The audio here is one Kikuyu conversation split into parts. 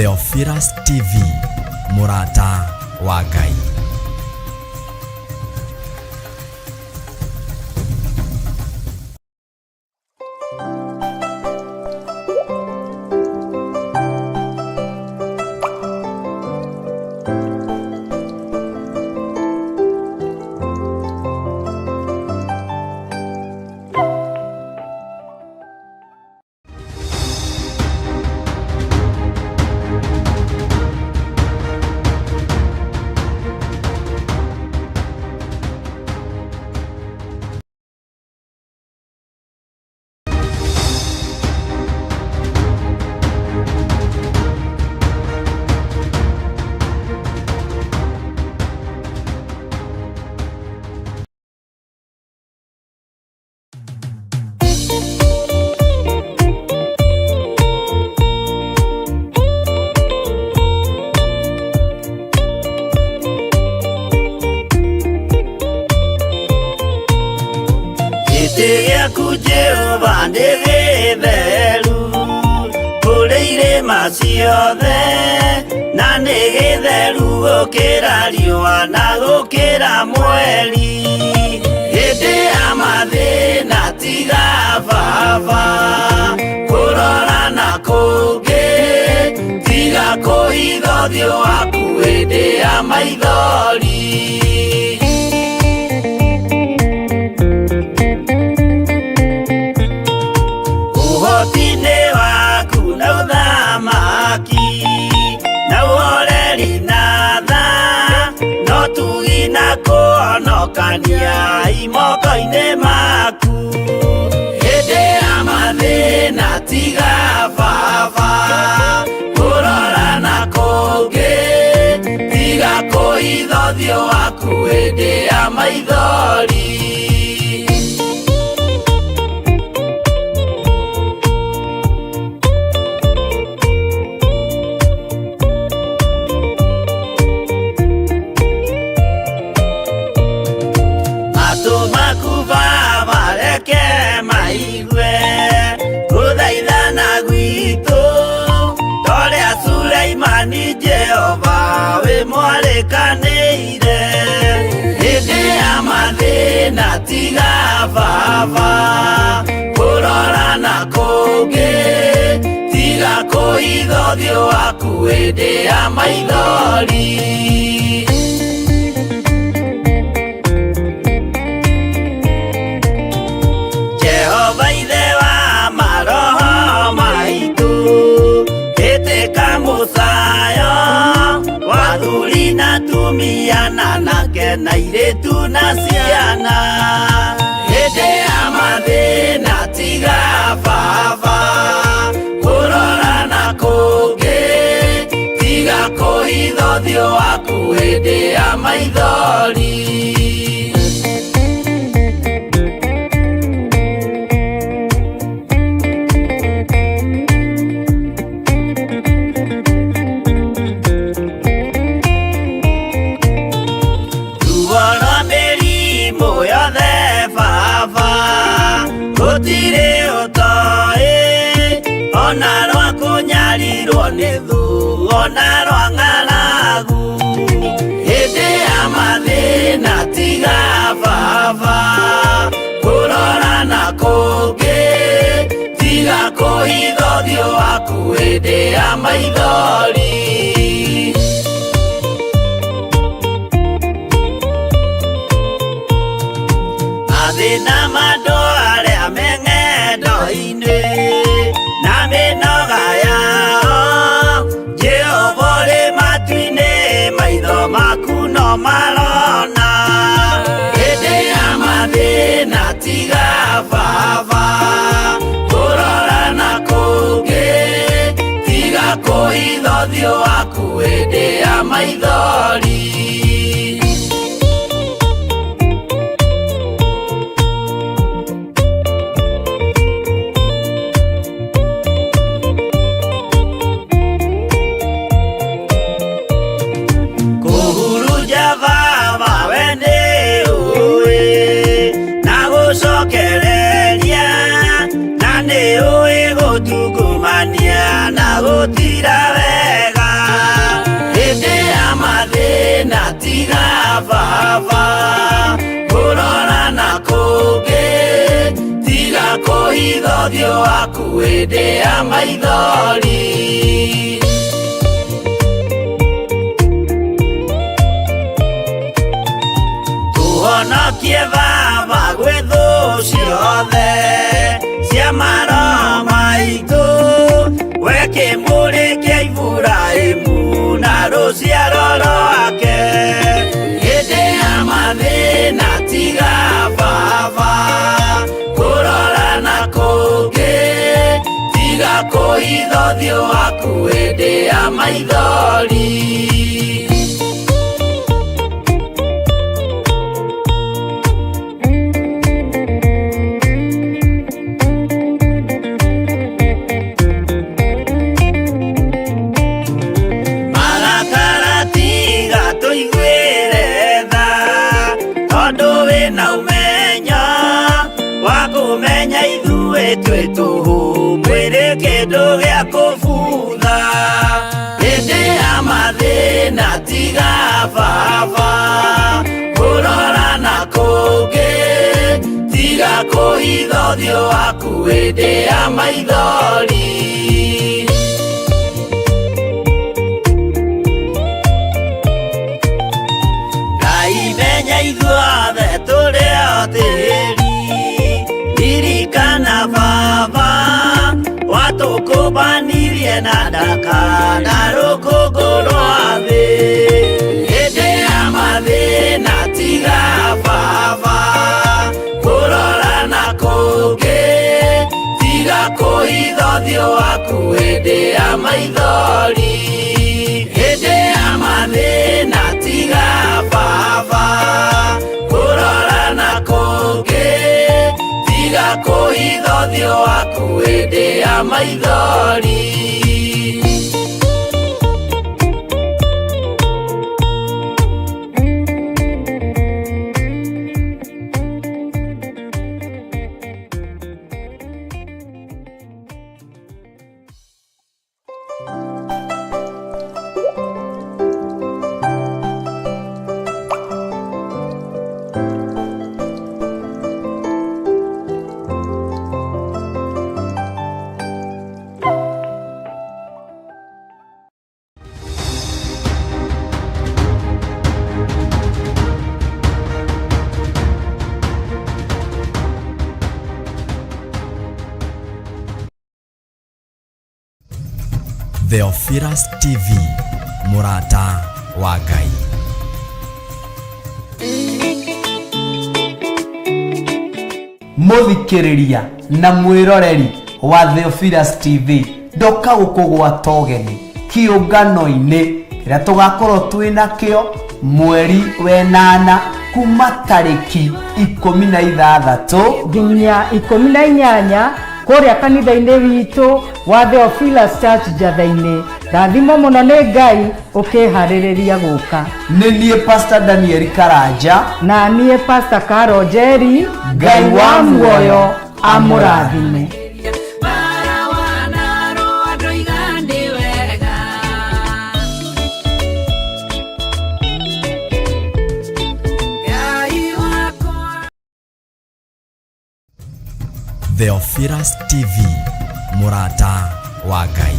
Theophilus TV, mũrata wa Ngai. Gĩtĩ gĩaku Jehova nĩ gĩtheru kũrĩ irĩma ciothe na nĩ gĩtheru gũkĩra riũa na gũkĩra mweri hĩndĩ ya mathĩna tiga baba kũrora na kũngĩ tiga kũhitha ũthiũ waku hĩndĩ ya maithori. Ũhoti-inĩ waku na ũthamaki na ũhoreri na tha no tugi na kũhonokania imoko-inĩ maku hĩndĩ ya mathĩna tiga baba kũrora na kũngĩ tiga kũhitha ũthiũ waku hĩndĩ ya maithori. Matũ maku Baba reke maigue gũthaithana gwitũ torĩa Suleimani Jehova wĩ mwarĩkanĩire hĩndĩ ya mathĩna tiga Baba kũrora na kũngĩ tiga kũhitha ũthiũ waku hĩndĩ ya maithori. Jehova ithe wa maroho maitũ ĩtĩka mũcayo wa athuri na atumia na anake na airĩtu na ciana hĩndĩ ya mathĩna tiga baba kũrora na kũngĩ tiga kũhitha ũthiũ waku hĩndĩ ya maithori. Ruo rwa mĩrimũ yothe baba gũtirĩ ũtoĩ ona rwa kũnyarirwo nĩ thũ ona rwa ng'aragu hĩndĩ ya mathĩna tiga baba kũrora na kũngĩ tiga kũhitha ũthiũ waku hĩndĩ ya maithori. Mathĩna ma andũ arĩa me ng'endo-inĩ na mĩnoga yao Jehova ũrĩ matu-inĩ maitho maku no marona hĩndĩ ya mathĩna tiga baba kũrora na kũngĩ tiga kũhitha ũthiũ waku hĩndĩ ya maithori. Kũhurunja baba we nĩ ũĩ na gũcokereria na nĩ ũĩ gũtungumania na gũtira wega. kũhitha ũthiũ waku hĩndĩ ya maithori. Tũhonokie Baba gwĩ thũ ciothe cia maroho maitũ, we kĩmũrĩ kĩa Iburahĩmu na rũciaro rwake. Hĩndĩ ya mathĩna tiga Baba kũrora na kũngĩ, tiga kũhitha ũthiũ waku hĩndĩ ya maithori. Marakara tiga tũiguĩre tha, tondũ wĩna ũmenyo wa kũmenya ithuĩ twĩ tũhũ, mwĩrĩ kĩndũ gĩa kũbutha. Hĩndĩ ya mathĩna tiga Baba kũrora na kũngĩ, tiga kũhitha ũthiũ waku hĩndĩ ya maithori. Ngai menya ithuothe tũrĩ o tĩri, ririkana Baba watũkũmbanirie na ndaka na rũkũngũ rwa thĩ. Hĩndĩ ya mathĩna tiga Baba kũrora na kũngĩ, tiga kũhitha ũthiũ waku hĩndĩ ya maithori. Hĩndĩ ya mathĩna tiga Baba kũrora na kũngĩ, tiga kũhitha ũthiũ waku hĩndĩ ya maithori. Theophilus TV, mũrata wa Ngai. Mũthikĩrĩria na mwĩroreri wa Theophilus TV, ndoka gũkũgwata ũgeni kĩũngano-inĩ kĩrĩa tũgakorwo twĩ nakĩo mweri wenana kuma tarĩki 16 nginya 18 kũrĩa kanitha-inĩ witũ wa Theophilus Church Njatha-inĩ. Rathimo mũno nĩ Ngai ũkĩharĩrĩria gũka. Nĩ niĩ Pastor Daniel Karanja na niĩ Pastor Caro Njeri. Ngai wa muoyo amũrathime. Theophilus TV, mũrata wa Ngai.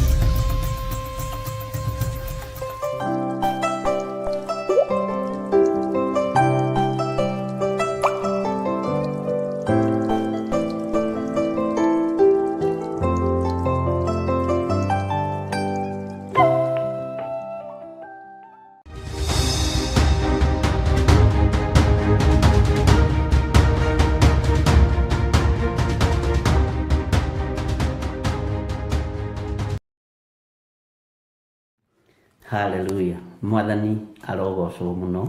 Haleluya, mwathani arogocwo mũno.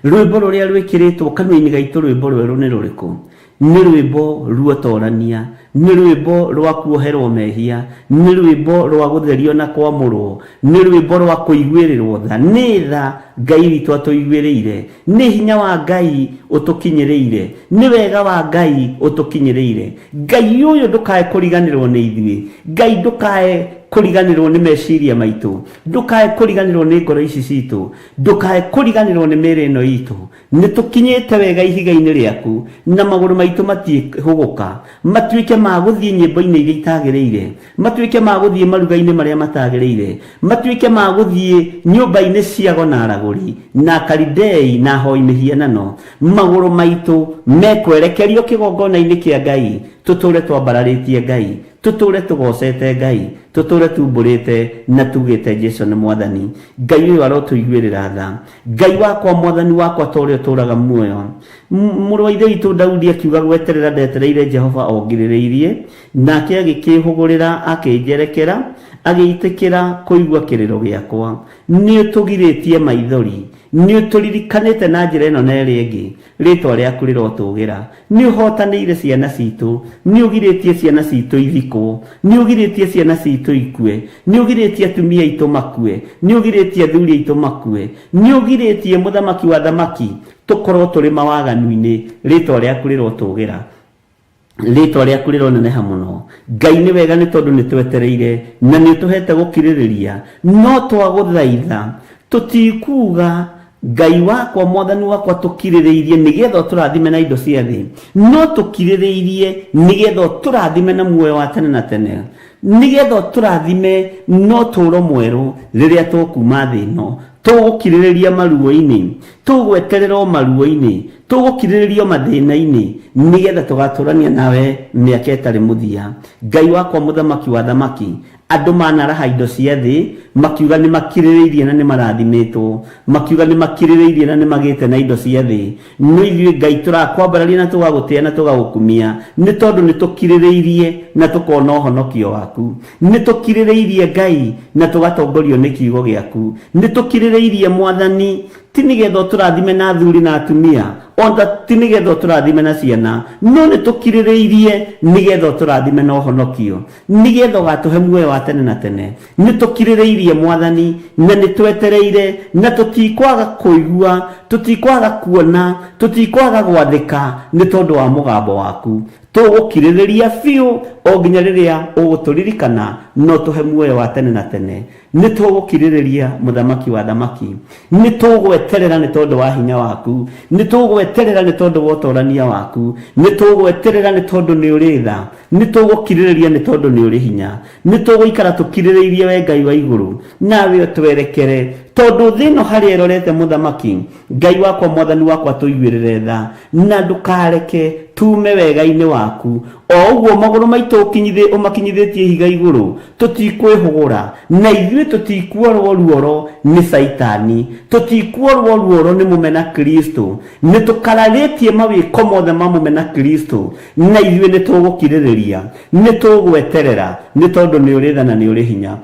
Rwĩmbo rũrĩa rwĩkĩrĩtwo kanua-inĩ gaitũ, rwĩmbo rwerũ nĩ rũrĩkũ? Nĩ rwĩmbo ruotorania, nĩ rwĩmbo rwa kuoherwo mehia, nĩ rwĩmbo rwa gũtherio na kwamũrwo, nĩ rwĩmbo rwa kũiguĩrĩrwo tha. Nĩ tha Ngai witũ atũiguĩrĩire, nĩ hinya wa Ngai ũtũkinyĩrĩire, nĩ wega wa Ngai ũtũkinyĩrĩire. Ngai ũyũ ndũkae kũriganĩrwo nĩ ithuĩ, Ngai ndũkae kũriganĩrwo nĩ meciria maitũ, ndũkae kũriganĩrwo nĩ ngoro ici citũ, ndũkae kũriganĩrwo nĩ mĩĩrĩ ĩno itũ. Nĩ tũkinyĩte wega ihiga-inĩ rĩaku, na magũrũ maitũ matiĩhũgũka matuĩke ma gũthiĩ nyĩmbo-inĩ iria itagĩrĩire, matuĩke ma gũthiĩ maruga-inĩ marĩa matagĩrĩire, matuĩke ma gũthiĩ nyũmba-inĩ cia ago na aragũri, na Akalidei na ahoi mĩhianano, magũrũ maitũ mekwerekerio kĩgongona-inĩ kĩa Ngai, tũtũre twambararĩtie Ngai, tũtũre tũgocete Ngai, tũtũre tumbũrĩte na tugĩte Jesu nĩ Mwathani. Ngai ũyũ arotũiguĩrĩra tha. Ngai wakwa, Mwathani wakwa, ta ũrĩa ũtũũraga muoyo. Mũrũ wa Ithe witũ Daudi akiuga, Gweterera ndetereire Jehova o ngirĩrĩirie, nake agĩkĩĩhũgũrĩra akĩnjerekera, agĩĩtĩkĩra kũigua kĩrĩro gĩakwa. Nĩũtũgirĩtie maithori, nĩũtũririkanĩte na njĩra ĩno na ĩrĩa ĩngĩ, rĩĩtwa rĩaku rĩrotũũgĩra. Nĩũhootanĩire ciana ciitũ, nĩũgirĩtie ciana ciitũ ithikwo, nĩũgirĩtie ciana ciitũ ikue, nĩũgirĩtie atumia aitũ makue, nĩũgirĩtie athuri aitũ makue, nĩũgirĩtie mũthamaki wa athamaki tũkorwo tũrĩ mawaganu-inĩ, rĩĩtwa rĩaku rĩrotũũgĩra. Rĩĩtwa rĩaku rĩroneneha mũno. Ngai nĩ wega nĩ tondũ nĩ twetereire na nĩ ũtũhete gũkirĩrĩria, no twagũthaitha tũtikuga Ngai wakwa mwathani wakwa tũkirĩrĩirie nĩgetha ũtũrathime na indo cia thĩ, no tũkirĩrĩirie nĩgetha ũtũrathime na muoyo wa tene na tene, nĩgetha ũtũrathime na ũtũũro mwerũ rĩrĩa tũkuma thĩ ĩno. Tũgũkirĩrĩria maruo-inĩ, tũgweterera o maruo-inĩ, tũgũkirĩrĩria o mathĩna-inĩ, nĩgetha tũgatũrania nawe mĩaka ĩtarĩ mũthia. Ngai wakwa mũthamaki wa athamaki, andũ manaraha indo cia thĩ, makiuga nĩ makirĩrĩirie na nĩ marathimĩtwo, makiuga nĩ makirĩrĩirie na nĩ magĩte na indo cia thĩ. No ithuĩ Ngai tũrakwambararia na tũgagũtĩa na tũgagũkumia, nĩ tondũ nĩ tũkirĩrĩirie na tũkona ũhonokio waku. Nĩ tũkirĩrĩirie Ngai na tũgatongorio nĩ kiugo gĩaku. Nĩ tũkirĩrĩirie Mwathani, ti nĩgetha ũtũrathime na athuri na atumia, ona ti nĩgetha ũtũrathime na ciana, no nĩ tũkirĩrĩirie nĩgetha ũtũrathime na ũhonokio, nĩgetha ũgatũhe muoyo wa tene na tene. Nĩ tũkirĩrĩirie Mwathani, na nĩ twetereire, na tũtikwaga kũigua, tũtikwaga kuona, tũtikwaga gwathĩka nĩ tondũ wa mũgambo waku. Tũgũkirĩrĩria biũ o nginya rĩrĩa ũgũtũririkana na ũtũhe muoyo wa tene na tene. Nĩ tũgũkirĩrĩria, Mũthamaki wa athamaki. Nĩ tũgweterera nĩ tondũ wa hinya waku. Nĩ tũgweterera nĩ tondũ wa ũtorania waku. Nĩ tũgweterera nĩ tondũ nĩ ũrĩ tha. Nĩ tũgũkirĩrĩria nĩ tondũ nĩ ũrĩ hinya. Nĩ tũgũikara tũkirĩrĩirie wee Ngai wa igũrũ, nawe ũtwerekere. Tondũ thĩ ĩno harĩa ĩrorete Mũthamaki, Ngai wakwa Mwathani wakwa tũiguĩrĩre tha, na ndũkareke tuume wega-inĩ waku. O ũguo magũrũ maitũ ũmakinyithĩtie ihiga igũrũ, tũtikwĩhũgũra, na ithuĩ tũtikuorwo ruoro nĩ Caitani, tũtikuorwo ruoro nĩ mũmena Kristo. Nĩ tũkararĩtie mawĩko mothe ma mũmena Kristo, na ithuĩ nĩ tũgũkirĩrĩria, nĩ tũgweterera, nĩ tondũ nĩ ũrĩ tha na nĩ ũrĩ hinya.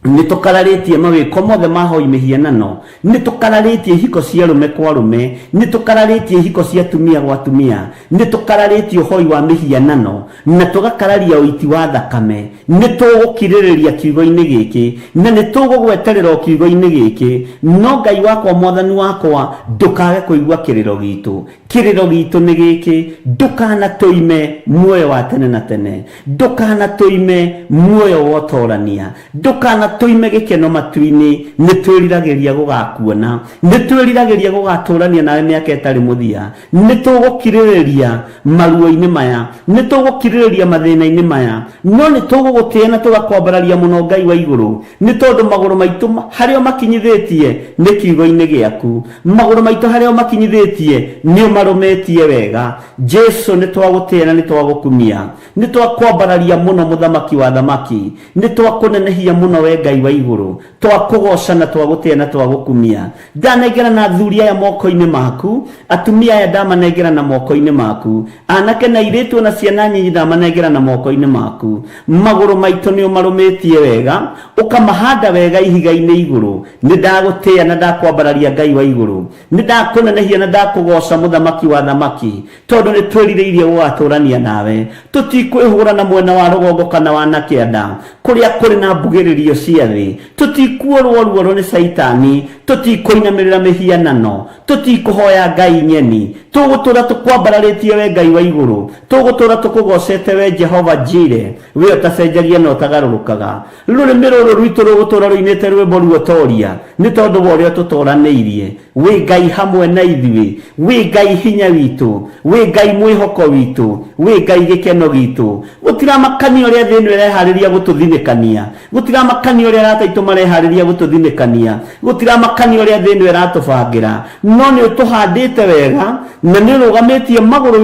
Nĩ tũkararĩtie mawĩko mothe ma hoi mĩhianano, nĩ tũkararĩtie ihiko cia arũme kwa arũme, nĩ tũkararĩtie ihiko cia atumia gwa atumia, nĩ tũkararĩtie ũhoi wa mĩhianano, na tũgakararia ũiti wa thakame. Nĩ tũgũkirĩrĩria kiugo-inĩ gĩkĩ, na nĩ tũgũgweterera o kiugo-inĩ gĩkĩ, no Ngai wakwa Mwathani wakwa, ndũkage kũigua kĩrĩro gitũ. Kĩrĩro gitũ nĩ gĩkĩ, ndũkanatũime muoyo wa tene na tene, ndũkanatũime muoyo wa ũtorania, ndũkanatũime gĩkeno matu-inĩ. Nĩ twĩriragĩria gũgakuona, nĩ twĩriragĩria gũgatũrania nawe mĩaka ĩtarĩ mũthia. Nĩ tũgũkirĩrĩria maruo-inĩ maya, nĩ tũgũkirĩrĩria mathĩna-inĩ maya, no nĩ tũgũgũtĩa na tũgakwambararia mũno Ngai wa igũrũ, nĩ tondũ magũrũ maitũ harĩa ũmakinyithĩtie nĩ kiugo-inĩ gĩaku. Magũrũ maitũ harĩa ũmakinyithĩtie nĩ ũmarũmĩtie wega. Jesu, nĩ twagũtĩa na nĩ twagũkumia. Nĩ twakwambararia mũno Mũthamaki wa athamaki. Nĩ twakũnenehia mũno we Ngai wa igũrũ. Twakũgoca na twagũtĩa na twagũkumia. Ndanengerana athuri aya moko-inĩ maku, atumia aya ndamanengerana moko-inĩ maku, anake na airĩtu ona ciana nyinyi ndamanengerana moko-inĩ maku. Magũrũ maitũ nĩ ũmarũmĩtie wega, ũkamahanda wega ihiga-inĩ igũrũ. Nĩ ndagũtĩa na ndakwambararia Ngai wa igũrũ. Nĩ ndakũnenehia na ndakũgoca Mũthamaki wa athamaki, tondũ nĩ twĩrirĩirie gũgatũrania nawe. Tũtikwĩhũgũra na mwena wa rũgongo kana wa na kĩanda, kũrĩa kũrĩ na mbugĩrĩrio cia cia thĩ. Tũtikuorwo ruoro nĩ Caitani, tũtikũinamĩrĩra mĩhianano, tũtikũhoya ngai nyeni. Tũgũtũra tũkwambararĩtie we Ngai wa igũrũ, tũgũtũra tũkũgocete we Jehova Jire, we ũtacenjagia na ũtagarũrũkaga. Rũrĩmĩ rũrũ rwitũ rũgũtũra rũinĩte rwĩmbo ruotoria nĩ tondũ wa ũrĩa ũtũtoranĩirie. Wĩ Ngai hamwe na ithuĩ, wĩ Ngai hinya witũ, wĩ Ngai mwĩhoko witũ, wĩ Ngai gĩkeno gitũ. Gũtiramakania ũrĩa thĩ ĩno ĩreharĩria gũtũthinĩkania, gũtiramakania ũrĩa arata aitũ mareharĩria gũtũthinĩkania, gũtiramakania ũrĩa thĩ ĩno ĩratũbangĩra, no nĩ ũtũhandĩte wega na nĩ ũrũgamĩtie magũrũ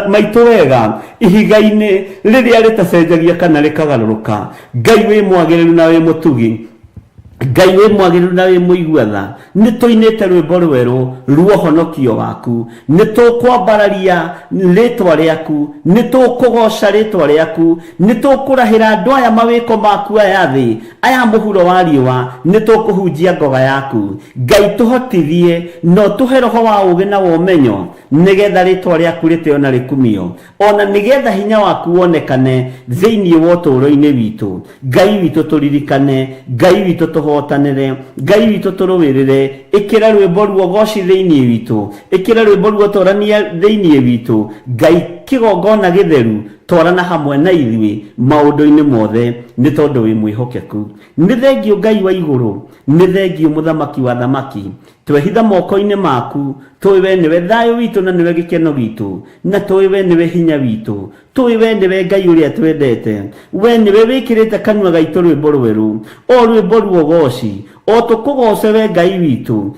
maitũ wega ihiga-inĩ rĩrĩa rĩtacenjagia kana rĩkagarũrũka. Ngai wĩ mwagĩrĩru na wĩ mũtugi, Ngai wĩ mwagĩrĩru na wĩ mũigua tha, nĩ tũinĩte rwĩmbo rwerũ ruohonokio waku, nĩ tũkwambararia rĩtwa rĩaku, nĩ tũkũgoca rĩtwa rĩaku, nĩ tũkũrahĩra andũ aya mawĩko maku aya thĩ, aya mũhuro wa riũa, nĩ tũkũhunjia ngoga yaku. Ngai tũhotithie na ũtũhe roho wa ũũgĩ na wa ũmenyo, nĩgetha rĩtwa rĩaku rĩtĩo na rĩkumio, ona nĩgetha hinya waku wonekane thĩinĩ wa ũtũũro-inĩ witũ. Ngai witũ tũririkane, Ngai witũ tũhotanĩre, Ngai witũ tũrũĩrĩre. Ĩkĩra rwĩmbo ruogoci thĩinĩ witũ, ĩkĩra rwĩmbo ruotorania thĩinĩ witũ. Ngai kĩgongona gĩtheru, twarana hamwe na ithuĩ maũndũ-inĩ mothe, nĩ tondũ wĩ mwĩhokeku. Nĩ thengiũ Ngai wa igũrũ, nĩ thengiũ Mũthamaki wa thamaki. Twehitha moko-inĩ maku, tũĩ we nĩwe thayũ witũ na nĩwe gĩkeno gitũ, na tũĩ we nĩwe hinya witũ. Tũĩ we nĩwe Ngai ũrĩa twendete. We nĩwe wĩkĩrĩte kanua gaitũ rwĩmbo rwerũ, o rwĩmbo ruogoci, o tũkũgoce we Ngai witũ.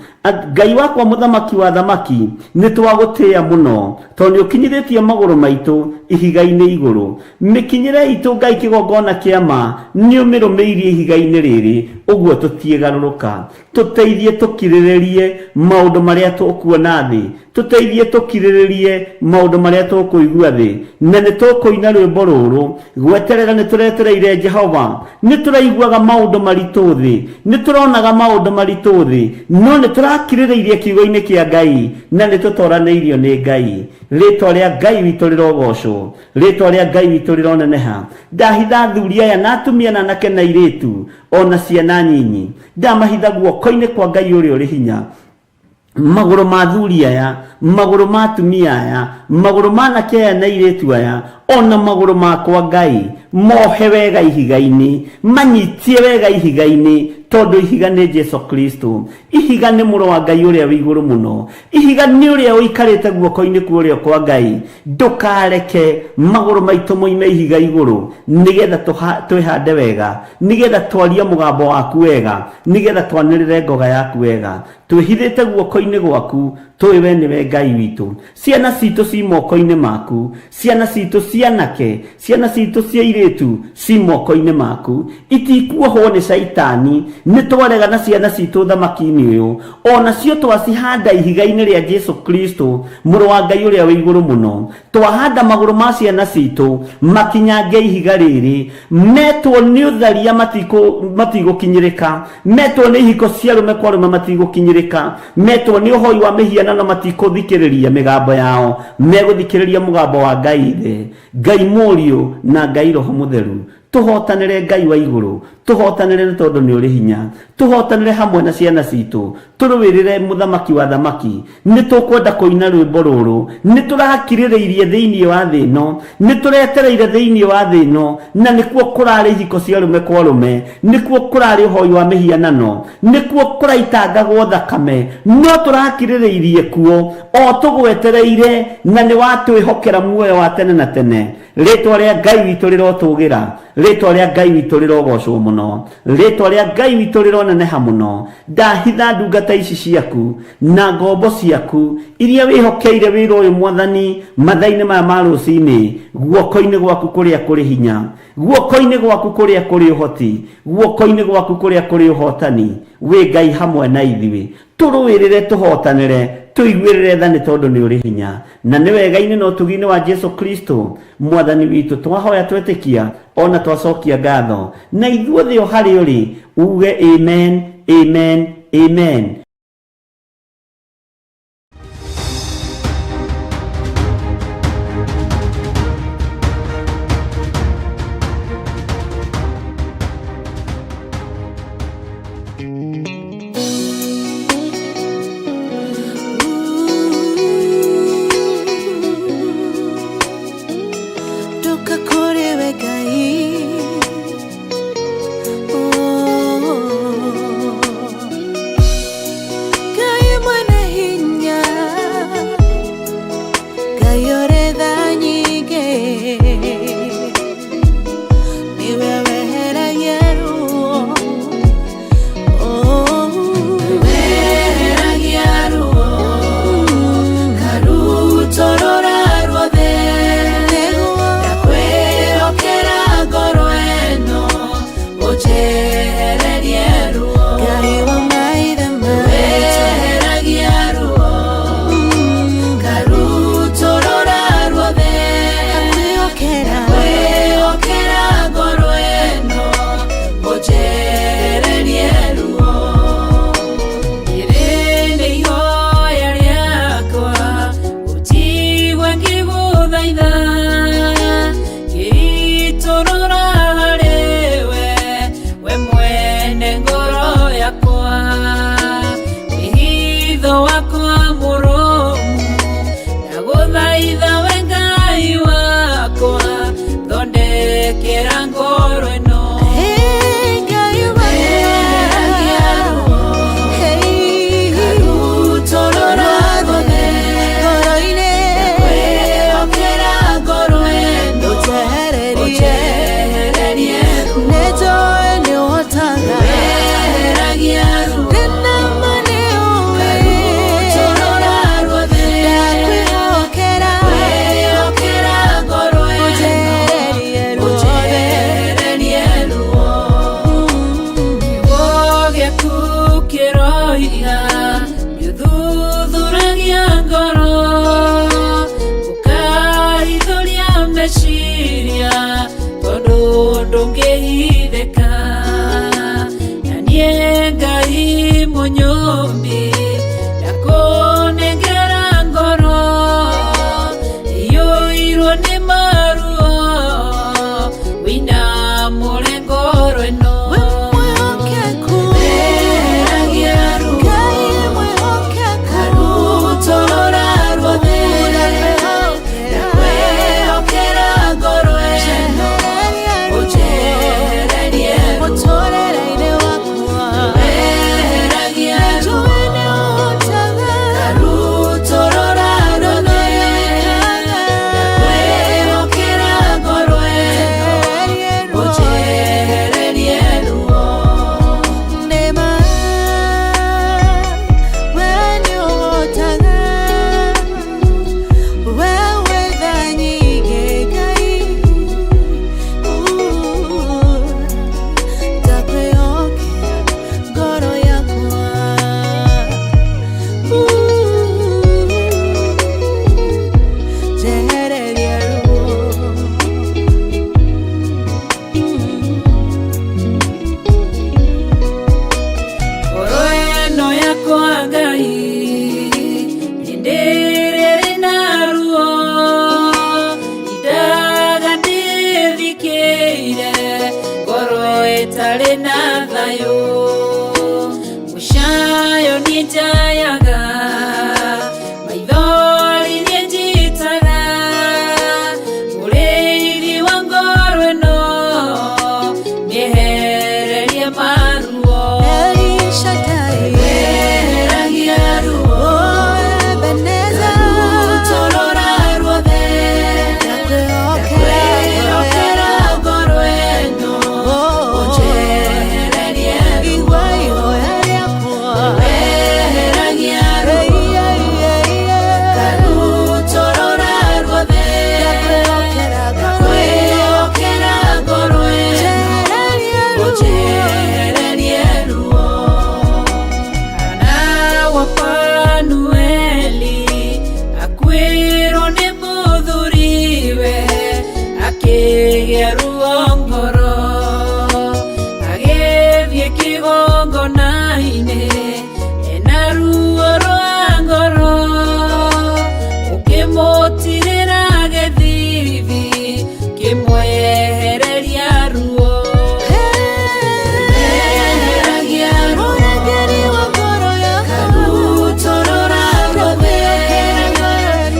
Ngai wakwa Mũthamaki wa thamaki, nĩ twagũtĩĩa mũno, tondũ nĩ ũkinyithĩtie magũrũ maitũ ihiga-inĩ igũrũ. Mĩkinyĩre itũ Ngai kĩgongona kĩa ma, nĩ ũmĩrũmĩirie ihiga-inĩ rĩrĩ, ũguo tũtiĩgarũrũka. Tũteithie tũkirĩrĩrie maũndũ marĩa tũkuona thĩ, tũteithie tũkirĩrĩrie maũndũ marĩa tũkũigua thĩ, na nĩ tũkũina rwĩmbo rũrũ gweterera. Nĩ tũretereire Jehova, nĩ tũraiguaga maũndũ maritũ thĩ, nĩ tũronaga maũndũ maritũ thĩ, no nĩ tũrakirĩrĩirie kiugo-inĩ kĩa Ngai na nĩ tũtoranĩirio nĩ Ngai. Rĩtwa rĩa Ngai witũ rĩrogocwo, rĩtwa rĩa Ngai witũ rĩroneneha. Ndahitha athuri aya na atumia na anake na airĩtu ona ciana nyinyi, ndamahitha guoko-inĩ kwa Ngai ũrĩa ũrĩ hinya. Magũrũ ma athuri aya, magũrũ ma atumia aya, magũrũ ma anake aya na airĩtu aya, ona magũrũ makwa Ngai, mohe wega ihiga-inĩ, manyitie wega ihiga-inĩ, tondũ ihiga nĩ Jesu Kristo. Ihiga nĩ mũrũ wa Ngai ũrĩa wĩ igũrũ mũno. Ihiga nĩ ũrĩa ũikarĩte guoko-inĩ kwa ũrĩo kwa Ngai. Ndũkareke magũrũ maitũ moime ihiga igũrũ, nĩgetha twĩhande wega, nĩgetha twarie mũgambo waku wega, nĩgetha twanĩrĩre ngoga yaku wega. Twĩhithĩte guoko-inĩ gwaku, tũĩ we nĩwe Ngai witũ. Ciana citũ ci moko-inĩ maku, ciana citũ cia anake, ciana citũ cia airĩtu ci moko-inĩ maku. Itikuohwo nĩ Caitani, nĩ twarega na ciana citũ ũthamaki-inĩ ũyũ. O nacio twacihanda ihiga-inĩ rĩa Jesu Kristo, mũrũ wa Ngai ũrĩa wĩ igũrũ mũno. Twahanda magũrũ ma ciana citũ makinyange ihiga rĩrĩ, metwo nĩ ũtharia matigũkinyĩrĩka, metwo nĩ ihiko cia arũme kwa arũme matigũkinyĩrĩka, metwo nĩ ũhoi wa mĩhianano matikũthikĩrĩria mĩgambo yao, megũthikĩrĩria mũgambo wa Ngai Ithe, Ngai Mũriũ na Ngai Roho Mũtheru. Tũhotanĩre Ngai wa igũrũ, tũhotanĩre nĩ tondũ nĩ ũrĩ hinya, tũhotanĩre hamwe na ciana citũ, tũrũĩrĩre Mũthamaki wa thamaki. Nĩ tũkwenda kũina rwĩmbo rũrũ, nĩ tũrakirĩrĩirie thĩinĩ wa thĩ ĩno, nĩ tũretereire thĩinĩ wa thĩ ĩno, na nĩkuo kũrarĩ ihiko cia arũme kwa arũme, nĩkuo kũrarĩ ũhoi wa mĩhianano, nĩkuo kũraitangagwo thakame, no tũrakirĩrĩirie kuo o tũgwetereire, na nĩ watwĩhokera muoyo wa tene na tene. Rĩtwa rĩa Ngai witũ rĩrotũgĩra, rĩtwa rĩa Ngai witũ rĩrogocwo mũno, rĩtwa rĩa Ngai witũ rĩroneneha mũno. Ndahitha ndungata ici ciaku na ngombo ciaku iria wĩhokeire wĩra ũyũ Mwathani, mathaa-inĩ maya ma rũcinĩ, guoko-inĩ gwaku kũrĩa kũrĩ hinya, guoko-inĩ gwaku kũrĩa kũrĩ ũhoti, guoko-inĩ gwaku kũrĩa kũrĩ ũhotani. Wĩ Ngai hamwe na ithuĩ, tũrũĩrĩre, tũhotanĩre, tũiguĩrĩre tha nĩ tondũ nĩ ũrĩ hinya. Na nĩ wega-inĩ na ũtugi-inĩ wa Jesu Kristo Mwathani witũ twahoya twetĩkia ona twacokia ngatho, na ithuothe o harĩ ũrĩ uge amen, amen, amen. Ngai ũrĩ tha nyingĩ, nĩwe weheragia ruo. Oh, Weheragia ruo, ngarutũrũra ruothe, nĩguo ndakwĩhokera ngoro ĩno, ũnjehererie ruo. Ngai wa maithe maitũ. Weheragia ruo, ngarutũrũra ruothe, Ngakwĩhokera. ndakwĩhokera ngoro ĩno, ũnjehererie ruo. Rĩrĩ nĩ ihoya rĩakwa, ũnjigue ngĩgũthaitha, ngĩitũrũra harĩwe, we mwene ngoro yakwa. Wĩhitho wakwa mũrũmu, ndagũthaitha we Ngai wakwa, thondekera ngoro ĩno. Hey, Ngai wa Weheragia ruo, Hey, ngarutũrũra ruothe, ngoro-inĩ. ndakwĩhokera ngoro ĩno, Ũnjehererie. ũnjehererie ruo. Nĩnjũĩ nĩũhotaga. Weheragia ruo, Ndĩna ma nĩũĩ. ngarutũrũra ruothe, Ndakwĩhokera. ndakwĩhokera ngoro ĩno, Ũnjehererie ruothe. ũnjehererie ruo. Kiugo gĩaku kĩroiga nĩũthuthuragia ngoro, ũkahithũria meciria, tondũ ndũngĩhithĩka. Na niĩ Ngai mũnyũmbi, ndakũnengera ngoro iyũirwo nĩ maruo, wĩinamũre ngoro ĩno. We mwĩhokeku. Weheragia ruo, Ngai mwĩhokeku. ngarutũrũra ruothe, ndakwĩhokera ngoro ĩno, ũnjehererie ruo. Mũtũũrĩre-inĩ wakwa. Weheragia ruo, Nĩnjũĩ nĩũhotaga. ngarutũrũra ruothe, ndakwĩhokera ngoro ĩno, ũnjehererie ruo. Nĩma, we nĩũhotaga. We wĩ tha nyingĩ, Ngai. Ndakwĩhokera ngoro yakwa. Njehereria ruo. Ngoro ĩno yakwa Ngai, nĩndĩrĩrĩ na ruo, indaga ndĩthikĩire, ngoro ĩtarĩ na thayũ. Mũcayo niĩ njayaga, maithori niĩ njitaga, mũrĩithi wa ngoro ĩno, mĩehererie maruo. El Shaddai. Weheragia ruo, Oh, Ebenezer. ngarutũrũra ruothe, Ndakwĩhokera ndakwĩhokera ngoro ĩno, Oh, ũnjehererie ruo. igua ihoya rĩakwa. Weheragia ruo, Hey, hey, hey, hey. ngarutũrũra ruothe, Ndakwĩhokera ngoro ĩno. ndakwĩhokera ngoro ĩno, Njehererie ruo. ũnjehererie ruo. Hana wa Fanueli akuĩrwo nĩ mũthuriwe, akĩgĩa ruo ngoro, agĩthiĩ kĩgongona-inĩ ena ruo rwa ngoro, ũkĩmũtirĩra gĩthithi, kĩmwehereria ruo. Weheragia ruo, Mũrangĩri wa ngoro yakwa. ngarutũrũra ruothe,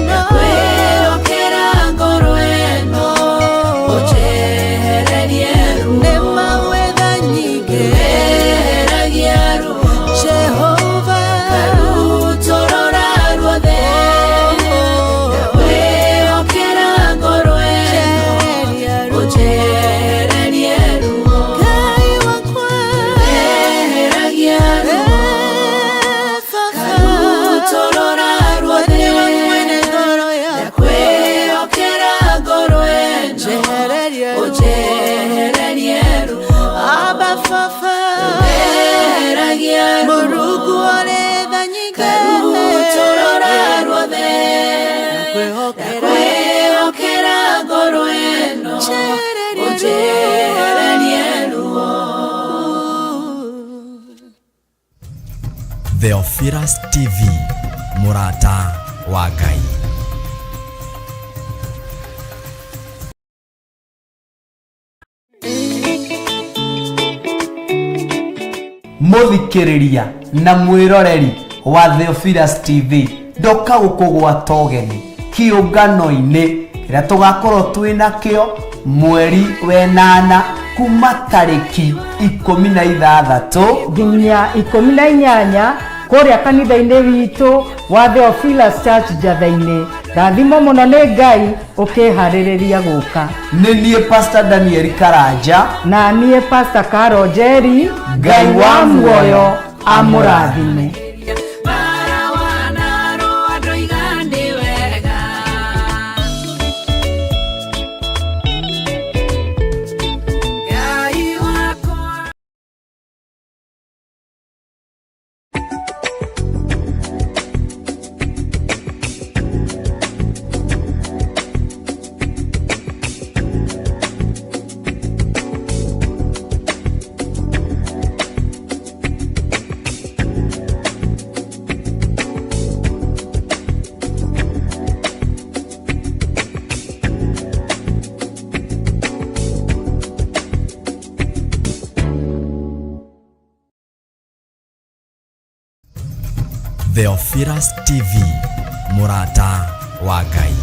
ndakwĩhokera ngoro ĩno, ũnjehererie Ũnjehererie ruo. Theophilus TV, mũrata wa Ngai. Mũthikĩrĩria na mwĩroreri wa Theophilus TV, ndoka gũkũgwata ũgeni kĩũngano-inĩ kĩrĩa tũgakorwo twĩ nakĩo mweri wenana kuma tarĩki 16 nginya 18 kũrĩa kanitha-inĩ witũ wa Theophilus Church Njatha-inĩ. Rathimo mũno nĩ Ngai ũkĩharĩrĩria gũka. Nĩ niĩ Pastor Daniel Karanja na niĩ Pastor Caro Njeri. Ngai wa muoyo amũrathime. Bara wanarũa ndoiga nĩ wega. Ngai wakwa. Theophilus TV, mũrata wa Ngai.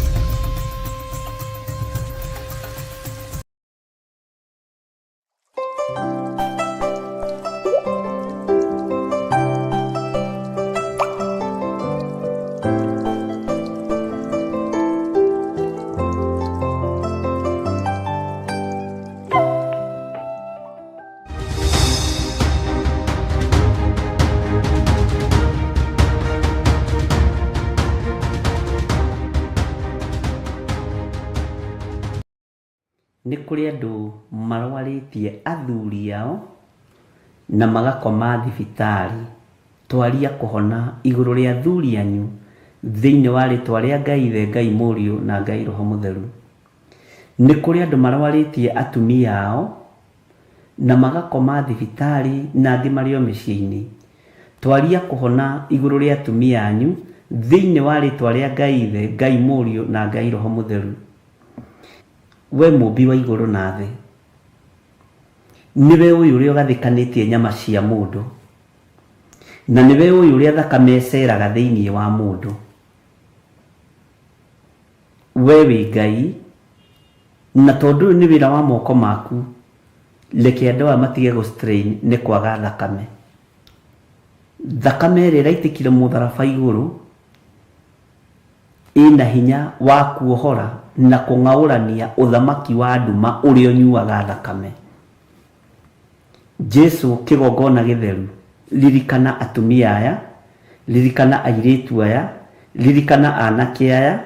Nĩ kũrĩ andũ marwarĩtie athuri ao na magakoma thibitarĩ. Twaria kũhona igũrũ rĩa athuri anyu thĩinĩ wa rĩtwa rĩa Ngai Ithe, Ngai Mũriũ na Ngai Roho Mũtheru. Nĩ kũrĩ andũ marwarĩtie atumia ao na magakoma thibitarĩ na angĩ marĩ o mĩciĩ-inĩ. Twaria kũhona igũrũ rĩa atumia anyu thĩinĩ wa rĩtwa rĩa Ngai Ithe, Ngai Mũriũ na Ngai Roho Mũtheru. We mũmbi wa igũrũ na thĩ, nĩwe ũyũ ũrĩa ũgathĩkanĩtie nyama cia mũndũ, na nĩwe ũyũ ũrĩa thakame ĩceraga thĩinĩ wa mũndũ. We wĩ Ngai, na tondũ ũyũ nĩ wĩra wa moko maku, reke andũ aya matige gũ strain nĩ kwaga thakame. Thakame ĩrĩa ĩraitĩkire mũtharaba igũrũ ĩna hinya wa kuohora na kũng'aũrania ũthamaki wa nduma ũrĩa ũnyuaga thakame. Jesu kĩgongona gĩtheru, ririkana atumia aya, ririkana airĩtu aya, ririkana anake aya,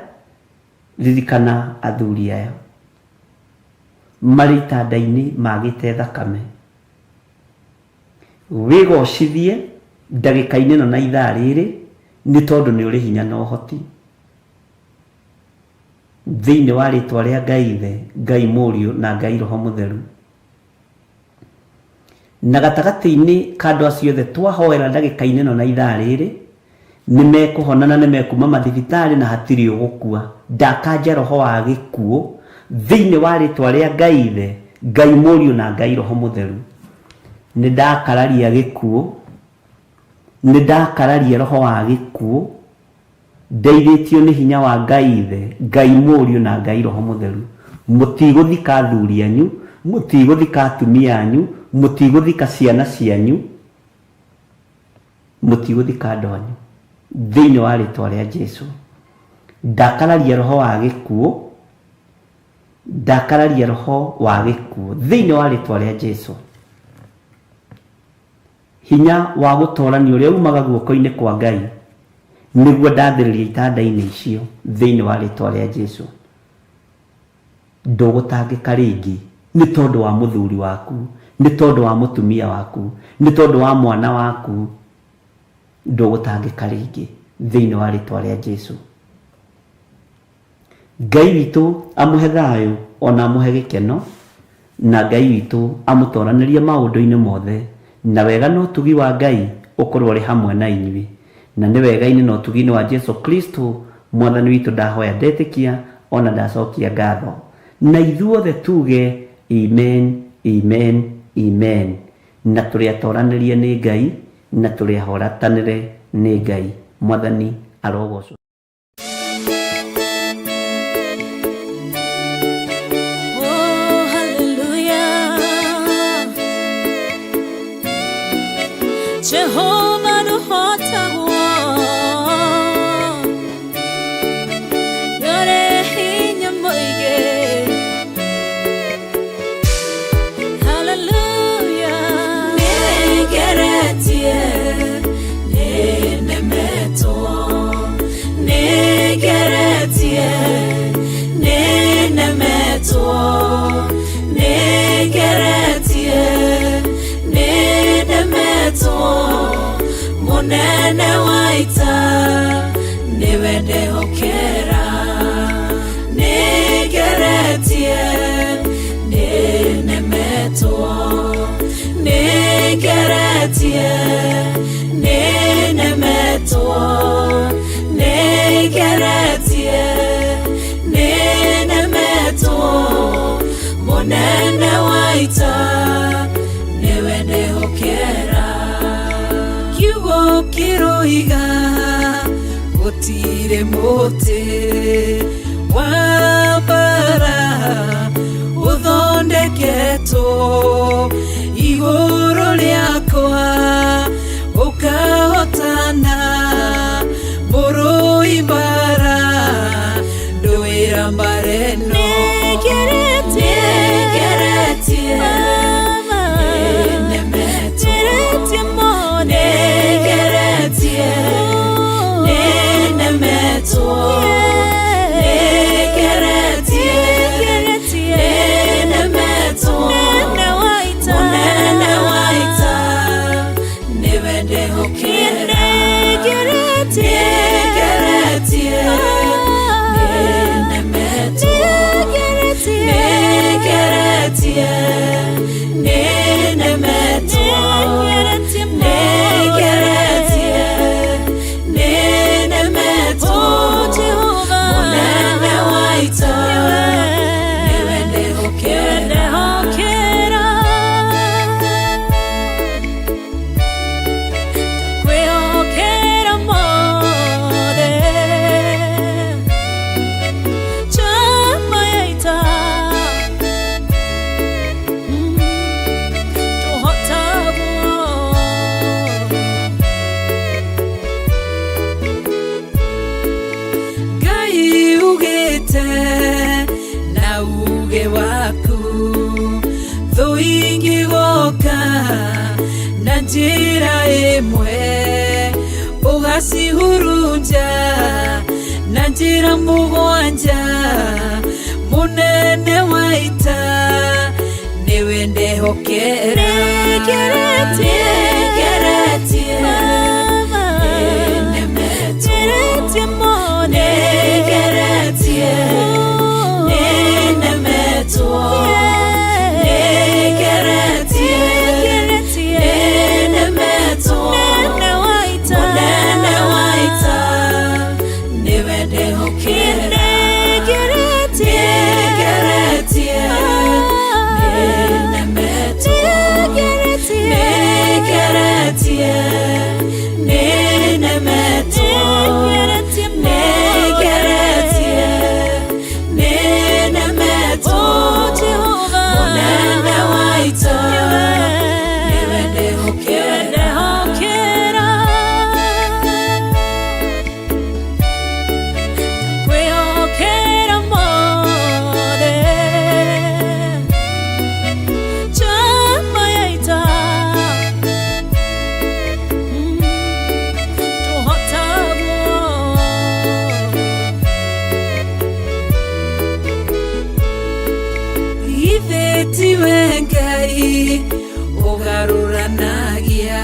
ririkana athuri aya marĩ itanda-inĩ magĩte thakame. Wĩgocithie ndagĩka-inĩ ĩno na ithaa rĩrĩ, nĩ tondũ nĩ ũrĩ hinya na ũhoti. Thĩinĩ wa rĩtwa rĩa Ngai Ithe, Ngai Mũriũ na Ngai Roho Mũtheru. Na gatagatĩ-inĩ ka andũ acio othe twahoera ndagĩka-inĩ ĩno na ithaa rĩrĩ, nĩ mekũhona na nĩ mekuma mathibitarĩ na hatirĩ ũgũkua. Ndakanja roho wa gĩkuũ thĩinĩ wa rĩtwa rĩa Ngai Ithe, Ngai Mũriũ na Ngai Roho Mũtheru. Nĩ ndakararia gĩkuũ, nĩ ndakararia roho wa gĩkuũ, ndeithĩtio nĩ hinya wa Ngai Ithe, Ngai Mũriũ na Ngai Roho Mũtheru. Mũtigũthika athuri anyu, mũtigũthika atumia anyu, mũtigũthika ciana cianyu, mũtigũthika andũ anyu thĩinĩ wa rĩtwa rĩa Jesu. Ndakararia roho wa gĩkuũ, ndakararia roho wa gĩkuũ thĩinĩ wa rĩtwa rĩa Jesu. Hinya wa gũtorania ũrĩa umaga guoko-inĩ kwa Ngai nĩguo ndathĩrĩria itanda-inĩ icio thĩinĩ wa rĩtwa rĩa Jesu. Ndũgũtangĩka rĩngĩ nĩ tondũ wa mũthuri waku, nĩ tondũ wa mũtumia waku, nĩ tondũ wa mwana waku. Ndũgũtangĩka rĩngĩ thĩinĩ wa rĩtwa rĩa Jesu. Ngai witũ amũhe thayũ ona amũhe gĩkeno, na Ngai witũ amũtoranĩrie maũndũ-inĩ mothe, na wega na ũtugi wa Ngai ũkorwo ũrĩ hamwe na inyuĩ. Na nĩ wega-inĩ na ũtugi-inĩ wa Jesu Kristo Mwathani witũ ndahoya ndetĩkia ona ndacokia ngatho. Na ithuothe tuge amen, amen, amen. Na tũrĩ atoranĩrie nĩ Ngai, na tũrĩ ahoratanĩre nĩ Ngai. Mwathani arogocwo. Oh, hallelujah. Jehovah nũhotagwo. Nĩũrĩ hinya mũingĩ. Hallelujah. Nĩngeretie, nĩnemetwo. Nĩngeretie, nĩnemetwo. Nĩngeretie, nĩnemetwo. Mũnene wa ita nĩwe ndehokera. Nĩngeretie, nĩnemetwo. Nĩngeretie, nĩnemetwo. Nĩngeretie, nĩnemetwo. Mũnene wa ita nĩwe ndehokera. Kiugo kĩroiga gũtirĩ mũtĩ wa mbara ũthondeketwo igũrũ rĩakwa ũkahotana mũrũi mbara ndũĩra mbara ĩno. Nĩngeretie, nĩnemetwo. Nĩngeretie, nĩnemetwo. Nĩngeretie, nĩnemetwo. Mũnene wa ita nĩwe ndehokera. Nĩngeretie, nĩnemetwo. Nĩngeretie, nĩnemetwo. Nĩngeretie, nĩnemetwo. Mũnene wa ita nĩwe ndehokera. Kwĩhokera mothe chama ya ita tũhotagwo. Ngai ugĩte na uge waku thũ ingĩgoka na njĩra ĩmwe ũgacihurunja na njĩra mũgwanja. Mũnene wa ita nĩwe ndehokera. Nĩngeretie, nĩnemetwo. Nĩngeretie, nĩnemetwo. Nĩngeretie, nĩnemetwo. Mũnene wa ita nĩwe ndehokera. Nĩngeretie, nĩnemetwo. Nĩngeretie, nĩnemetwo. Nĩngeretie, nĩnemetwo. Mũnene wa ita nĩwe ndehokera. Kwĩhokera mothe chama ya ita tũhotagwo. Githĩ tiwe Ngai ũgarũranagia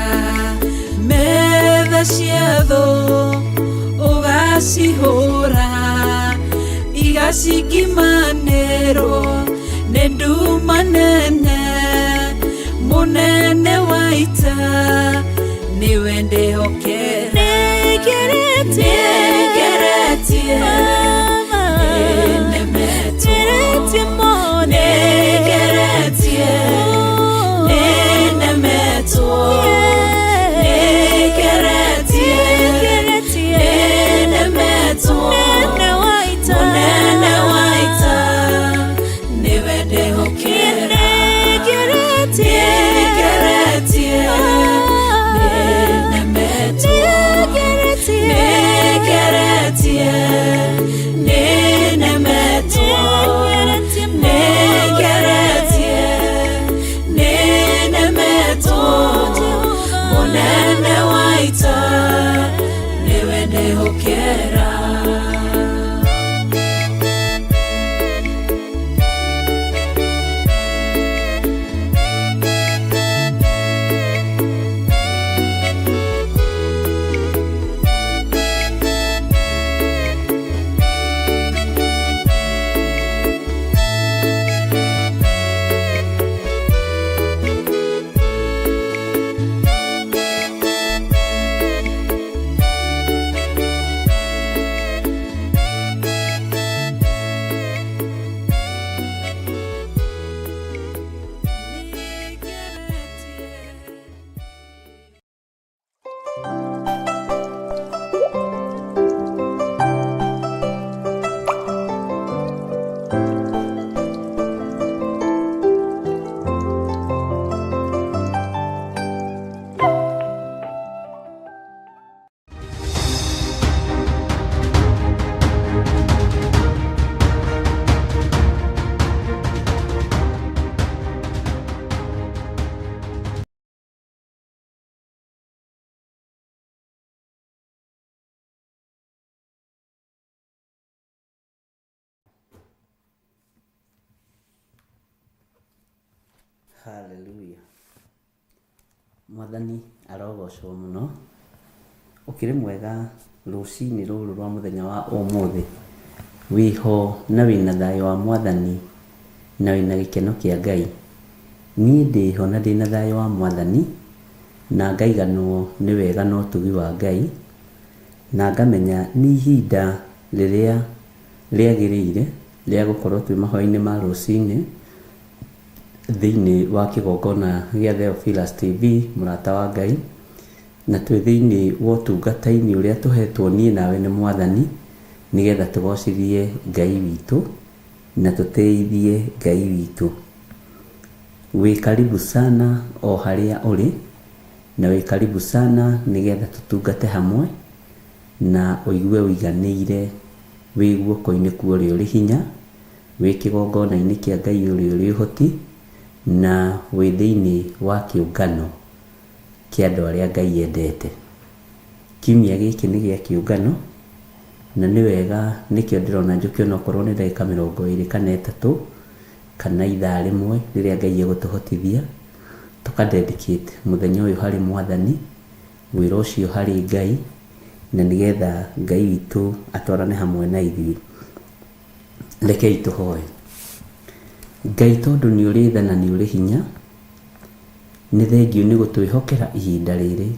metha cia thũ ũgacihũra. Ngacingimanĩrwo nĩ nduma nene mũnene wa ita nĩwe ndĩhokera nĩngeretie nĩnemetwo nĩngeretie nĩnemetwo nĩngeretie nĩnemetwo mũnene wa ita nĩwe ndĩhokera nĩngeretie nĩnemetwo nĩngeretie nĩnemetwo nĩngeretie nĩnemetwo mũnene wa ita nĩwe ndĩhokera. Haleluya. Mwathani arogocwo mũno. Ũkĩrĩ mwega rũcinĩ rũrũ rwa mũthenya wa ũmũthĩ. Wĩho na wĩna thayũ wa Mwathani na wĩna gĩkeno kĩa Ngai. Niĩ ndĩho na ndĩna thayũ wa Mwathani na ngaiganwo nĩ wega na ũtugi wa Ngai na ngamenya nĩ ihinda rĩrĩa rĩagĩrĩire rĩa gũkorwo twĩ mahoya-inĩ ma rũcinĩ thĩinĩ wa kĩgongona gĩa Theophilus TV mũrata wa Ngai, na twĩ thĩinĩ wa ũtungata-inĩ ũrĩa tũhetwo niĩ nawe nĩ Mwathani nĩgetha tũgocithie Ngai witũ na tũtĩithie Ngai witũ. Wĩ karibu sana o harĩa ũrĩ na wĩ karibu sana nĩgetha tũtungate hamwe na ũigue ũiganĩire wĩ guoko-inĩ kwa ũrĩa ũrĩ hinya, wĩ kĩgongona-inĩ kĩa Ngai ũrĩa ũrĩ ũhoti, na wĩ thĩinĩ wa kĩũngano kĩa andũ arĩa Ngai endete. Kiumia gĩkĩ nĩ gĩa kĩũngano na nĩ wega nĩkĩo ndĩrona njũke onokorwo nĩ ndagĩka 20 kana 3 kana ithaa rĩmwe rĩrĩa Ngai egũtũhotithia tũka dedicate mũthenya ũyũ harĩ Mwathani, wĩra ũcio harĩ Ngai, na nĩgetha Ngai witũ atwarane hamwe na ithuĩ. Rekei tũhoe. Ngai tondũ nĩ ũrĩ tha na nĩ ũrĩ hinya, nĩ thengiũ nĩ gũtwĩhokera ihinda rĩrĩ,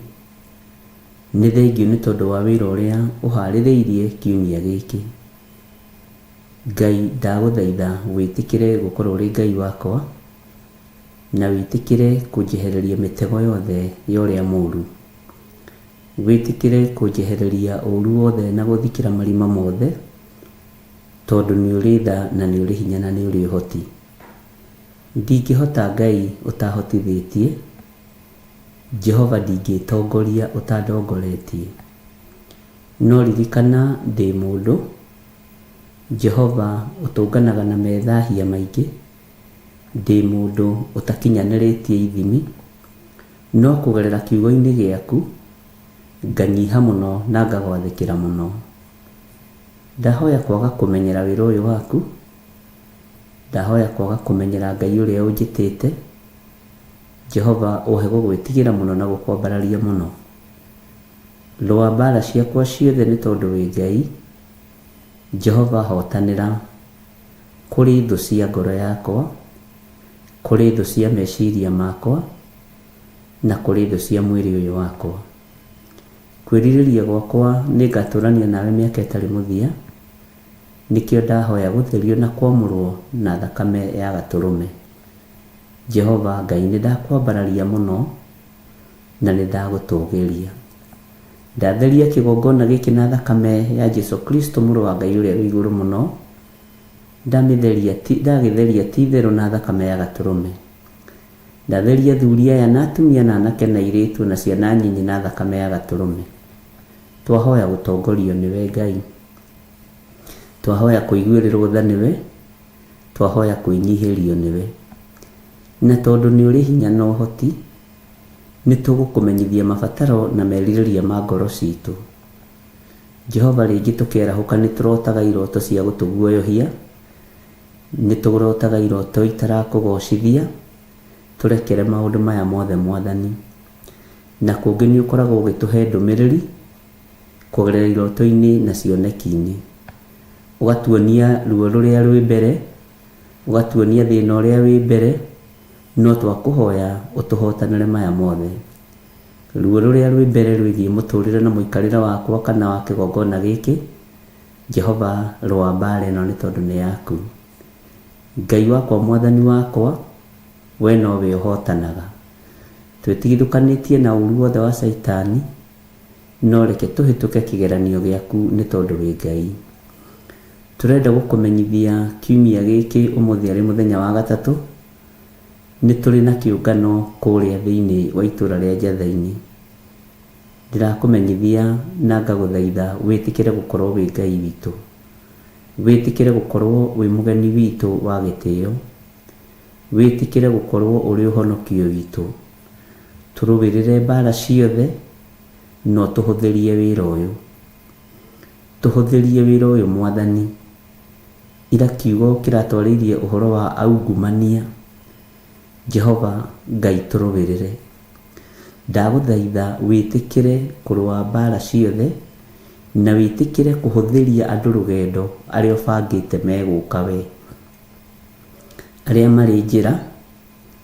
nĩ thengiũ nĩ tondũ wa wĩra ũrĩa ũharĩrĩirie kiumia gĩkĩ. Ngai ndagũthaitha wĩtĩkĩre gũkorwo ũrĩ Ngai wakwa na wĩtĩkĩre kũnjehereria mĩtego yothe ya ũrĩa mũũru, wĩtĩkĩre kũnjehereria ũũru wothe na gũthikĩra marima mothe, tondũ nĩ ũrĩ tha na nĩ ũrĩ hinya na nĩ ũrĩ ũhoti. Ndingĩhota Ngai ũtahotithĩtie, Jehova ndingĩtongoria ũtandongoretie, no ririkana ndĩ mũndũ, Jehova ũtũnganaga na methahia maingĩ, ndĩ mũndũ ũtakinyanĩrĩtie ithimi, no kũgerera kiugo-inĩ gĩaku nganyiha mũno na ngagwathĩkĩra mũno. Ndahoya kwaga kũmenyera wĩra ũyũ waku, ndahoya kwaga kũmenyera Ngai ũrĩa ũnjĩtĩte, Jehova ũhe gũgwĩtigĩra mũno na gũkwambararia mũno. Rũa mbara ciakwa ciothe nĩ tondũ wĩ Ngai, Jehova hotanĩra Kũrĩ thũ cia ngoro yakwa, kũrĩ thũ cia meciria makwa, na kũrĩ thũ cia mwĩrĩ ũyũ wakwa. Kwĩrirĩria gwakwa nĩ ngatũrania nawe mĩaka ĩtarĩ mũthia, nĩkĩo ndahoya gũtherio na kwamũrwo na thakame ya Gatũrũme. Jehova Ngai nĩ ndakwambararia mũno na nĩ ndagũtũgĩria. Ndatheria kĩgongona gĩkĩ na thakame ya Jesu Kristo mũrũ wa Ngai ũrĩa wĩ igũrũ mũno, ndamĩtheria ti, ndagĩtheria ti itherũ na thakame ya Gatũrũme. Ndatheria athuri aya na atumia na anake na airĩtu na ciana nyinyi na thakame ya Gatũrũme. Twahoya gũtongorio nĩwe Ngai. Twahoya kũiguĩrĩrwo tha nĩwe, twahoya kwĩnyihĩrio nĩwe. Na tondũ nĩ ũrĩ hinya na ũhoti, nĩ tũgũkũmenyithia mabataro na merirĩria ma ngoro citũ. Jehova rĩngĩ tũkĩarahũka nĩ tũrotaga iroto cia gũtũguoyohia, nĩ tũrotaga iroto itarakũgocithia, tũrekere maũndũ maya mothe Mwathani. Na kũngĩ nĩ ũkoragwo ũgĩtũhe ndũmĩrĩri kũgerera iroto-inĩ na cioneki-inĩ. Ũgatuonia ruo rũrĩa rwĩ mbere, ũgatuonia thĩna ũrĩa wĩ mbere, no twakũhoya ũtũhotanĩre maya mothe. Ruo rũrĩa rwĩ mbere rwĩgiĩ mũtũrĩre na mũikarĩre wakwa kana wa kĩgongona gĩkĩ, Jehova rũa mbara ĩno nĩ tondũ nĩ yaku. Ngai wakwa Mwathani wakwa, we nowe ũhotanaga. Twĩtigithũkanĩtie na ũru wothe wa Caitani, no reke tũhĩtũke kĩgeranio gĩaku nĩ tondũ wĩ Ngai. Tũrenda gũkũmenyithia kiumia gĩkĩ ũmũthĩ arĩ mũthenya wa gatatũ, nĩ tũrĩ na kĩũngano kũrĩa thĩinĩ wa itũra rĩa Njatha-inĩ. Ndĩrakũmenyithia na ngagũthaitha wĩtĩkĩre gũkorwo wĩ Ngai witũ. Wĩtĩkĩre gũkorwo wĩ mũgeni witũ wa gĩtĩo. Wĩtĩkĩre gũkorwo ũrĩ ũhonokio witũ. Tũrũĩrĩre mbara ciothe na ũtũhũthĩrie wĩra ũyũ. Tũhũthĩrie wĩra ũyũ Mwathani. Ira kiugo kĩratwarĩirie ũhoro wa aungumania. Jehova Ngai tũrũĩrĩre. Ndagũthaitha wĩtĩkĩre kũrũa mbara ciothe na wĩtĩkĩre kũhũthĩria andũ rũgendo arĩa ũbangĩte megũka we. Arĩa marĩ njĩra,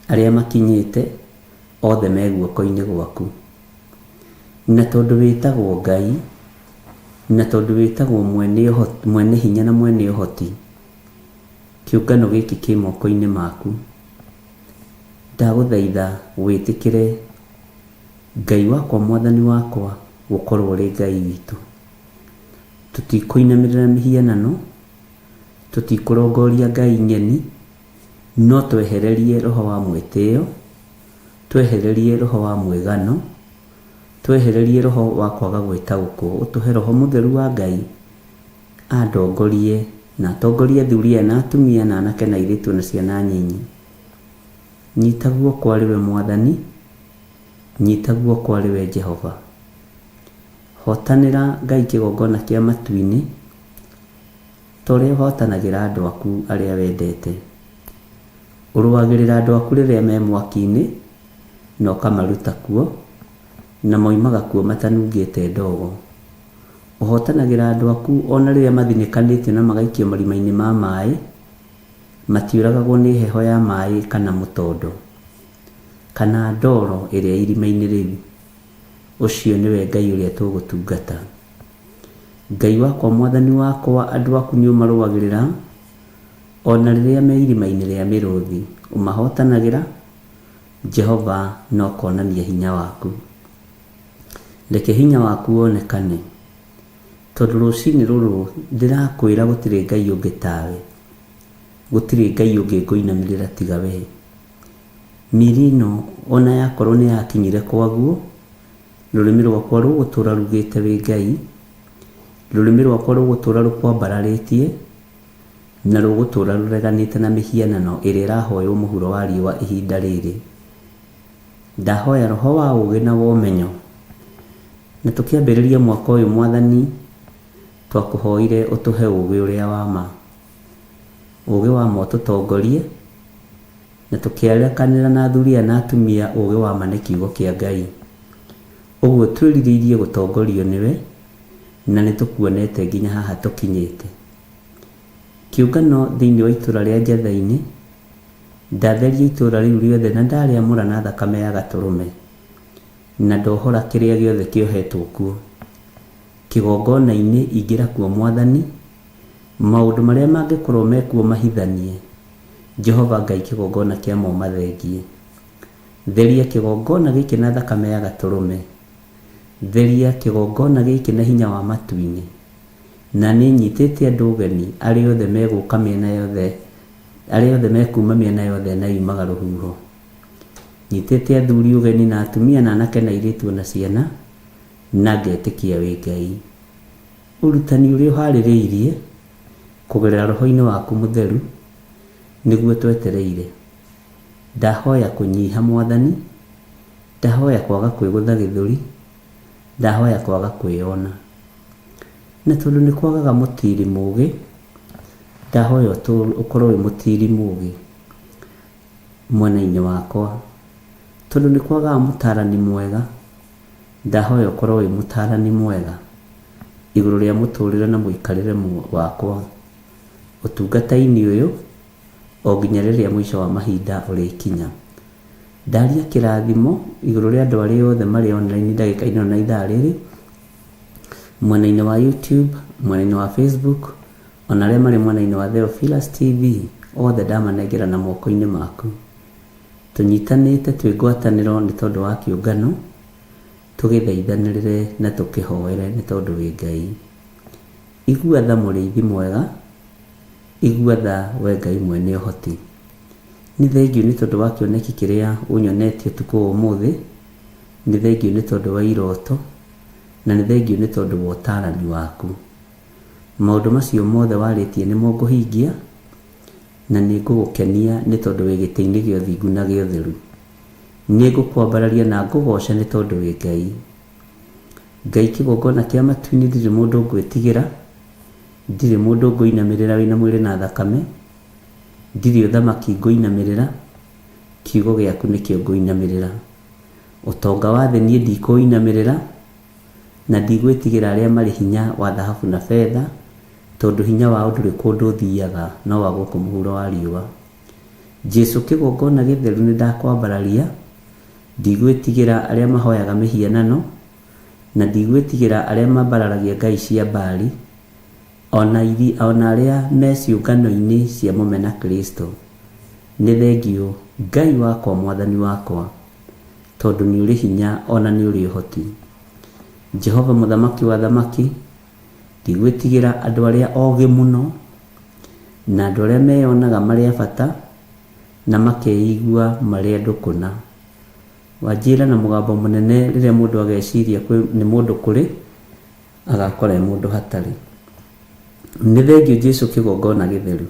arĩa makinyĩte, othe me guoko-inĩ gwaku. Na tondũ wĩtagwo Ngai, na tondũ wĩtagwo mwene hinya na mwene ũhoti, kĩũngano gĩkĩ kĩ moko-inĩ maku. Ndagũthaitha wĩtĩkĩre Ngai wakwa Mwathani wakwa gũkorwo ũrĩ Ngai witũ. Tũtikũinamĩrĩra mĩhianano, tũtikũrongoria ngai ng'eni, no twehererie roho wa mwĩtĩo, twehererie roho wa mwĩgano, twehererie roho wa kwaga gwĩtaũkwo, ũtũhe roho mũtheru wa Ngai andongorie na atongorie athuri aya na atumia na anake na airĩtu na ciana nyinyi. Nyita guoko arĩ we Mwathani, nyita guoko arĩ we Jehova. Hotanĩra Ngai kĩgongona kĩa matu-inĩ, ta ũrĩa ũhotanagĩra andũ aku arĩa wendete. Ũrũagĩrĩra andũ aku rĩrĩa me mwaki-inĩ, na ũkamaruta kuo, na moimaga kuo matanungĩte ndogo. Ũhotanagĩra andũ aku o na rĩrĩa mathinĩkanĩtio na magaikio marima-inĩ ma maĩ, matiũragagwo nĩ heho ya maĩ kana mũtondo, kana ndoro ĩrĩa irima-inĩ rĩu. Ũcio nĩwe Ngai ũrĩa tũgũtungata. Ngai wakwa Mwathani wakwa, andũ aku nĩ ũmarũagĩrĩra, o na rĩrĩa me irima-inĩ rĩa mĩrũthi, ũmahotanagĩra, Jehova, na ũkonania hinya waku. Reke hinya waku wonekane, tondũ rũcinĩ rũrũ ndĩrakwĩra gũtirĩ Ngai ũngĩ tawe, gũtirĩ Ngai ũngĩ ngũinamĩrĩra tiga we. Mĩri ĩno ona yakorwo nĩ yakinyire kwaguo, rũrĩmĩ rwakwa rũgũtũra rugĩte wĩ Ngai, rũrĩmĩ rwakwa rũgũtũra rũkwambararĩtie, na rũgũtũra rũreganĩte na mĩhianano ĩrĩa ĩrahoywo mũhuro wa riũa ihinda rĩrĩ. Ndahoya roho wa ũũgĩ na wa ũmenyo, na tũkĩambĩrĩria mwaka ũyũ Mwathani, twakũhoire ũtũhe ũũgĩ ũrĩa wa ma. Ũũgĩ wa ma ũtũtongorie, na tũkĩarekanĩra na athuri aya na atumia ũũgĩ wa ma nĩ kiugo kĩa Ngai. Ũguo twĩrirĩirie gũtongorio nĩwe, na nĩ tũkuonete nginya haha tũkinyĩte. Kĩũngano thĩinĩ wa itũũra rĩa Njatha-inĩ, ndatheria itũũra rĩu rĩothe na ndarĩamũra na thakame ya Gatũrũme, na ndohora kĩrĩa gĩothe kĩohetwo kuo. Kĩgongona-inĩ ingĩra kuo Mwathani, maũndũ marĩa mangĩkorwo mekuo mahithanie, Jehova Ngai kĩgongona kĩa mo mathengie. Theria kĩgongona gĩkĩ na thakame ya Gatũrũme, theria kĩgongona gĩkĩ na hinya wa matu-inĩ, na nĩ nyitĩte andũ ũgeni arĩa othe megũka mĩena yothe, arĩa othe mekuma mĩena yothe na yumaga rũhuho. Nyitĩte athuri ũgeni na atumia na anake na airĩtu ona ciana, na ngetĩkia wĩ Ngai. Ũrutani ũrĩa ũharĩrĩirie kũgerera roho-inĩ waku mũtheru nĩguo twetereire. Ndahoya kũnyiha Mwathani, ndahoya kwaga kwĩgũtha gĩthũri, ndahoya kwaga kwĩyona. Na tondũ nĩ kwagaga mũtiri mũgĩ, ndahoya ũkorwo wĩ mũtiri mũgĩ mwena-inĩ wakwa. Tondũ nĩ kwagaga mũtarani mwega, ndahoya ũkorwo wĩ mũtarani mwega igũrũ rĩa mũtũrĩre na mũikarĩre wakwa ũtungata-inĩ ũyũ o nginya rĩrĩa mũico wa mahinda ũrĩkinya. Ndaria kĩrathimo igũrũ rĩa andũ arĩa othe marĩ online ndagĩka-inĩ ĩno na ithaa rĩrĩ, mwena-inĩ wa YouTube, mwena-inĩ wa Facebook, ona arĩa marĩ mwena-inĩ wa Theophilus TV, othe ndamanengera na moko-inĩ maku. Tũnyitanĩte twĩ ngwatanĩro nĩ tondũ wa kĩũngano, tũgĩthaithanĩrĩre na tũkĩhoere nĩ tondũ wĩ Ngai. Igua tha mũrĩithi mwega, igua tha we Ngai mwene ũhoti. Nĩ thengiũ nĩ tondũ wa kĩoneki kĩrĩa ũnyonetie ũtukũ wa ũmũthĩ, nĩ thengiũ nĩ tondũ wa iroto, na nĩ thengiũ nĩ tondũ wa ũtarani waku. Maũndũ macio mothe warĩtie nĩmo ngũhingia, na nĩ ngũgũkenia nĩ tondũ wĩ gĩtĩ-inĩ gĩa ũthingu na gĩa ũtheru. Nĩ ngũkwambararia na ngũgooce nĩ tondũ wĩ Ngai. Ngai kĩgongona kĩa matu-inĩ ndirĩ mũndũ ngwĩtigĩra, ndirĩ mũndũ ngũinamĩrĩra wĩna mwĩrĩ na thakame, ndirĩ ũthamaki ngũinamĩrĩra, kiugo gĩaku nĩkĩo ngũinamĩrĩra. Ũtonga wa thĩ niĩ ndikũinamĩrĩra, na ndigwĩtigĩra arĩa marĩ hinya wa thahabu na betha, tondũ hinya wao ndũrĩ kũndũ ũthiaga no wa gũkũ mũhuro wa riũa. Jesu kĩgongona gĩtheru nĩ ndakwambararia, ndigwĩtigĩra arĩa mahoyaga mĩhianano, na ndigwĩtigĩra arĩa mambararagia ngai cia Baali, ona arĩa me ciũngano-inĩ cia mũmena Kristo. Nĩ thengiũ Ngai wakwa Mwathani wakwa, tondũ nĩ ũrĩ hinya ona nĩ ũrĩ ũhoti. Jehova mũthamaki wa thamaki, ndigwĩtigĩra andũ arĩa ogĩ mũno, na andũ arĩa meyonaga marĩ a bata, na makeigua marĩ andũ kũna. Wanjĩra na mũgambo mũnene rĩrĩa mũndũ ageciria nĩ mũndũ kũrĩ, agakora e mũndũ hatarĩ. Nĩ thengiũ Jesu kĩgongona gĩtheru.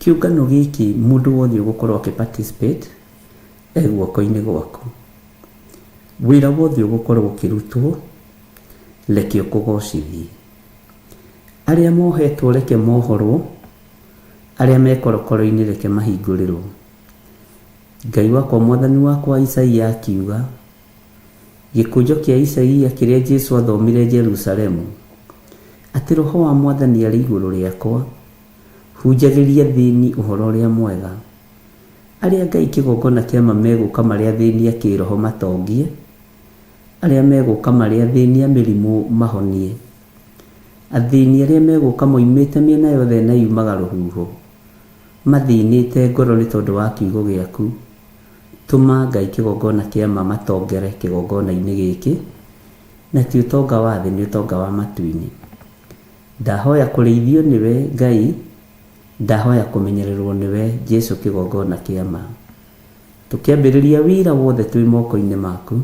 Kĩũngano gĩkĩ mũndũ wothe ũgũkorwo akĩ participate e guoko-inĩ gwaku. Wĩra wothe ũgũkorwo ũkĩrutwo, reke ũkũgocithie. Arĩa mohetwo reke mohorwo, arĩa me korokoro-inĩ reke mahingũrĩrwo. Ngai wakwa Mwathani wakwa Isaia akiuga, gĩkũnjo kĩa Isaia kĩrĩa Jesu athomire Jerusalemu, atĩ roho wa Mwathani arĩ igũrũ rĩakwa, hunjagĩria athĩni ũhoro ũrĩa mwega. Arĩa Ngai kĩgongona kĩa ma megũka marĩ athĩni a kĩroho matongie, arĩa megũka marĩ athĩni a mĩrimũ mahonie, athĩni arĩa megũka moimĩte mĩena yothe na yumaga rũhuho, mathĩnĩte ngoro nĩ tondũ wa kiugo gĩaku. Tũma Ngai kĩgongona kĩa ma matongere kĩgongona-inĩ gĩkĩ, na ti ũtonga wa thĩ, nĩ ũtonga wa matu-inĩ. Ndahoya kũrĩithio nĩwe Ngai, ndahoya kũmenyererwo nĩwe Jesu kĩgongona kĩa ma. Tũkĩambĩrĩria wĩra wothe twĩ moko-inĩ maku,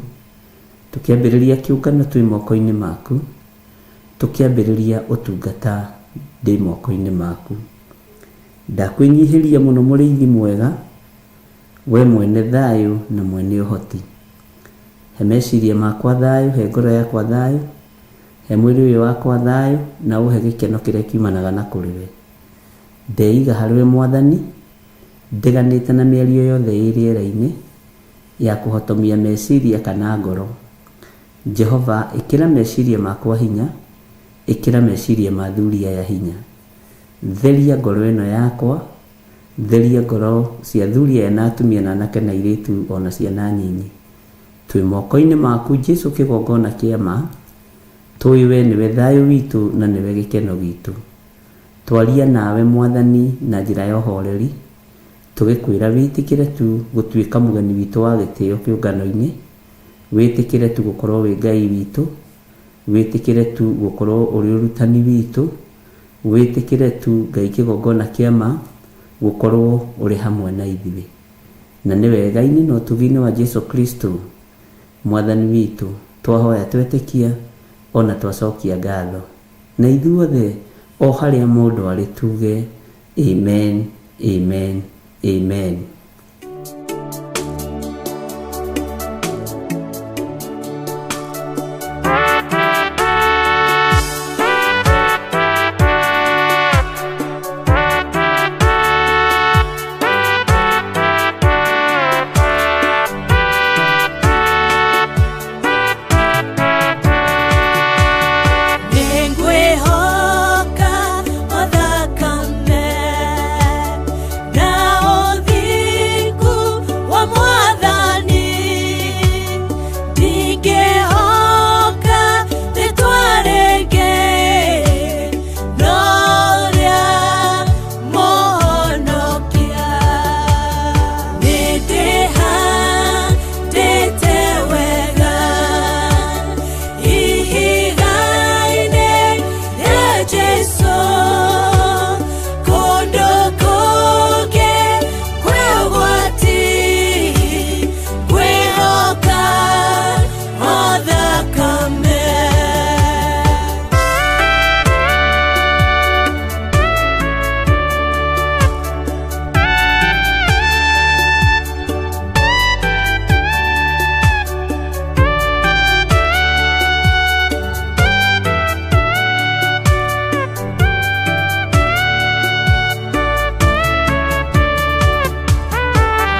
tũkĩambĩrĩria kĩũngano twĩ moko-inĩ maku, tũkĩambĩrĩria ũtungata ndĩ moko-inĩ maku. Ndakwĩnyihĩria mũno mũrĩithi mwega, we mwene thayũ na mwene ũhoti. He meciria makwa thayũ, he ngoro yakwa thayũ, he mwĩrĩ ũyũ wakwa thayũ, na ũhe gĩkeno kĩrĩa kiumanaga na kũrĩ we. Ndeiga harĩ we Mwathani, ndiganĩte na mĩario yothe ĩ rĩera-inĩ ya kũhotomia meciria kana ngoro. Jehova, ĩkĩra meciria makwa hinya, ĩkĩra meciria ma athuri aya hinya. Theria ngoro ĩno yakwa, theria ngoro cia athuri aya na atumia na anake na airĩtu ona ciana nyinyi. Twĩ moko-inĩ maku Jesu kĩgongona kĩa ma, tũĩ we nĩwe thayũ witũ na nĩwe gĩkeno gitũ. Twaria nawe Mwathani na njĩra ya ũhoreri, tũgĩkwĩra wĩtĩkĩre tu gũtuĩka mũgeni witũ wa gĩtĩo kĩũngano-inĩ, wĩtĩkĩre tu gũkorwo wĩ Ngai witũ, wĩtĩkĩre tu gũkorwo ũrĩ ũrutani witũ, wĩtĩkĩre tu Ngai kĩgongona kĩa ma gũkorwo ũrĩ hamwe na ithuĩ. Na nĩ wega-inĩ na ũtugi-inĩ wa Jesu Kristo Mwathani witũ twahoya twetĩkia ona twacokia ngatho. Na ithuothe o harĩa mũndũ arĩ tuge amen, amen, amen. Nĩngwĩhoka o thakame na ũthingu wa Mwathani, ndingĩhoka rĩtwa rĩngĩ no rĩa Mũhonokia. Nĩndĩhandĩte wega ihiga-inĩ rĩa Jesũ, kũndũ kũngĩ kwĩ ũgwati, ngwĩhoka o thakame.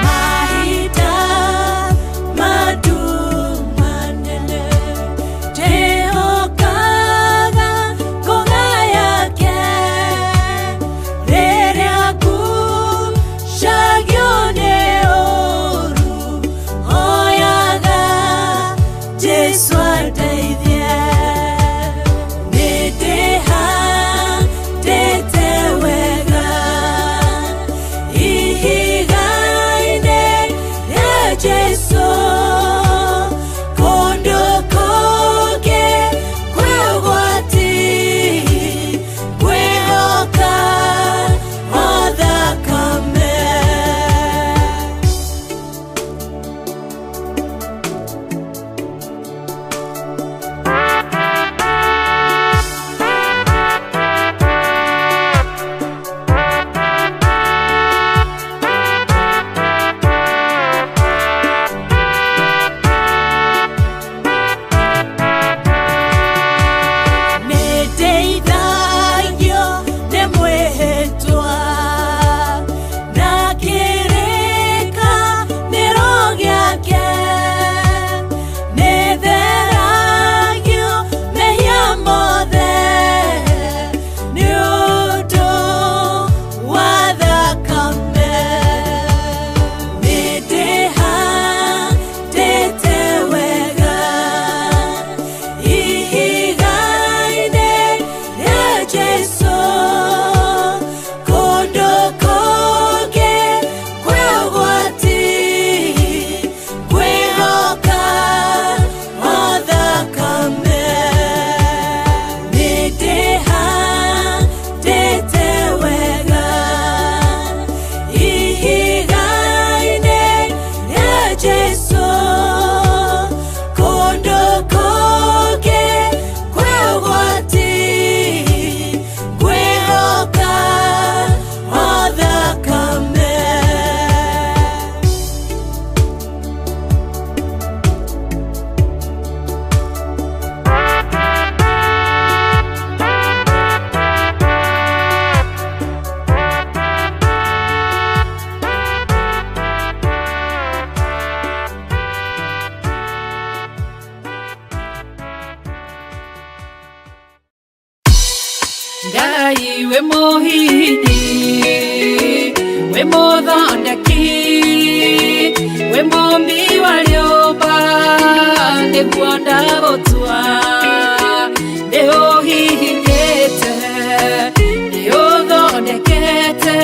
Mahinda manene njĩhokaga ngũga yake, rĩrĩa ngucagio nĩ ũũru, hoyaga Jesũ andeithie. Nĩndĩhandĩte wega ihiga-inĩ rĩa Jesũ, kũndũ kũngĩ kwĩ ũgwati, ngwĩhoka o thakame. Nĩndeithagio nĩ mwĩhĩtwa na kĩrĩkanĩro gĩake, nĩtheragio mehia mothe nĩ ũndũ wa thakame. Nĩndĩhandĩte wega ihiga-inĩ rĩa Jesũ, kũndũ kũngĩ kwĩ ũgwati, ngwĩhoka o thakame. Nĩndĩhandĩte wega ihiga-inĩ rĩa Jesũ, kũndũ kũngĩ kwĩ ũgwati, ngwĩhoka o thakame. Ngai we mũhinya. Mũthondeki, wĩ mũmbi wa rĩũmba, nĩguo ndagũtua. Nĩ ũhihinyĩte, nĩ ũthondekete,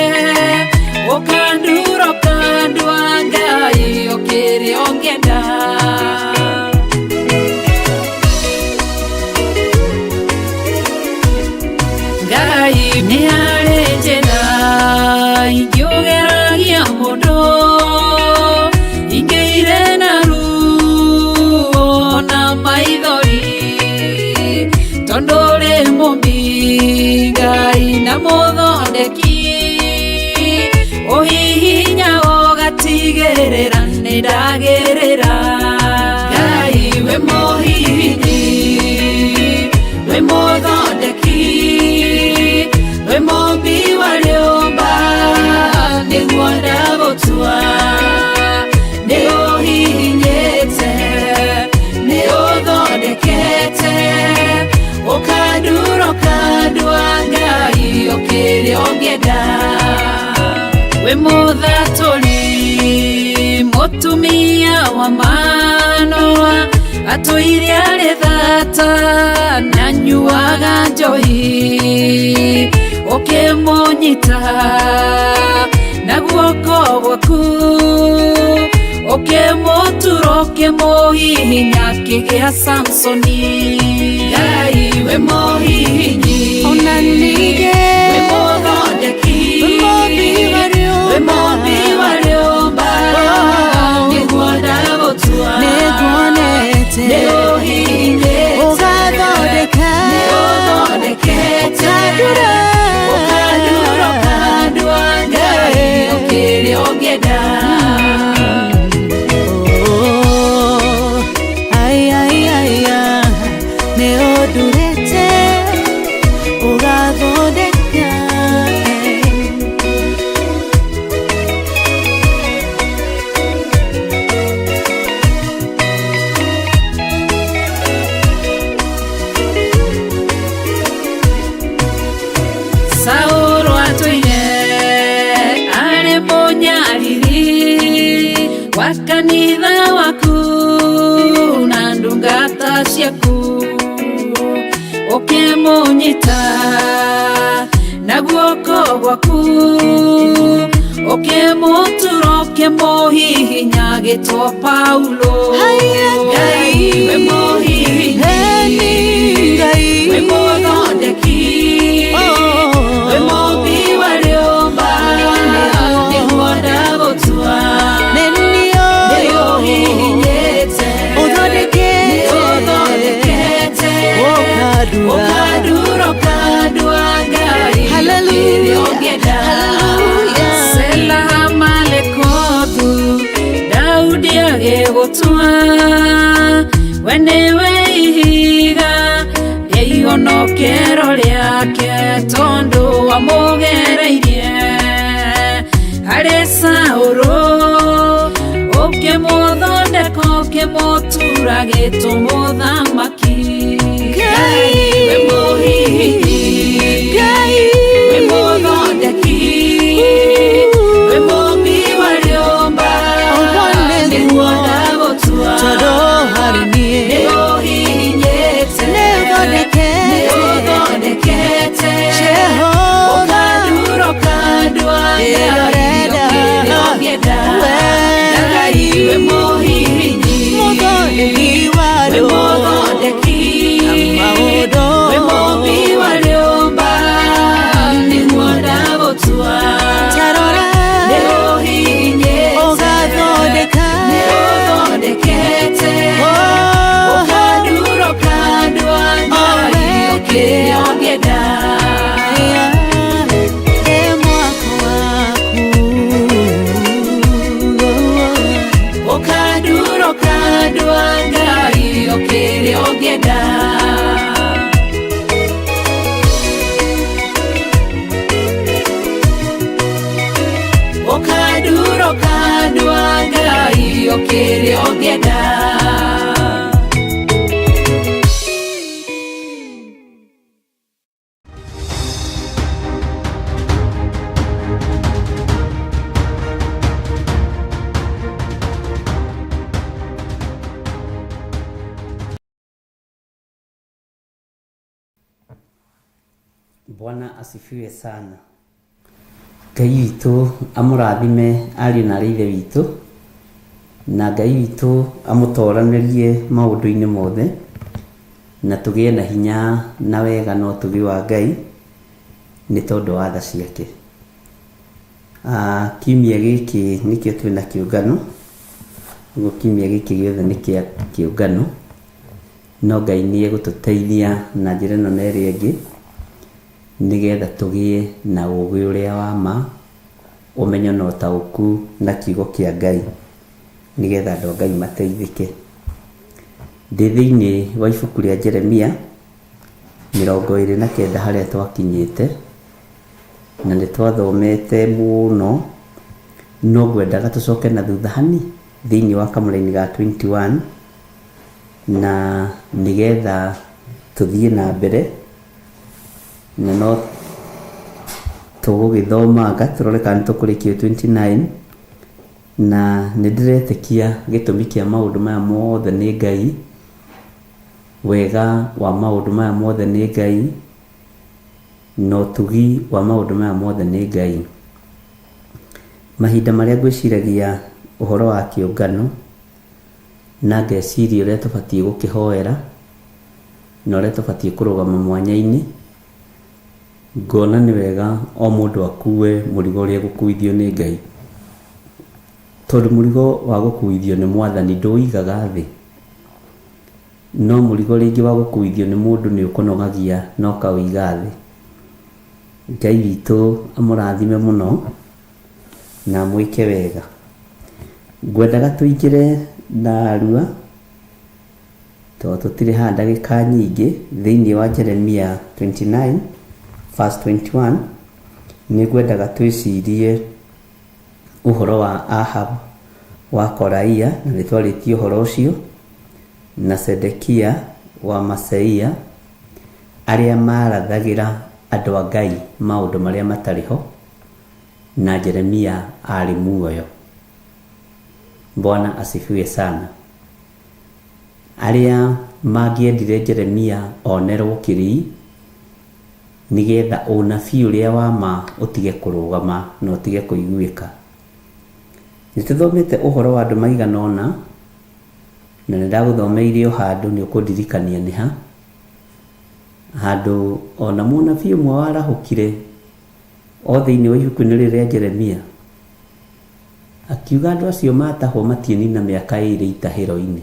ũkandura ũkandua Ngai ũkĩrĩ ũngĩenda. Ngai nĩ harĩ njĩra ingĩũgeragia mũndũ, ingĩire na ruo na maithori, tondũ ũrĩ mũmbi Ngai na mũthondeki, ũhihinya ũgatigĩrĩra nĩ ndagĩrĩra. Ngai wĩ mũhihinyi, wĩ mũthondeki, wĩ mũmbi wa rĩũmba, nĩguo ndagũtua. Nĩ ũhihinyĩte, nĩ ũthondekete, ũkandura ũkandua Ngai ũkĩrĩ ũngĩenda. Wĩ mũthatũri, mũtumia wa Manoa, atũire arĩ thata na nyuaga njohi, ũkĩmũnyita na guoko gwaku, ũkĩmũtura ũkĩmũhihinya akĩgĩa Samsoni. Ngai wĩ mũhihinyi, Ona ningĩ wĩ mũthondeki, wĩ mũmbi wa wĩ rĩũmba, mũmbi wa rĩũmba, nĩguo ndagũtua. Nĩnguonete Nĩ ũhihinyĩte, ũgathondeka, nĩ ũthondekete, ũkandura, ũkandura ũkandua Ngai ũkĩrĩ ũngĩenda. Oh, ai, ai, ai, ah, nĩ ũndurĩte ũgathondeka, eh. Saũlũ atũire arĩ mũnyariri wa kanitha waku na ndungata ciaku, ũkĩmũnyita na guoko gwaku, ũkĩmũtura ũkĩmũhihinya agĩtwo Paulo. Ngai wĩ mũhihinyi, Eni Ngai, wĩ mũthondeki, wĩ mũmbi wa rĩũmba, nĩguo ndagũtua. Nĩ Nĩ niĩ ũhihinyĩte, ũthondekete, nĩ ũthondekete, ũkandura, ũkandura ũkandua Ngai Hallelujah, ũkĩrĩ ũngĩenda. hallelujah. Sela Hamalekothu, Daudi agĩgũtua, we nĩwe ihiga rĩa ihonokero rĩake, tondũ wamũgereirie harĩ Saũlũ, ũkĩmũthondeka ũkĩmũtura gĩtũmũthamaki. Ngai, wĩ mũhihinyi, Ngai, wĩ mũthondeki, wĩ mũmbi wa rĩũmba, Ũguo nĩguo nĩguo, ndagũtua. tondũ harĩ Nĩ niĩ ũhihinyĩte, nĩ ũthondekete, nĩ ũthondekete, Jehova, ũkandura ũkandua Ĩrĩa Ngai ũrenda, ũkĩrĩ ũngĩenda. we Ngai wĩ mũhihinyi, mũthondeki wa wĩ andũ, mũthondeki, maũndũ wĩ mũmbi wa rĩũmba, nĩguo ndagũtua. Ta rora, Nĩ ũhihinyĩte, ũgathondeka, nĩ ũthondekete, Oh, ũkandura ũkandua Ngai ũkĩrĩ ũngĩenda. ĩ mwako waku. Ũkandura ũkandua Ngai ũkĩrĩ ũngĩenda. Ũkandura ũkandua Ngai ũkĩrĩ ũngĩenda. Bwana asifiwe sana. Ngai witũ amũrathime ariũ na arĩ ithe witũ, na Ngai witũ amũtoranĩrie maũndũ-inĩ mothe, na tũgĩe na hinya na wega na ũtugi wa Ngai nĩ tondũ wa tha ciake. Kiumia gĩkĩ nĩkĩo twĩna kĩũngano, ũguo kiumia gĩkĩ gĩothe nĩ kĩa kĩũngano, no Ngai nĩ egũtũteithia na njĩra ĩno na ĩrĩa ĩngĩ, nĩgetha tũgĩe na ũgĩ ũrĩa wa ma, ũmenyo na ũtaũku na kiugo kĩa Ngai, nĩgetha andũ a Ngai mateithĩke. Ndĩ thĩinĩ wa ibuku rĩa Jeremia 29 harĩa twakinyĩte, na nĩ twathomete mũno, no ngwendaga tũcoke na thutha hani thĩinĩ wa kamũraini ga 21, na nĩgetha tũthiĩ na mbere, na no tũgũgĩthomanga tũrore kana nĩ tũkũrĩkia 29. Na nĩ ndĩretĩkia gĩtũmi kĩa maũndũ maya mothe nĩ Ngai, wega wa maũndũ maya mothe nĩ Ngai, na ũtugi wa maũndũ maya mothe nĩ Ngai. Mahinda marĩa ngwĩciragia ũhoro wa kĩũngano, na ngeciria ũrĩa tũbatiĩ gũkĩhoera, na ũrĩa tũbatiĩ kũrũgama mwanya-inĩ, ngona nĩ wega o mũndũ akue mũrigo ũrĩa egũkuithio nĩ Ngai. Tondũ mũrigo wa gũkuithio nĩ Mwathani ndũũigaga thĩ, no mũrigo rĩngĩ wa gũkuithio nĩ mũndũ nĩ ũkũnogagia na ũkaũiga thĩ. Ngai witũ amũrathime mũno na amwĩke wega. Ngwendaga tũingĩre narua, tondũ tũtirĩ haha ndagĩka nyingĩ, thĩinĩ wa Jeremia 29 verse 21, nĩ ngwendaga twĩcirie ũhoro wa Ahab wa Koraia, na nĩ twarĩtie ũhoro ũcio, na Sedekia wa Maseia, arĩa marathagĩra andũ a Ngai maũndũ marĩa matarĩ ho, na Jeremia arĩ muoyo. Bwana asifiwe sana. Arĩa mangĩendire Jeremia onerwo kĩrii, nĩgetha ũnabii ũrĩa wa ma ũtige kũrũgama na ũtige kũiguĩka. Nĩ tũthomete ũhoro wa andũ maigana ũna, na nĩ ndagũthomeire o handũ, nĩ ũkũndirikania nĩ ha. Handũ ona mũnabii ũmwe warahũkire o thĩinĩ wa ibuku-inĩ rĩrĩ rĩa Jeremia, akiuga andũ acio matahwo matiĩnina mĩaka 2 itahĩro-inĩ,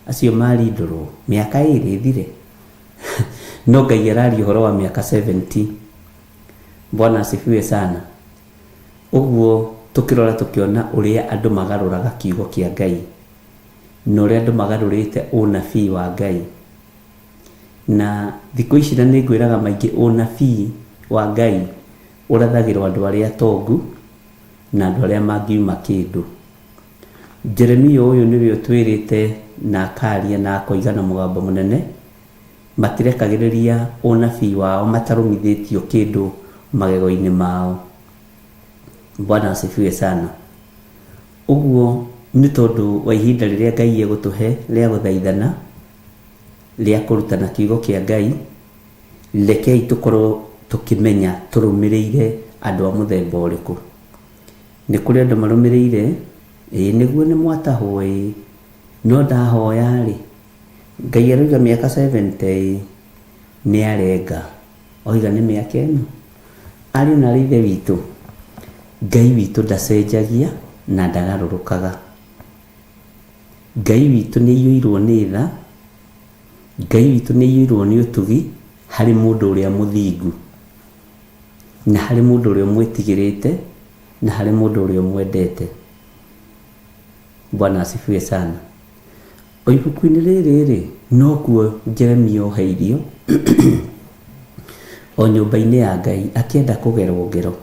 acio marindũrwo mĩaka 2 ĩthire. No Ngai araria ũhoro wa mĩaka 70. Bwana asifiwe sana. Ũguo tũkĩrora tũkĩona ũrĩa andũ magarũraga kiugo kĩa Ngai, na ũrĩa andũ magarũrĩte ũnabii wa Ngai. Na thikũ ici na nĩ ngwĩraga maingĩ, ũnabii wa Ngai ũrathagĩrwo andũ arĩa atongu na andũ arĩa mangiuma kĩndũ. Jeremia ũyũ nĩwe ũtwĩrĩte na akaria na akoiga na mũgambo mũnene, matirekagĩrĩria ũnabii wao matarũmithĩtio kĩndũ magego-inĩ mao. Bwana asifiwe sana. Ũguo nĩ tondũ wa ihinda rĩrĩa Ngai egũtũhe rĩa gũthaithana, rĩa kũrutana kiugo kĩa Ngai, rekei tũkorwo tũkĩmenya tũrũmĩrĩire andũ a mũthemba ũrĩkũ. Nĩ kũrĩ andũ marũmĩrĩire, ĩĩ nĩguo nĩ mwatahwo ĩĩ, no ndahoya rĩ, Ngai aroiga mĩaka 70 ĩĩ, nĩ arenga. Oiga nĩ mĩaka ĩno. Ariũ na arĩ ithe witũ, Ngai witũ ndacenjagia na ndagarũrũkaga. Ngai witũ nĩ aiyũirwo nĩ tha, Ngai witũ nĩ aiyũirwo nĩ ũtugi harĩ mũndũ ũrĩa mũthingu, na harĩ mũndũ ũrĩa ũmwĩtigĩrĩte, na harĩ mũndũ ũrĩa ũmwendete. Bwana asifiwe sana. O ibuku-inĩ rĩrĩ rĩ, nokuo Jeremia oheirio o nyũmba-inĩ ya Ngai akĩenda kũgerwo ngero,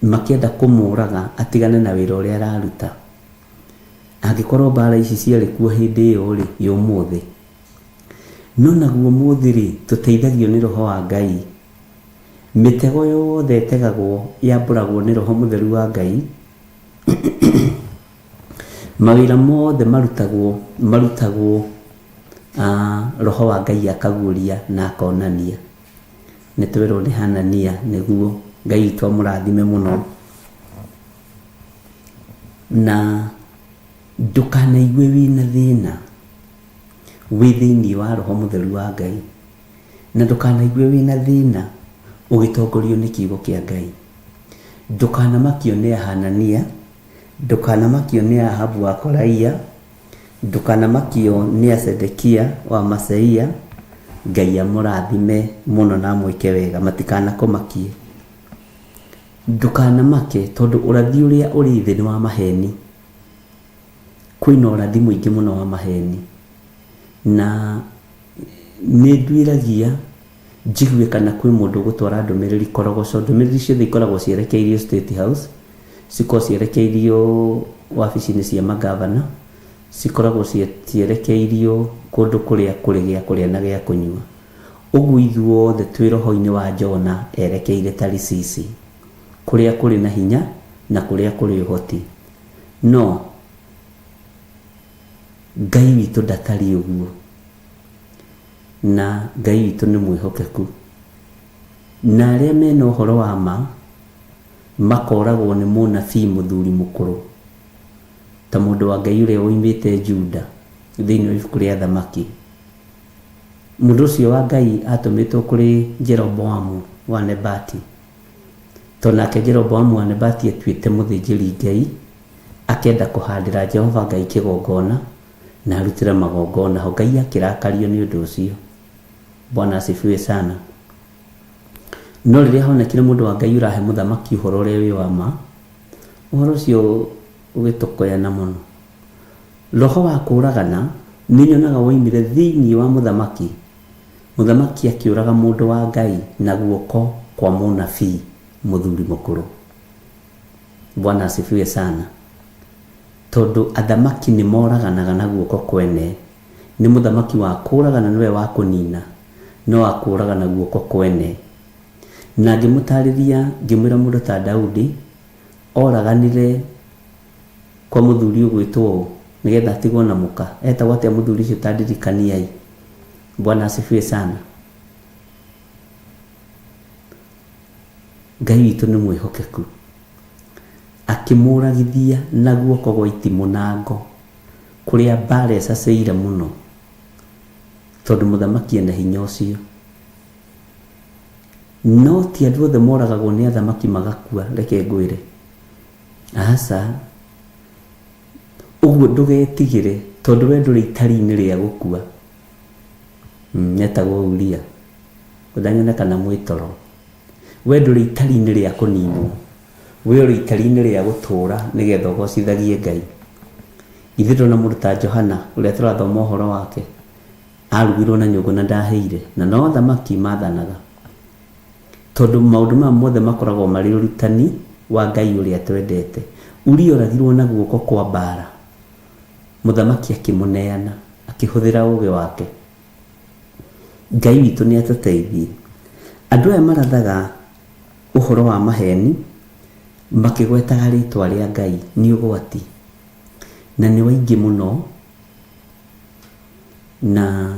makĩenda kũmũraga atigane na wĩra ũrĩa araruta. Angĩkorwo mbara ici ciarĩ kuo hĩndĩ ĩyo rĩ, ya ũmũthĩ. No naguo ũmũthĩ rĩ, tũteithagio nĩ Roho wa Ngai. Mĩtego yothe ĩtegagwo yambũragwo nĩ Roho Mũtheru wa Ngai. Mawĩra mothe marutagwo, marutagwo Roho wa Ngai akaguũria na akonania. Nĩ twerwo nĩ Hanania nĩguo. Ngai witũ amũrathime mũno. Na ndũkanaigue wĩna thĩna wĩ thĩinĩ wa Roho Mũtheru wa Ngai, na ndũkanaigue wĩna thĩna ũgĩtongorio nĩ kiugo kĩa Ngai. Ndũkanamakio nĩ Hanania, ndũkanamakio nĩ Ahabu wa Koraia, ndũkanamakio nĩ Zedekia wa Maseia. Ngai amũrathime mũno na amwĩke wega, matikanakũmakie. Ndũkanamake tondũ ũrathi ũrĩa ũrĩ thĩ nĩ wa maheni. Kwĩna ũrathi mũingĩ mũno wa maheni, na nĩ nduĩragia njigue kana kwĩ mũndũ ũgũtwara ndũmĩrĩri korogoco. Ndũmĩrĩri ciothe ikoragwo cierekeirio State House, cikoragwo cierekeirio wabici-inĩ cia magavana, cikoragwo cierekeirio kũndũ kũrĩa kũrĩ gĩa kũrĩa na gĩa kũnyua. Ũguo ithuothe twĩ roho-inĩ wa Jona erekeire Tarisisi, kũrĩa kũrĩ na hinya na kũrĩa kũrĩ ũhoti. No Ngai witũ ndatariĩ ũguo, na Ngai witũ nĩ mwĩhokeku, na arĩa mena ũhoro wa ma makoragwo nĩ mũnabii mũthuri mũkũrũ ta mũndũ wa Ngai ũrĩa woimĩte Juda thĩinĩ wa ibuku rĩa Thamaki. Mũndũ ũcio wa Ngai atũmĩtwo kũrĩ Jeroboamu wa Nebati, tondũ nake Jeroboamu wa Nebati atuĩte mũthĩnjĩri Ngai, akenda kũhandĩra Jehova Ngai kĩgongona na arutĩre magongona ho. Ngai akĩrakario nĩ ũndũ ũcio. Bwana asifiwe sana. No rĩrĩa honekire mũndũ wa Ngai ũrahe mũthamaki ũhoro ũrĩa wĩ wa ma, ũhoro ũcio ũgĩtokoyana mũno. Roho wa kũũragana nĩ nyonaga woimire thĩinĩ wa mũthamaki. Mũthamaki akĩũraga mũndũ wa Ngai na guoko kwa mũnabii mũthuri mũkũrũ. Bwana asifiwe sana. Tondũ athamaki nĩ moraganaga na guoko kwene. Nĩ mũthamaki wa kũũragana nĩwe wa kũnina, no akũũraga na guoko kwene. Na ngĩmũtarĩria ngĩmwĩra mũndũ ta Daudi oraganire kwa mũthuri ũgwĩtwo ũũ nĩgetha atigwo na mũka. Etagwo atĩa mũthuri ũcio ta ndirikaniai. Bwana asifiwe sana. Ngai witũ nĩ mwĩhokeku. Akĩmũragithia na guoko gwa itimũ na ngo, kũrĩa mbara ĩcacĩire mũno, tondũ mũthamaki ena hinya ũcio. No ti andũ othe moragagwo nĩ athamaki magakua, reke ngwĩre. Aca. Ũguo ndũgetigĩre, tondũ we ndũrĩ itari-inĩ rĩa gũkua. Etagwo Uria. Ndanyone kana mwĩtoro. We ndũrĩ itari-inĩ rĩa kũninwo. We ũrĩ itari-inĩ rĩa gũtũũra nĩgetha ũgocithagie Ngai. Ithuĩ ndona mũndũ ta Johana ũrĩa tũrathoma ũhoro wake, arugirwo na nyũngũ na ndahĩire, na no athamaki mathanaga. Tondũ maũndũ maya mothe makoragwo marĩ ũrutani wa Ngai ũrĩa twendete. Uria oragirwo na guoko kwa mbara. Mũthamaki akĩmũneana, akĩhũthĩra ũũgĩ wake. Ngai witũ nĩ atũteithie. Andũ aya marathaga ũhoro wa maheni makĩgwetaga rĩtwa rĩa Ngai nĩ ũgwati, na nĩ waingĩ mũno, na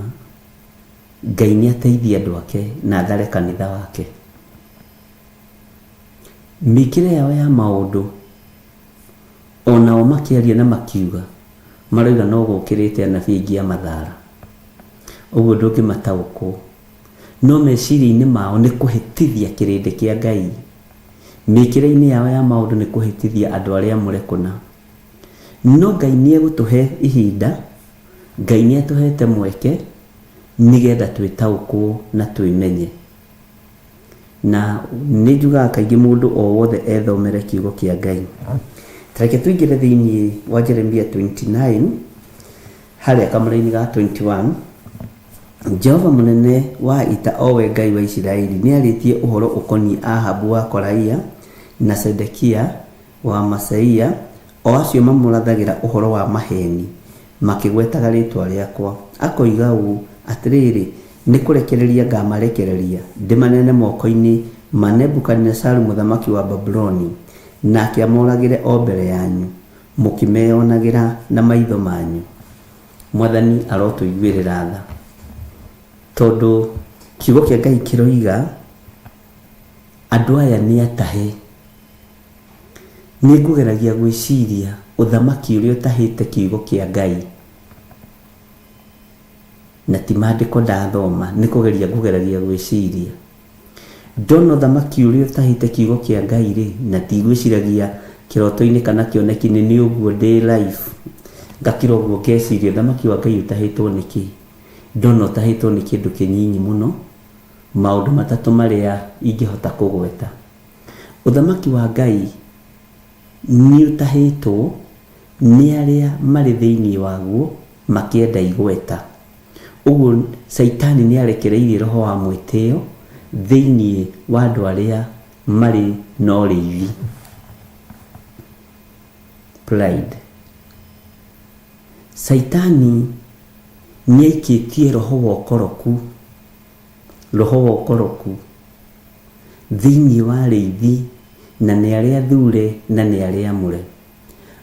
Ngai nĩ ateithie andũ ake na athare kanitha wake. Mĩkĩre yao ya maũndũ onao makĩaria na makiuga marauga no gũkĩrĩte anabii aingĩ a mathara. Ũguo ndũngĩmataũkwo. No meciria-inĩ mao nĩ kũhĩtithia kĩrĩndĩ kĩa Ngai. Mĩkĩre-inĩ yao ya maũndũ nĩ kũhĩtithia andũ arĩa amũre kũna. No Ngai nĩ egũtũhe ihinda, Ngai nĩ atũhete mweke nĩgetha twĩtaũkwo na twĩmenye. Na nĩ njugaga kaingĩ mũndũ o wothe ethomere kiugo kĩa Ngai. Tareke tũingĩre thĩinĩ wa Jeremia 29 harĩa kamũra-inĩ ga 21. Jehova mũnene wa ita o we Ngai wa Isiraeli nĩ arĩtie ũhoro ũkoniĩ Ahabu wa Koraia na Zedekia wa Maseia, o acio mamũrathagĩra ũhoro wa maheni makĩgwetaga rĩtwa rĩakwa. Akoiga ũũ, atĩrĩrĩ, nĩ kũrekereria ngamarekereria ndĩmaneane moko-inĩ ma Nebukadinezaru mũthamaki wa Babuloni, nake amoragĩre o mbere yanyu, mũkĩmeyonagĩra na maitho manyu. Mwathani arotũiguĩrĩra tha, tondũ kiugo kĩa Ngai kĩroiga Andũ aya nĩ atahe. Nĩ ngũgeragia gwĩciria ũthamaki ũrĩa ũtahĩte kiugo kĩa Ngai. Na ti maandĩko ndathoma, nĩ kũgeria ngũgeragia gwĩciria. Ndona ũthamaki ũrĩa ũtahĩte kiugo kĩa Ngai rĩ, na ndigwĩciragia kĩroto-inĩ kana kĩoneki-inĩ, nĩ ũguo ndĩ life. Ngakira ũguo ngeciria ũthamaki wa Ngai ũtahĩtwo nĩkĩ? Ndona ũtahĩtwo nĩ kĩndũ kĩnyinyi mũno, maũndũ matatũ marĩa ingĩhota kũgweta. Ũthamaki wa Ngai nĩ ũtahĩtwo nĩ arĩa marĩ thĩinĩ waguo makĩenda igweta. Ũguo Caitani nĩ arekereirie roho wa mwĩtĩo thĩinĩ wa andũ arĩa marĩ na ũrĩithi. Pride. Caitani nĩ aikĩtie roho wa ũkoroku, roho wa ũkoroku thĩinĩ wa arĩithi na nĩ arĩa athure na nĩ arĩa amũre,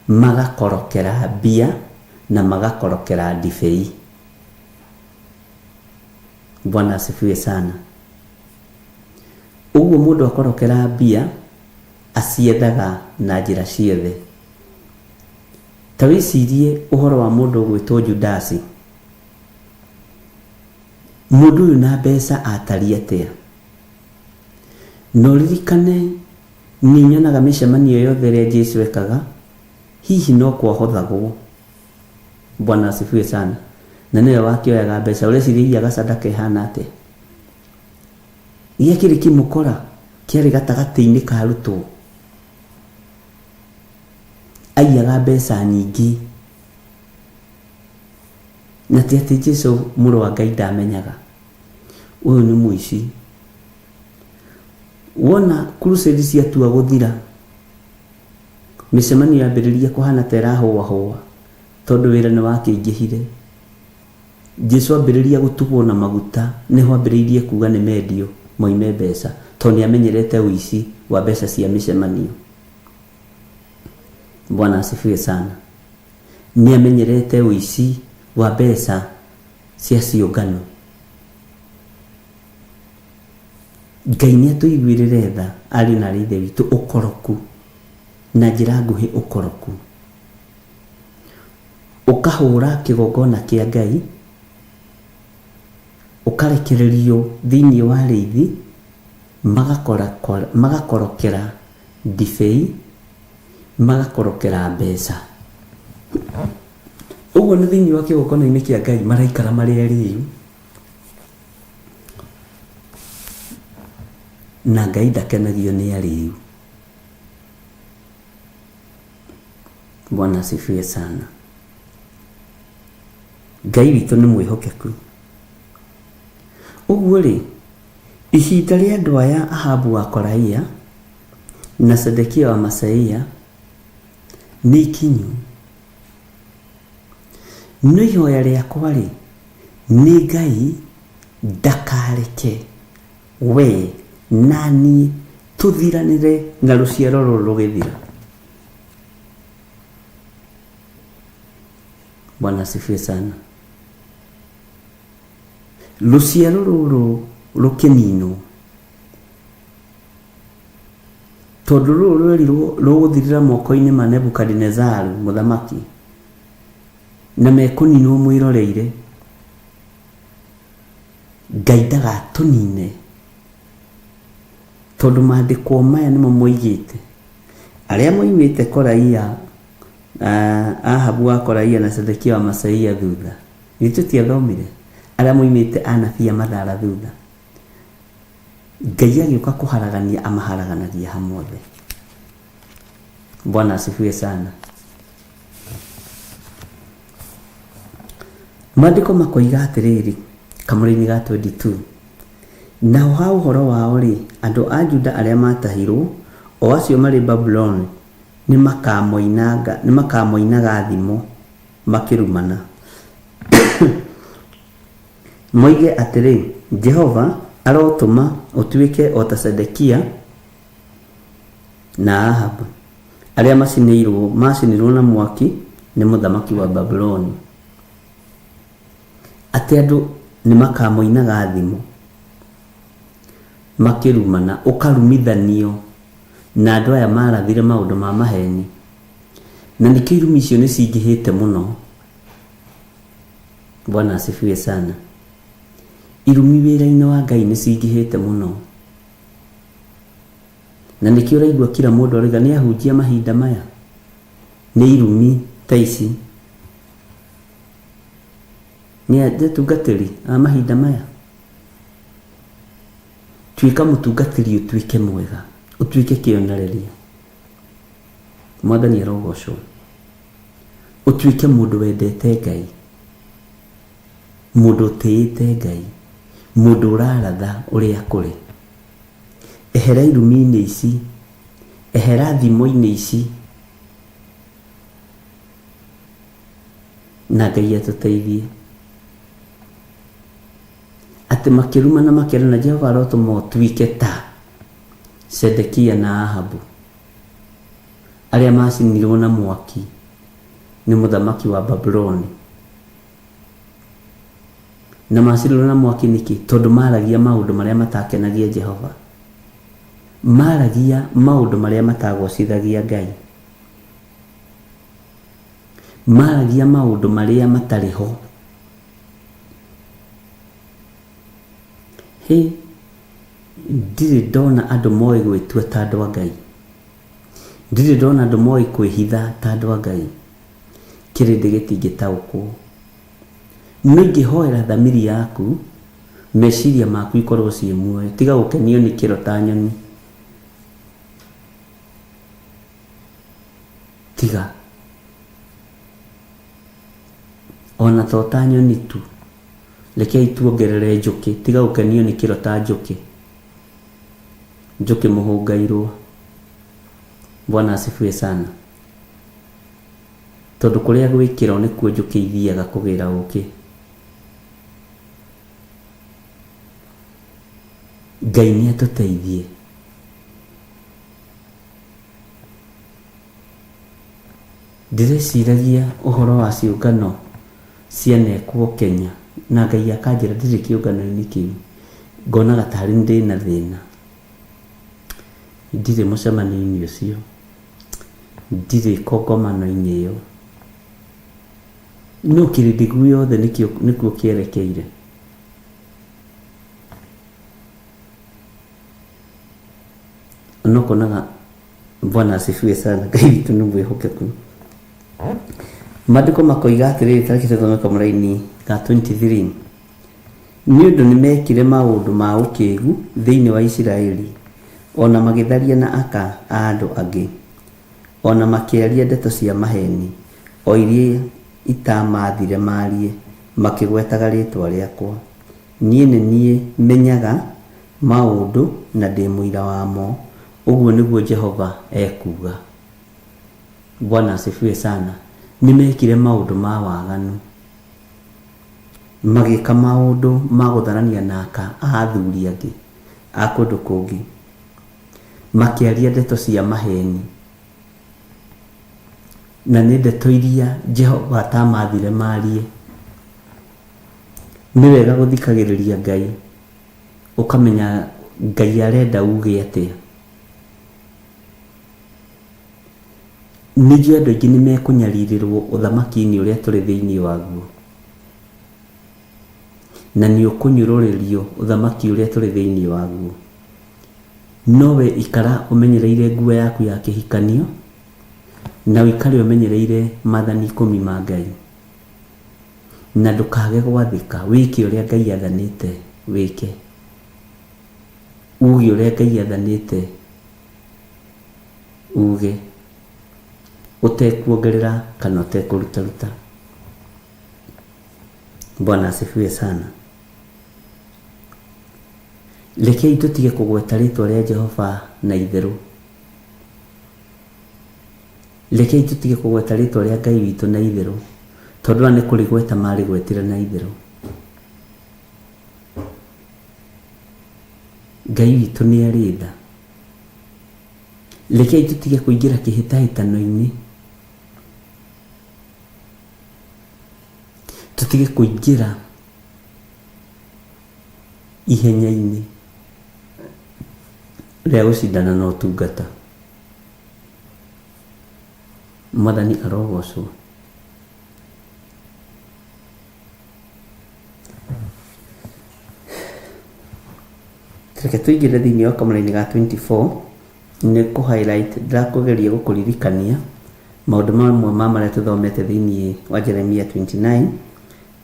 magakorokera mbia na magakorokera ndibei. Bwana asifiwe sana. Ũguo mũndũ akorokera mbia aciethaga na njĩra ciothe. Ta wĩcirie ũhoro wa mũndũ ũgwĩtwo Judasi. Mũndũ ũyũ na mbeca atariĩ atĩa? Na ũririkane nĩ nyonaga mĩcemanio yothe ĩrĩa Jesu ekaga, hihi no kwahothagwo. Bwana asifiwe sana. Na nĩwe wakĩoyaga mbeca, ũreciria aiyaga sadaka ĩhana atĩa? Gĩakĩrĩ kĩmũkora kĩarĩ gatagatĩ-inĩ ka arutwo. Aiyaga mbeca nyingĩ. Na ti atĩ Jesu mũrũ wa Ngai ndamenyaga. Ũyũ nĩ mũici. Wona crusade ciatua gũthira, mĩcemanio yambĩrĩria kũhana ta ĩrahũahũa tondũ wĩra nĩ wakĩingĩhire. Jesu ambĩrĩria gũtugwo na maguta nĩho ambĩrĩirie kuga nĩ mendio moime mbeca tondũ nĩ amenyerete ũici wa mbeca cia mĩcemanio. Bwana asifiwe sana. Nĩ amenyerete ũici wa mbeca cia ciũngano. Ngai nĩ atũiguĩrĩre tha ariũ na aarĩ a Ithe witũ ũkoroku na njĩra nguhĩ ũkoroku. Ũkahũra kĩgongona kĩa Ngai, ũkarekererio thĩinĩ wa arĩithi magakorokera ndibei, magakorokera mbeca. Ũguo nĩ thĩinĩ wa kĩgongona-inĩ kĩa Ngai maraikara marĩ arĩu. Na Ngai ndakenagio nĩ arĩu. Bwana asifiwe sana. Ngai witũ nĩ mwĩhokeku. Ũguo rĩ, ihinda rĩa andũ aya Ahabu wa Koraia na Sedekia wa Maseia nĩ ikinyu. No ihoya rĩakwa rĩ, nĩ Ngai ndakareke we na niĩ tũthiranĩre na rũciaro rũrũ rũgĩthira. Bwana asifiwe sana. Rũciaro rũrũ rũkĩninwo tondũ rũrũ rwerirwo rũgũthirĩra moko-inĩ ma Nebukadinezaru mũthamaki na mekũninwo mwĩroreire. Ngai ndagatũnine tondũ maandĩko maya nĩmo moigĩte arĩa moimĩte Koraia, Ahabu wa Koraia na Zedekia wa Maseia thutha. Githĩ tũtiathomire? Arĩa moimĩte anabii a Mathara thutha. Ngai agĩũka kũharagania amaharaganagia hamwe othe. Bwana asifiwe sana. Maandĩko makoiga atĩrĩrĩ, kamũra-inĩ ga 22, naho ha ũhoro wao-rĩ, andũ a Juda arĩa maatahirwo, o acio marĩ Babuloni, nĩmakamoinaga thimo makĩrumana, moige atĩrĩ, Jehova arotũma ũtuĩke o ta Zedekia na Ahabu, arĩa macinirwo na mwaki nĩ mũthamaki wa Babuloni. Atĩ andũ nĩ makamoinaga thimo. Makĩrumana, ũkarumithanio na andũ aya marathire maũndũ ma maheni. Na nĩkĩo irumi icio nĩ cingĩhĩte mũno. Bwana asifiwe sana. Irumi wĩra-inĩ wa Ngai nĩ cingĩhĩte mũno. Na nĩkĩo ũraigua kila mũndũ aroiga nĩ ahunjia mahinda maya. Nĩ irumi ta ici. Nĩ atungatĩri a mahinda maya. Tuĩka mũtungatĩri ũtuĩke mwega, ũtuĩke kĩonereria. Mwathani arogocwo. Ũtuĩke mũndũ wendete Ngai, mũndũ ũtĩĩte Ngai, mũndũ ũraratha ũrĩa kũrĩ. Ehera irumi-inĩ ici, ehera thimo-inĩ ici, na Ngai atũteithie. Atĩ makĩrumana makerana Jehova arotũma ũtuĩke ta Sedekia na Ahabu, arĩa macinirwo na mwaki nĩ mũthamaki wa Babuloni. Na macinirwo na mwaki nĩkĩ? Tondũ maragia maũndũ marĩa matakenagia Jehova. Maragia maũndũ marĩa matagocithagia Ngai. Maragia maũndũ marĩa matarĩ ho. Hĩ, ndirĩ ndona andũ moĩ gwĩtua ta andũ a Ngai. Ndirĩ ndona andũ moĩ kwĩhitha ta andũ a Ngai. Kĩrĩndĩ gĩtingĩtaũkwo. No ingĩhoera thamiri yaku, meciria maku ikorwo ciĩ muoyo. Tiga gũkenio nĩ kĩro ta nyoni. Tiga. Ona to ta nyoni tu. Rekei tuongerere njũkĩ. Tiga gũkenio nĩ kĩro ta njũkĩ. Njũkĩ mũhũngairwo. Bwana asifiwe sana. Tondũ kũrĩa gwĩ kĩro nĩkuo njũkĩ ithiaga kũgĩra ũkĩ. Ngai nĩ atũteithie. Ndĩreciragia ũhoro wa ciũngano cianekwo Kenya na Ngai akanjĩra ndirĩ kĩũngano-inĩ kĩu, ngonaga tarĩ ndĩna thĩna. Ndirĩ mũcemanio-inĩ ũcio, ndirĩ kongomano-inĩ ĩyo, no kĩrĩndĩ guothe nĩkuo kĩerekeire. No konaga Bwana asifiwe sana, Ngai witũ nĩ mwĩhokeku. Maandĩko makoiga atĩrĩrĩ, ta reke tũthome kamũraini ga 23. Nĩ ũndũ nĩmekire maũndũ ma ũkĩgu thĩinĩ wa Isiraeli, o na magĩtharia na aka a andũ angĩ, o na makĩaria ndeto cia maheni, o iria itaamaathire maarie, makĩgwetaga rĩĩtwa rĩakwa. Niĩ nĩ niĩ menyaga maũndũ na ndĩ mũira wamo, ũguo nĩguo Jehova ekuuga. Bwana asifiwe sana. Nĩmekire maũndũ ma waganu. Magĩka maũndũ ma gũtharania na aka a athuri angĩ a kũndũ kũngĩ. Makĩaria ndeto cia maheni. Na nĩ ndeto iria Jehova atamathire marie. Nĩ wega gũthikagĩrĩria Ngai, ũkamenya Ngai arenda uge atĩa. Nĩ njũĩ andũ aingĩ nĩ mekũnyarirĩrwo ũthamaki-inĩ ũrĩa tũrĩ thĩinĩ waguo. Na nĩ ũkũnyũrũrĩrio ũthamaki ũrĩa tũrĩ thĩinĩ waguo. No we ikara ũmenyereire nguo yaku ya kĩhikanio, na ũikare ũmenyereire maathani ikũmi ma Ngai. Na ndũkage gwathĩka, wĩke ũrĩa Ngai athanĩte wĩke. Uge ũrĩa Ngai athanĩte uge, ũtekuongerera kana ũtekũrutaruta. Bwana asifiwe sana. Rekei tũtige kũgweta rĩtwa rĩa Jehova na itherũ. Rekei tũtige kũgweta rĩtwa rĩa Ngai witũ na itherũ, tondũ aya nĩ kũrĩgweta marĩgwetire na itherũ. Ngai witũ nĩ arĩ tha. Rekei tũtige kũingĩra kĩhĩtahĩtano-inĩ, tũtige kũingĩra ihenya-inĩ. Rĩa gũcindana na ũtungata. Mwathani arogocwo. Reke tũingĩre thĩinĩ wa kamũraini ga 24 nĩ kũ highlight ndĩrakũgeria gũkũririkania maũndũ mamwe ma marĩa tũthomete thĩinĩ wa Jeremia 29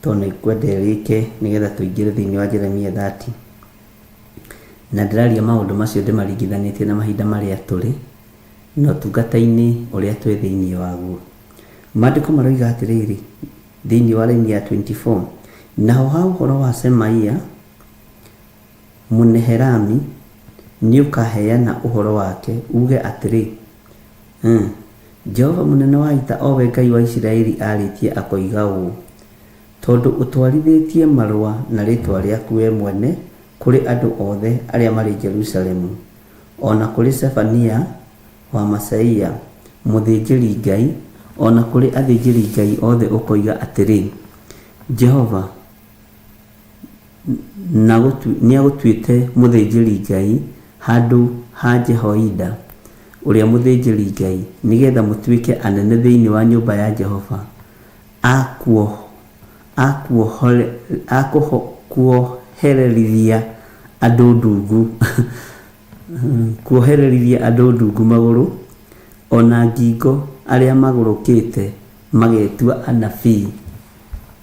tondũ nĩ ngwenda ĩrĩke nĩgetha tũingĩre thĩinĩ wa Jeremia 30. Na ndĩraria maũndũ macio ndĩmaringithanĩtie na mahinda marĩa tũrĩ na ũtungata-inĩ ũrĩa twĩ thĩinĩ waguo. Maandĩko maroiga atĩrĩrĩ thĩinĩ wa raini ya 24, naho ha ũhoro wa Shemaia Mũnehelami, nĩũkaheana ũhoro wake, uuge atĩrĩ, Jehova Mũnene wa Ita, o we Ngai wa Isiraeli, aarĩtie akoiga ũũ, Tondũ ũtwarithĩtie marũa na rĩĩtwa rĩaku wee mwene kũrĩ andũ othe arĩa marĩ Jerusalemu, o na kũrĩ Zefania wa Maaseia, mũthĩnjĩri-Ngai, o na kũrĩ athĩnjĩri-Ngai othe ũkoiga atĩrĩ, Jehova nĩagũtuĩte mũthĩnjĩri-Ngai handũ ha Jehoiada ũrĩa mũthĩnjĩri-Ngai, nĩ getha mũtuĩke anene thĩinĩ wa nyũmba ya Jehova, a kuohererithia andũ ndungu kuohererithia andũ ndungu magũrũ, o na ngingo arĩa magũrũkĩte magetua anabii.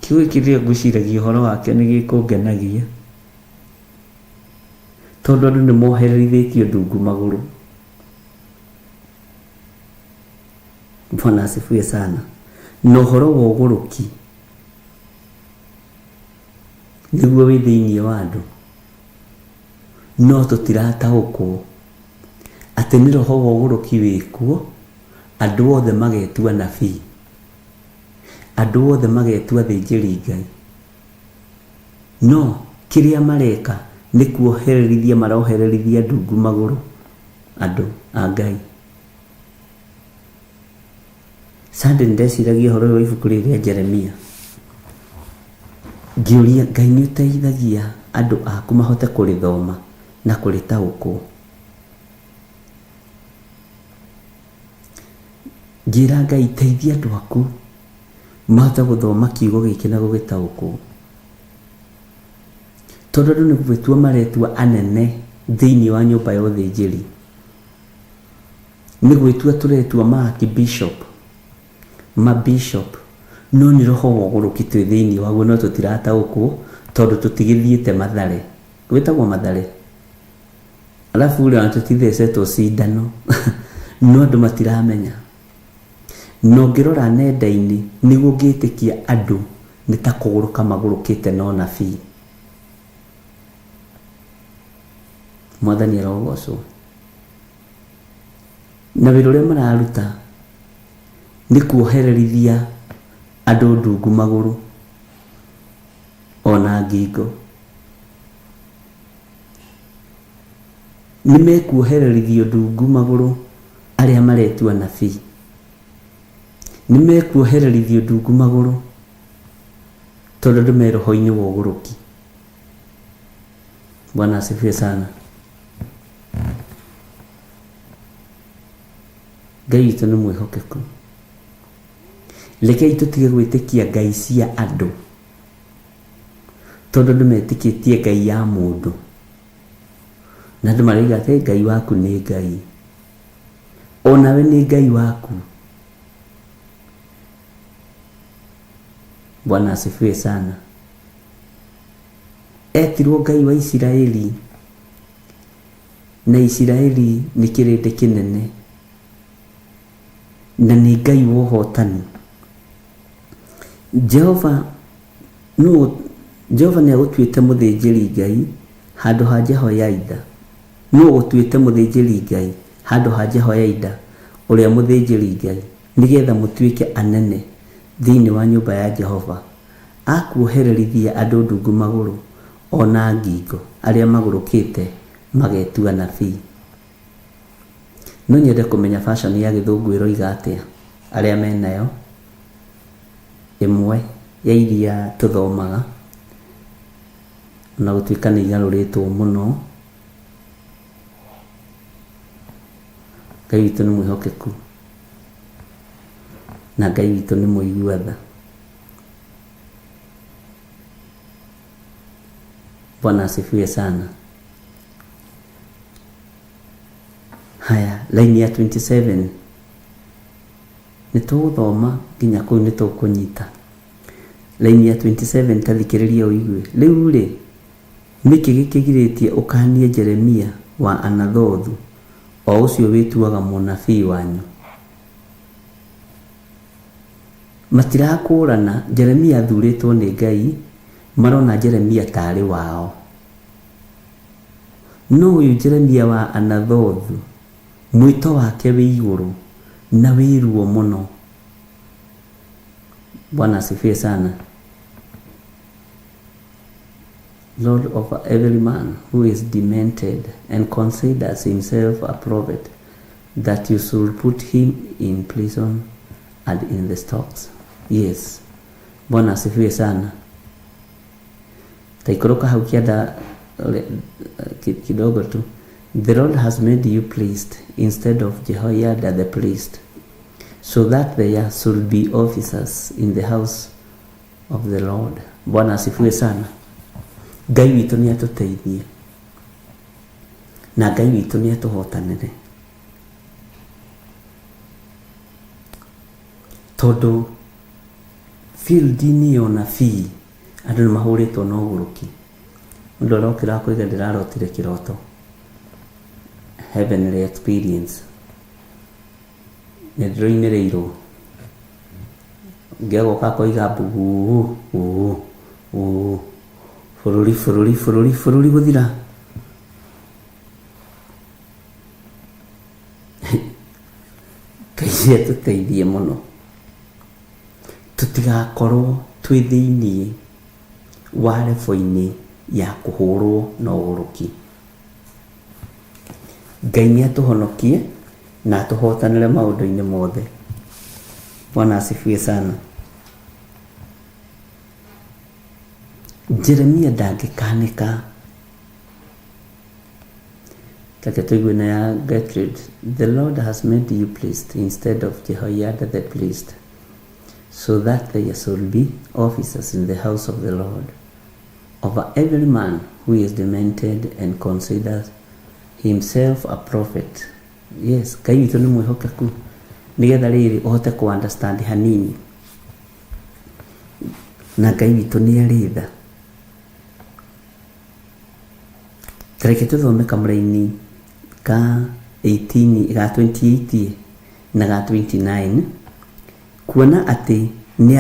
Kiugo gĩkĩ rĩrĩa ngwĩciragia ũhoro wakĩo nĩ gĩkũngenagia, tondũ andũ nĩ mohererithĩtio ndungu magũrũ. Bwana asifiwe sana. Na ũhoro wa ũgũrũki nĩguo wĩ thĩinĩ wa andũ, no tũtirataũkwo atĩ nĩ roho wa ũgũrũki wĩkuo, andũ othe magetua anabii, andũ othe magetua athĩnjĩri Ngai, no kĩrĩa mareka nĩ kuohererithia marohererithia ndungu magũrũ andũ a Ngai. Sunday nĩndeciragia ũhoro ũyũ wa ibuku rĩrĩ rĩa Jeremia, ngĩũria Ngai nĩ ũteithagia andũ aku mahote kũrĩthoma na kũrĩtaũkwo. Ngĩra Ngai teithia andũ aku mahote gũthoma kiugo gĩkĩ na gũgĩtaũkwo. Tondũ andũ nĩ gwĩtua maretua anene thĩinĩ wa nyũmba ya ũthĩnjĩri. Nĩ gwĩtua tũretua ma archbishop, ma bishop, no nĩ roho wa ũgũrũki twĩ thĩinĩ waguo no tũtirataũkwo tondũ tũtigĩthiĩte Mathare. Gwĩtagwo Mathare? Alafu rĩ ona tũtithecetwo cindano no andũ matiramenya. Na ũngĩrora nenda-inĩ nĩguo ũngĩtĩkia andũ nĩ ta kũgũrũka magũrũkĩte na ũnabii. Mwathani arogocwo. Na wĩra ũrĩa mararuta nĩ kuohererithia andũ ndungu magũrũ ona ngingo. Nĩ mekuohererithio ndungu magũrũ arĩa maretua anabii. Nĩ mekuohererithio ndungu magũrũ tondũ andũ me roho-inĩ wa ũgũrũki. Bwana asifiwe sana. Ngai witũ nĩ mwĩhokeku. Rekei tũtige gwĩtĩkia ngai cia andũ tondũ andũ metĩkĩtie ngai ya mũndũ na andũ maroiga atĩ ngai waku nĩ ngai onawe nĩ ngai waku. Bwana asifiwe sana. Etirwo Ngai wa Isiraeli na Isiraeli nĩ kĩrĩndĩ kĩnene na nĩ Ngai wa ũhotani. Jehova nũ Jehova nĩ agũtuĩte mũthĩnjĩri Ngai handũ ha Jehoiada. Nũ ũgũtuĩte mũthĩnjĩri Ngai handũ ha Jehoiada ũrĩa mũthĩnjĩri Ngai, nĩgetha mũtuĩke anene thĩinĩ wa nyũmba ya Jehova, a kuohererithia andũ ndungu magũrũ o na ngingo, arĩa magũrũkĩte magetua anabii. No nyende kũmenya version ya gĩthũngũ ĩroiga atĩa, arĩa menayo, ĩmwe ya iria tũthomaga, ona gũtuĩka nĩ igarũrĩtwo mũno. Ngai witũ nĩ mwĩhokeku na Ngai witũ nĩ mũigua tha. Bwana asifiwe sana. Haya, laini ya 27 nĩ tũgũthoma nginya kũu nĩ tũkũnyita. Laini ya 27 ta thikĩrĩria ũigue. Rĩu rĩ, nĩkĩ gĩkĩgirĩtie ũkaanie Jeremia wa Anathothu, o ũcio wĩtuaga mũnabii wanyu? Matirakũrana Jeremia athurĩtwo nĩ Ngai, marona Jeremia tarĩ wao. No ũyũ Jeremia wa Anathothu, mwĩto wake wĩ igũrũ na wĩ ruo mũno. Bwana asifiwe sana. Lord over every man who is demented and considers himself a prophet, that you should put him in prison and in the stocks. Yes. Bwana asifiwe sana. Taikoroka hau kĩanda kidogo tu. The Lord has made you priest instead of Jehoiada the priest, so that there should be officers in the house of the Lord. Bwana asifiwe sana. Ngai witũ nĩ atũteithie na Ngai witũ nĩ atũhotanĩre, tondũ field-inĩ ya ũnabii andũ nĩ mahũrĩtwo na ũgũrũki. Mũndũ arokĩra akoiga ndĩrarotire kĩroto, heavenly experience, nĩ ndĩroimĩrĩirwo. Ũngĩ agoka akoiga mbu uu uu, bũrũri bũrũri bũrũri bũrũri gũthira. Ngai nĩ atũteithie mũno tũtigakorwo twĩ thĩiniĩ wa rebo-inĩ ya kũhũrwo na ũgũrũki. Ngai nĩ atũhonokie na atũhotanĩre maũndũ-inĩ mothe. Bwana asifiwe sana. Jeremia ndangĩkanĩka. Take tũigue na ya Gertrude. The Lord has made you priest instead of Jehoiada the priest, so that there shall be officers in the house of the Lord over every man who is demented and considers himself a prophet. Yes, Ngai witũ nĩ mwĩhokeku nĩgetha rĩrĩ ũhote kũ understand hanini, na Ngai witũ nĩ arĩ tha. Tareke tũthome kamũraini ka 18 ga 28 na ga 29, kuona atĩ nĩ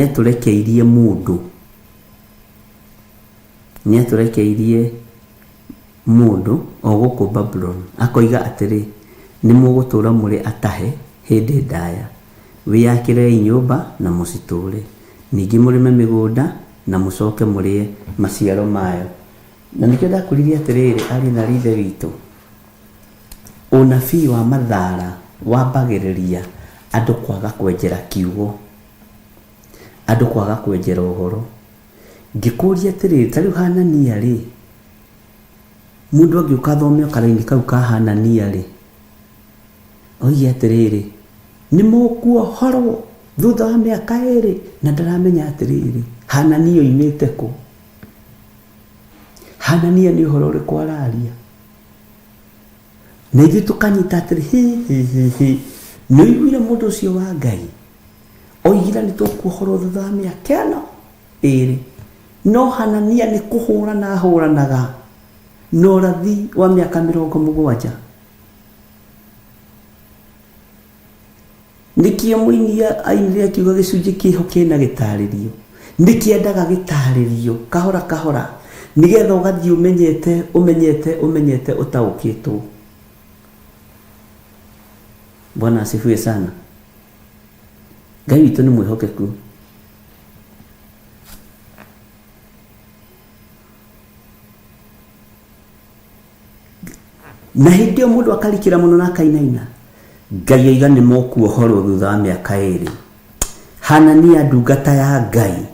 atũrekeirie mũndũ, nĩ atũrekeirie mũndũ o gũkũ Babuloni, akoiga atĩrĩ, nĩ mũgũtũũra mũrĩ atahe hĩndĩ ndaya, wĩyakĩrei nyũmba na mũcitũũre, ningĩ mũrĩme mĩgũnda na mũcoke mũrĩe maciaro mayo. Na nĩkĩo ndakwĩrire atĩrĩrĩ, arĩ na ithe witũ, ũnabii wa mathara wambagĩrĩria andũ kwaga kwenjera kiugo, andũ kwaga kwenjera ũhoro. Ngĩkũria atĩrĩrĩ, ta rĩu Hanania rĩ, mũndũ angĩũka athome karaini kau ka Hanania rĩ, oige atĩrĩrĩ, nĩ mũkuohorwo thutha wa mĩaka ĩrĩ, na ndaramenya atĩrĩrĩ, Hanania oimĩte kũ? Hanania nĩ ũhoro ũrĩkũ araria? Na ithuĩ tũkanyita atĩrĩ, hi hi hi hi, nĩ ũiguire mũndũ ũcio wa Ngai oigire nĩ tũkuohorwo thutha wa mĩaka ĩno ĩrĩ, no Hanania nĩ kũhũrana ahũranaga na ũrathi wa mĩaka 70. Nĩkĩo mũini ainire akiuga gĩcunjĩ kĩho kĩna gĩtarĩrio, nĩkĩendaga gĩtarĩrio kahora kahora, nĩgetha ũgathiĩ ũmenyete ũmenyete ũmenyete ũtaũkĩtwo. Bwana asifiwe sana. Ngai witũ nĩ mwĩhokeku. Na hĩndĩ ĩyo mũndũ akarikĩra mũno na akainaina, Ngai oiga nĩ mũkuohorwo thutha wa mĩaka ĩrĩ. Hanania ndungata ya Ngai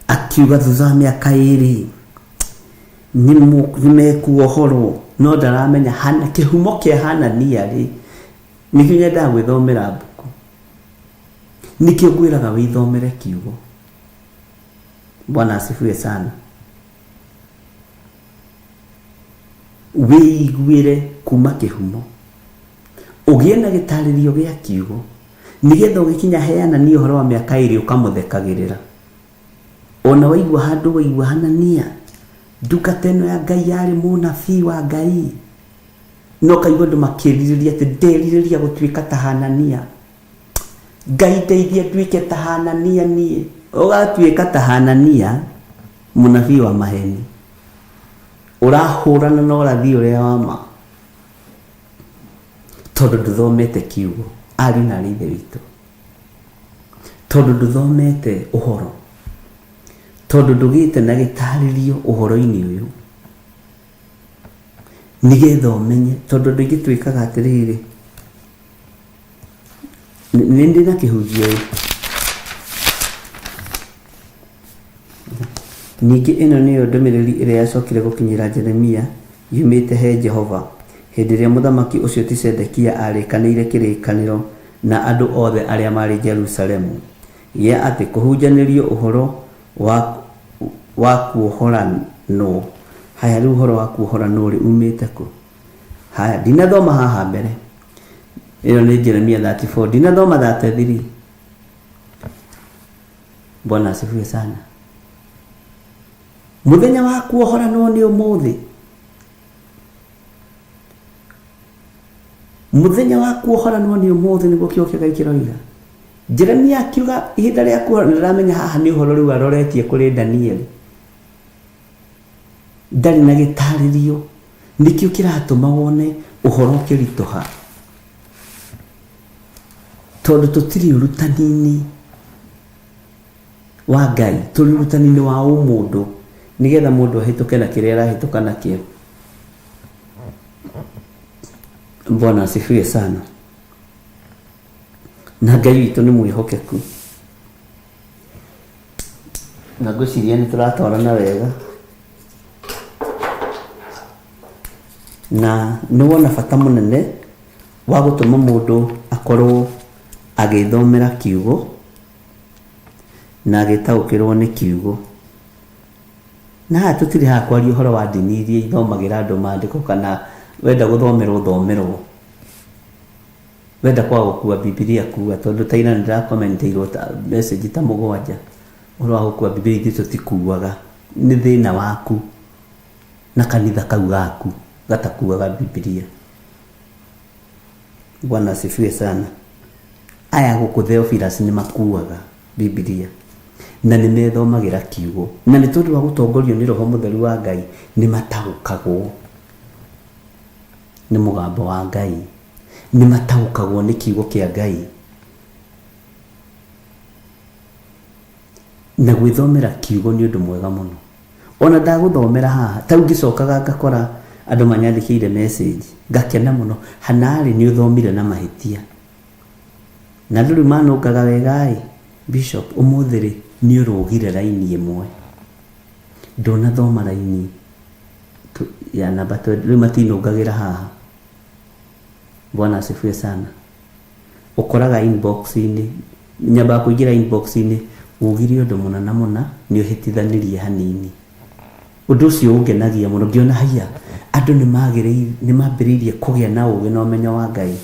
akiuga thutha wa mĩaka ĩrĩ. Nĩ mekuohorwo no ndaramenya hana kĩhumo kĩa Hanania rĩ nĩkĩo nyendaga gwĩthomera mbuku nĩkĩo ngwĩraga wĩthomere kiugo Bwana asifiwe sana wĩiguĩre kuma kĩhumo ũgĩe na gĩtarĩrio gĩa kiugo nĩgetha ũgĩkinya he Hanania ũhoro wa mĩaka ĩrĩ ũkamũthekagĩrĩra ona waigua handũ waigua Hanania ndungata ĩno ya Ngai yarĩ mũnabii wa Ngai no kaigua andũ makĩrirĩria atĩ nderirĩria gũtuĩka ta Hanania Ngai ndeithia nduĩke ta Hanania niĩ ũgatuĩka ta Hanania mũnabii wa maheni ũrahũrana na ũrathi ũrĩa wa ma tondũ ndũthomete kiugo ariũ na arĩ ithe witũ tondũ ndũthomete ũhoro tondũ ndũgĩte na gĩtarĩrio ũhoro-inĩ ũyũ nĩgetha ũmenye tondũ andũ aingĩ twĩkaga atĩrĩrĩ nĩ ndĩ na kĩhunjio ĩ Ningĩ ĩno nĩyo ndũmĩrĩri ĩrĩa yacokire gũkinyĩra Jeremia yumĩte he Jehova, hĩndĩ ĩrĩa mũthamaki ũcio ti Zedekia aarĩkanĩire kĩrĩkanĩro na andũ othe arĩa maarĩ Jerusalemu, gĩa atĩ kũhunjanĩrio ũhoro wa, wa kuohoranwo. Haya, rĩu ũhoro wa kuohoranwo-rĩ, umĩte kũ? Haya, ndinathoma haha mbere. Ĩyo nĩ Jeremia 34. Ndinathoma 33. Bwana asifiwe sana. Muthenya wa kuohoranwo nĩ ũmũthĩ. Muthenya wa kuohoranwo nĩ ũmũthĩ nĩguo kiugo kĩa Ngai kĩroiga. Jeremia akiuga ihinda rĩa kuohoranwo, ndĩramenya haha nĩ ũhoro rĩu aroretie kũrĩ Danieli. Ndarĩ na gĩtarĩrio nĩkĩo kĩratũma wone ũhoro ũkĩritũha. Tondũ tũtirĩ ũrutani-inĩ wa Ngai, tũrĩ ũrutani-inĩ wa ũmũndũ nĩgetha mũndũ ahĩtũke na kĩrĩa arahĩtũka nakĩo. Bwana asifiwe sana. Na Ngai witũ nĩ mwĩhokeku. Na ngwĩciria nĩ tũratwarana wega. Na nĩ wona bata mũnene wa gũtũma mũndũ akorwo agĩthomera kiugo na agĩtaũkĩrwo nĩ kiugo. Na haha tũtirĩ haha kwaria ũhoro wa ndini iria ithomagĩra andũ maandĩko kana wenda gũthomerwo ũthomerwo. Wenda kwaga gũkua Bibilia kua tondũ ta ira nĩndĩrakomenteirwo ta message ta mũgwanja ũhoro wa gũkua Bibilia ithuĩ tũtikuaga. Nĩ thĩna waku na kanitha kau gaku gatakuaga Bibilia. Bwana asifiwe sana. Aya gũkũ Theophilus nĩ makuaga Bibilia na nĩ methomagĩra kiugo na nĩ tondũ wa gũtongorio nĩ Roho Mũtheru wa Ngai nĩ mataũkagwo nĩ mũgambo wa Ngai, nĩ mataũkagwo nĩ kiugo kĩa Ngai. Na gwĩthomera kiugo nĩ ũndũ mwega mũno. Ona ndagũthomera haha, ta rĩu ngĩcokaga ngakora andũ manyandĩkĩire message, ngakena mũno, hanarĩ nĩ ũthomire na mahĩtia. Na andũ rĩu manũngaga wega ĩ, Bishop ũmũthĩ rĩ, nĩ ũrũgire raini ĩmwe. Ndũnathoma raini ya namba 20, rĩu matinũngagĩra haha. Bwana asifiwe sana. Ũkoraga inbox-inĩ, nyambaga kũingĩra inbox-inĩ, ugire ũndũ mũna na mũna, nĩ ũhĩtithanirie hanini. Ũndũ ũcio ũngenagia mũno, ngĩona haiya, andũ nĩ mambĩrĩirie kũgĩa na ũgĩ na ũmenyo wa Ngai.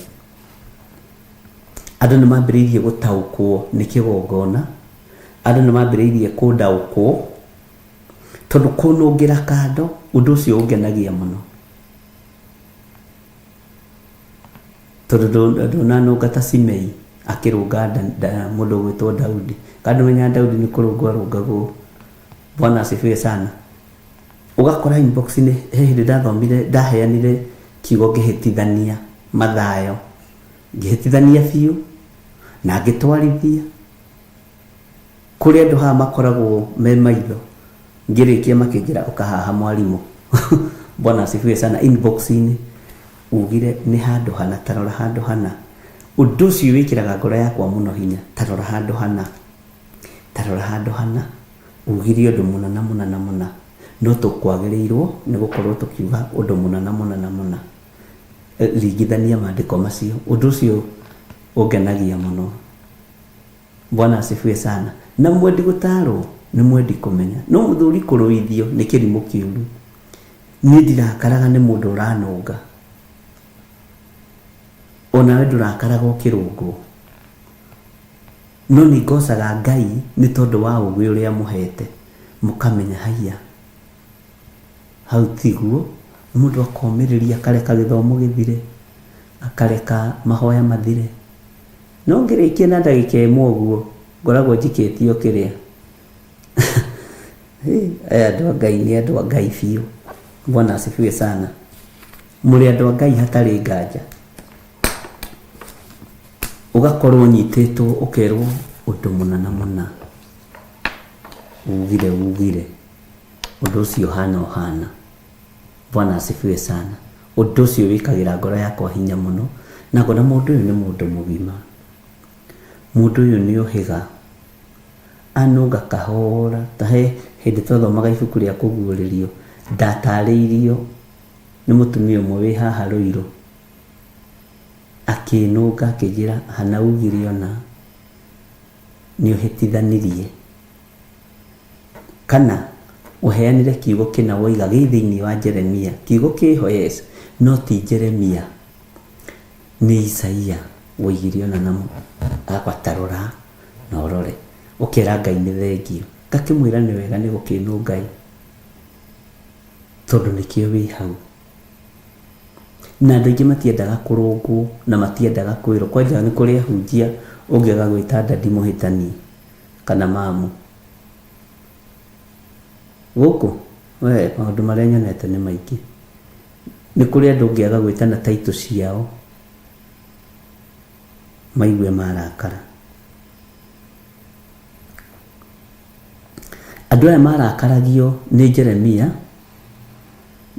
Andũ nĩ mambĩrĩirie gũtaũkwo nĩ kĩgongona, andũ nĩ mambĩrĩirie kũndaũkwo, tondũ kũnũngĩra kando, ũndũ ũcio ũngenagia mũno. Tondũ ndũnanũnga ta Simei akĩrũnga mũndũ ũgwĩtwo Daudi. Kana ndũmenyaga Daudi nĩ kũrũngwo arũngagwo. Bwana asifiwe sana. Ũgakora inbox-inĩ he hĩndĩ ndathomire ndaheanire kiugo ngĩhĩtithania Mathayo. Ngĩhĩtithania biũ na ngĩtwarithia. Kũrĩ andũ haha makoragwo me maitho, ngĩrĩkia makĩnjĩra ũka haha mwarimũ. Bwana asifiwe sana. Inbox-inĩ ugire nĩ handũ hana, ta rora handũ hana. Ũndũ ũcio wĩkĩraga ngoro yakwa mũno hinya, ta rora handũ hana, ta rora handũ hana, ugire ũndũ mũna na mũna na mũna. No tũkwagĩrĩirwo nĩ gũkorwo tũkiuga ũndũ mũna na mũna na mũna. Ringithania maandĩko macio. Ũndũ ũcio ũngenagia mũno. Bwana asifiwe sana. Na mwendi gũtaarwo nĩ mwendi kũmenya. No mũthuri kũrũithio nĩ kĩrimũ kĩũru. Niĩ ndirakaraga nĩ mũndũ ũranũnga. Onawe ndũrakaraga ũkĩrũngwo. No nĩ ngocaga Ngai nĩ tondũ wa ũgĩ ũrĩa mũhete. Mũkamenya haiya hau tiguo. Mũndũ akomĩrĩria akareka gĩthomo gĩthire, akareka mahoya mathire. No ngĩrĩkia na ndagĩka ĩmwe ũguo ngoragwo njikĩtio kĩrĩa. Aya andũ a Ngai nĩ andũ a Ngai biũ. Bwana asifiwe sana. Mũrĩ andũ a Ngai hatarĩ nganja. Ũgakorwo ũnyitĩtwo ũkerwo ũndũ mũna na mũna. Ugire ugire. Ũndũ ũcio ũhana ũhana. Bwana asifiwe sana. Ũndũ ũcio wĩkagĩra ngoro yakwa hinya mũno. Na ngona mũndũ ũyũ nĩ mũndũ mũgima. Mũndũ ũyũ nĩ ũhĩga. Anũnga kahora. Ta he hĩndĩ twathomaga ibuku rĩa kũguũrĩrio. Ndatarĩirio nĩ mũtumia ũmwe wĩ haha Rũirũ. Akĩnũnga akĩnjĩra hana ugire ona nĩ ũhĩtithanirie. Kana ũheanire kiugo kĩna woiga gĩ thĩinĩ wa Jeremia. Kiugo kĩho yes, no ti Jeremia. Nĩ Isaia woigire ona na agwatarũra na ũrore. Ũkera Ngai nĩ thengio. Ngakĩmwĩra nĩ wega nĩ gũkĩnwo Ngai. Tondũ nĩkĩo wĩ hau. Na andũ aingĩ matiendaga kũrũngwo na matiendaga kwĩrwo. Kwanja nĩ kũrĩ ahunjia ũngĩaga gwĩta dadi mũhĩtani kana mamu. Gũkũ we maũndũ marĩa nyonete nĩ maingĩ. Nĩ kũrĩ andũ ũngĩaga gwĩta na title ciao maigue marakara. Andũ aya marakaragio nĩ Jeremia.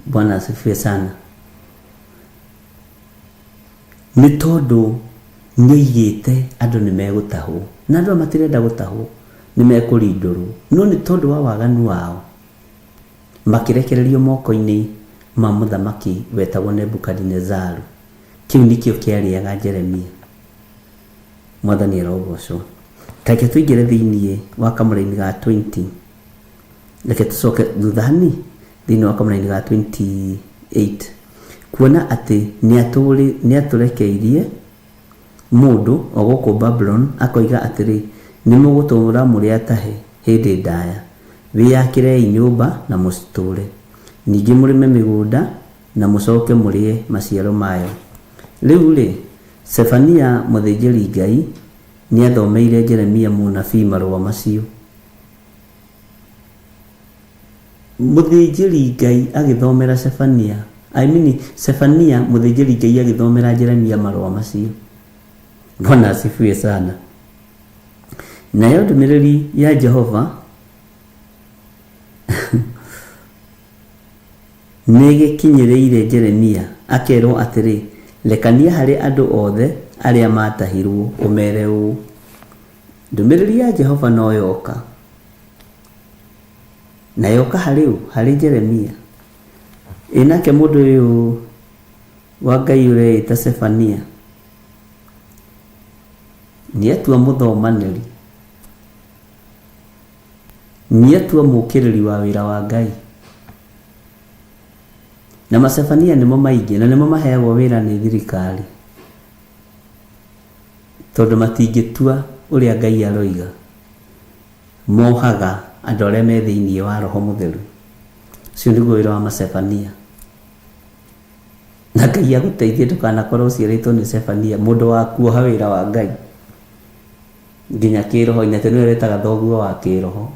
Bwana asifiwe sana. Nĩ tondũ nĩoigĩte andũ nĩ megũtahwo. Na andũ aya matirenda gũtahwo, nĩ mekũrindũrwo. No nĩ tondũ wa waganu wao makĩrekererio moko-inĩ ma mũthamaki wetagwo Nebukadinezaru. Kĩu nĩkĩo kĩarĩaga Jeremia. Mwathani arogocwo. Reke tũingĩre thĩinĩ wa kamũraini ga 20. Reke tũcoke thutha hanini thĩinĩ wa kamũraini ga 28. Kuona atĩ nĩatũrekeirie mũndũ o gũkũ Babuloni akoiga atĩrĩ, nĩ mũgũtũũra mũrĩ atahe hĩndĩ ndaya. Wĩyakĩrei nyũmba na mũcitũũre. Ningĩ mũrĩme mĩgũnda na mũcoke mũrĩe maciaro mayo. Rĩu rĩ, Sefania mũthĩnjĩri Ngai nĩathomeire Jeremia mũnabii marũa macio. Mũthĩnjĩri Ngai agĩthomera Sefania, I mean Sefania mũthĩnjĩri Ngai agĩthomera Jeremia marũa macio. Bwana asifiwe sana. Nayo ndũmĩrĩri ya Jehova nĩgĩkinyĩrĩire Jeremia akerwo atĩrĩ, lekania harĩ andũ othe arĩa matahirwo ũmere ũũ, ndũmĩrĩri ya Jehova no yoka. Na yoka harĩ ũ? Harĩ Jeremia. Ĩ nake mũndũ ũyũ wa Ngai ũreĩta Sefania nĩatua mũthomanĩri, nĩatua mũũkĩrĩri wa wĩra wa Ngai. Na macebania nĩmo maingĩ na nĩmo maheagwo wĩra nĩ thirikari tondũ matingĩtua ũrĩa Ngai aroiga. Mohaga andũ arĩa me thĩinĩ wa Roho Mũtheru. Ũcio nĩguo wĩra wa macebania. Na Ngai agũteithie ndũkanakorwo ũciarĩtwo nĩ Sefania, mũndũ wa kuoha wĩra wa Ngai nginya kĩroho-inĩ, atĩ nĩwe wetaga thoguo wa kĩroho.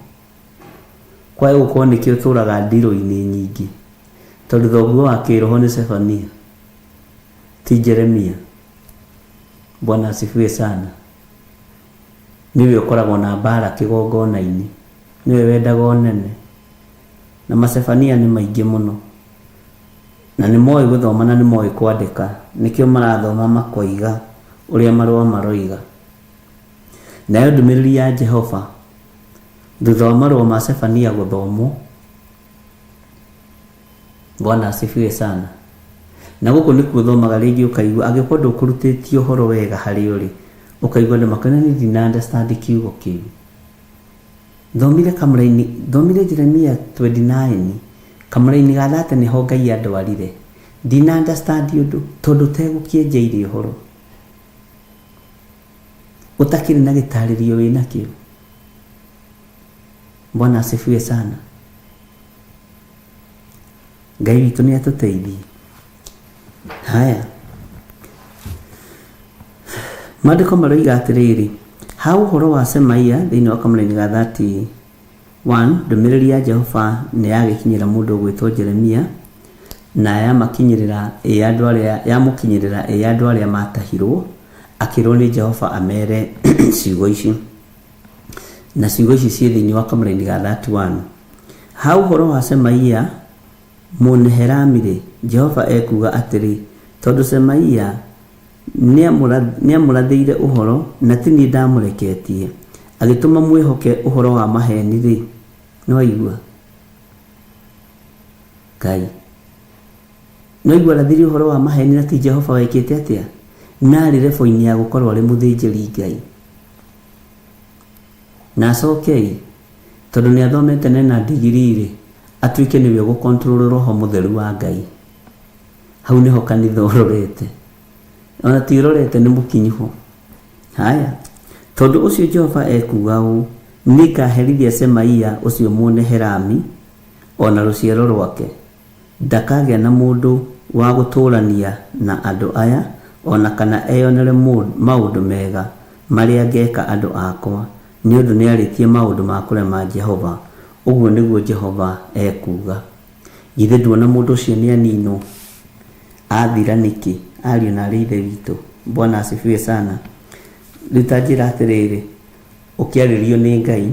Kwae gũkorwo nĩkĩo ũtũraga ndirũ-inĩ nyingĩ, tondũ thoguo wa kĩroho nĩ Sefania, ti Jeremia. Bwana asifiwe sana. Nĩwe ũkoragwo na mbara kĩgongona-inĩ, nĩwe wendaga ũnene. Na macebania nĩ maingĩ mũno. Na nĩ moĩ gũthoma na nĩ moĩ kwandĩka, nĩkĩo marathoma makoiga ũrĩa marũa maroiga. Nayo ndũmĩrĩri ya Jehova thutha wa marũa ma Sefania gũthomwo Bwana asifiwe sana. Na gũkũ nĩkuo thomaga rĩngĩ ũkaigua angĩkorwo ndũkũrutĩtie ũhoro wega harĩ ũrĩ, ũkaigua nĩ makana nĩ ndina understand kiugo kĩu. Thomire kamũraini, thomire Jeremia 29, kamũraini ga thate nĩho Ngai andwarire. Ndina understand ũndũ tondũ ũtegũkĩenjeire ũhoro. Ũtakĩrĩ na gĩtarĩrio wĩnakĩo. Bwana asifiwe sana. Ngai witũ nĩ atũteithie. Haya, maandĩko maroiga atĩrĩrĩ, ha ũhoro wa Semaia thĩinĩ wa kamũraini ga 31, ndũmĩrĩri ya Jehova nĩ yagĩkinyĩra mũndũ ũgwĩtwo Jeremia, na yamakinyĩrĩra ĩ andũ arĩa yamũkinyĩrĩra ĩ andũ arĩa matahirwo, akĩrwo nĩ Jehova amere ciugo ici. Na ciugo ici ciĩ thĩinĩ wa kamũraini ga 31. Ha ũhoro wa Semaia Mũnehelami-rĩ, Jehova ekuuga atĩrĩ, tondũ Semaia nĩamũrathĩire ũhoro, na ti niĩ ndamũreketie, agĩtũma mwĩhoke ũhoro wa maheeni-rĩ, nĩwaigua? Ngai. Nĩwaigua arathire ũhoro wa maheeni na ti Jehova wekĩte atĩa? Na arĩ rebo-inĩ ya gũkorwo arĩ mũthĩnjĩri Ngai. Na acokei, tondũ nĩ athomete na ena ndigiri-rĩ, atuĩke nĩwe ũgũ-control roho mũtheru wa Ngai. Hau nĩho kanitha ũrorete. Ona ti ũrorete nĩ mũkinyu ho. Haya, tondũ ũcio Jehova ekuuga ũũ, nĩngaherithia Semaia ũcio Mũnehelami o na rũciaro rwake. Ndakagĩa na mũndũ wa gũtũũrania na andũ aya, o na kana eyonere maũndũ mega marĩa ngeka andũ akwa, nĩ ũndũ nĩarĩtie maũndũ ma kũrema Jehova. Ũguo nĩguo Jehova ekuuga. Githĩ nduona mũndũ ũcio nĩaninwo? Athira nĩkĩ? Ariũ na arĩ ithe witũ. Bwana asifiwe sana. Rĩu ta njĩra atĩrĩrĩ, ũkĩarĩrio nĩ Ngai,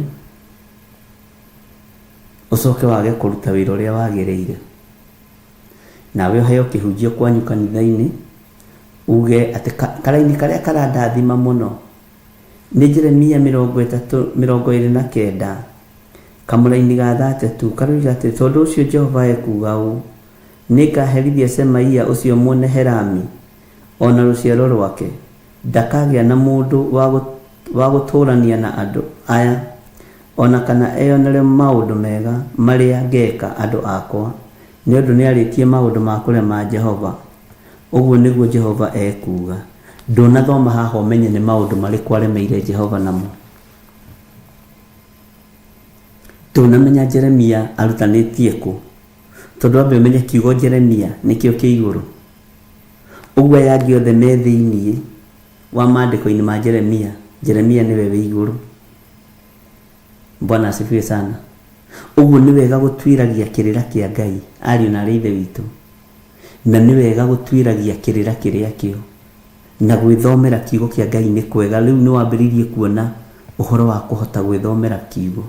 ũcoke wage kũruta wĩra ũrĩa wagĩrĩire. Nawe ũheo kĩhunjio kwanyu kanitha-inĩ, uge atĩ karaini karĩa karandathima mũno nĩ Jeremia mĩrongo ĩtatũ mĩrongo ĩrĩ na kenda kamũraini ga 32 karoiga atĩ tondũ ũcio Jehova ekuuga ũũ, nĩngaherithia Semaia ũcio Mũnehelami o na rũciaro rwake, ndakagĩa na mũndũ wa gũtũũrania na andũ aya, o na kana eyonere maũndũ mega marĩa ngeka andũ akwa, nĩ ũndũ nĩarĩtie maũndũ ma kũrema Jehova. Ũguo nĩguo Jehova ekuuga. Ndũnathoma haha ũmenye nĩ maũndũ marĩkũ aremeire Jehova namo. Ndũnamenya Jeremia arutanĩtie kũ, tondũ ambe ũmenye kiugo Jeremia nĩkĩo kĩ igũrũ. Ũguo aya angĩ othe me thĩiniĩ wa maandĩko-inĩ ma Jeremia, Jeremia nĩwe wĩ igũrũ. Bwana asifiwe sana. Ũguo nĩ wega gũtuĩragia kĩrĩra kĩa Ngai, ariũ na arĩ ithe witũ. Na nĩ wega gũtuĩragia kĩrĩra kĩrĩa kĩo. Na gwĩthomera kiugo kĩa Ngai nĩ kwega. Rĩu nĩ wambĩrĩirie kuona ũhoro wa kũhota gwĩthomera kiugo.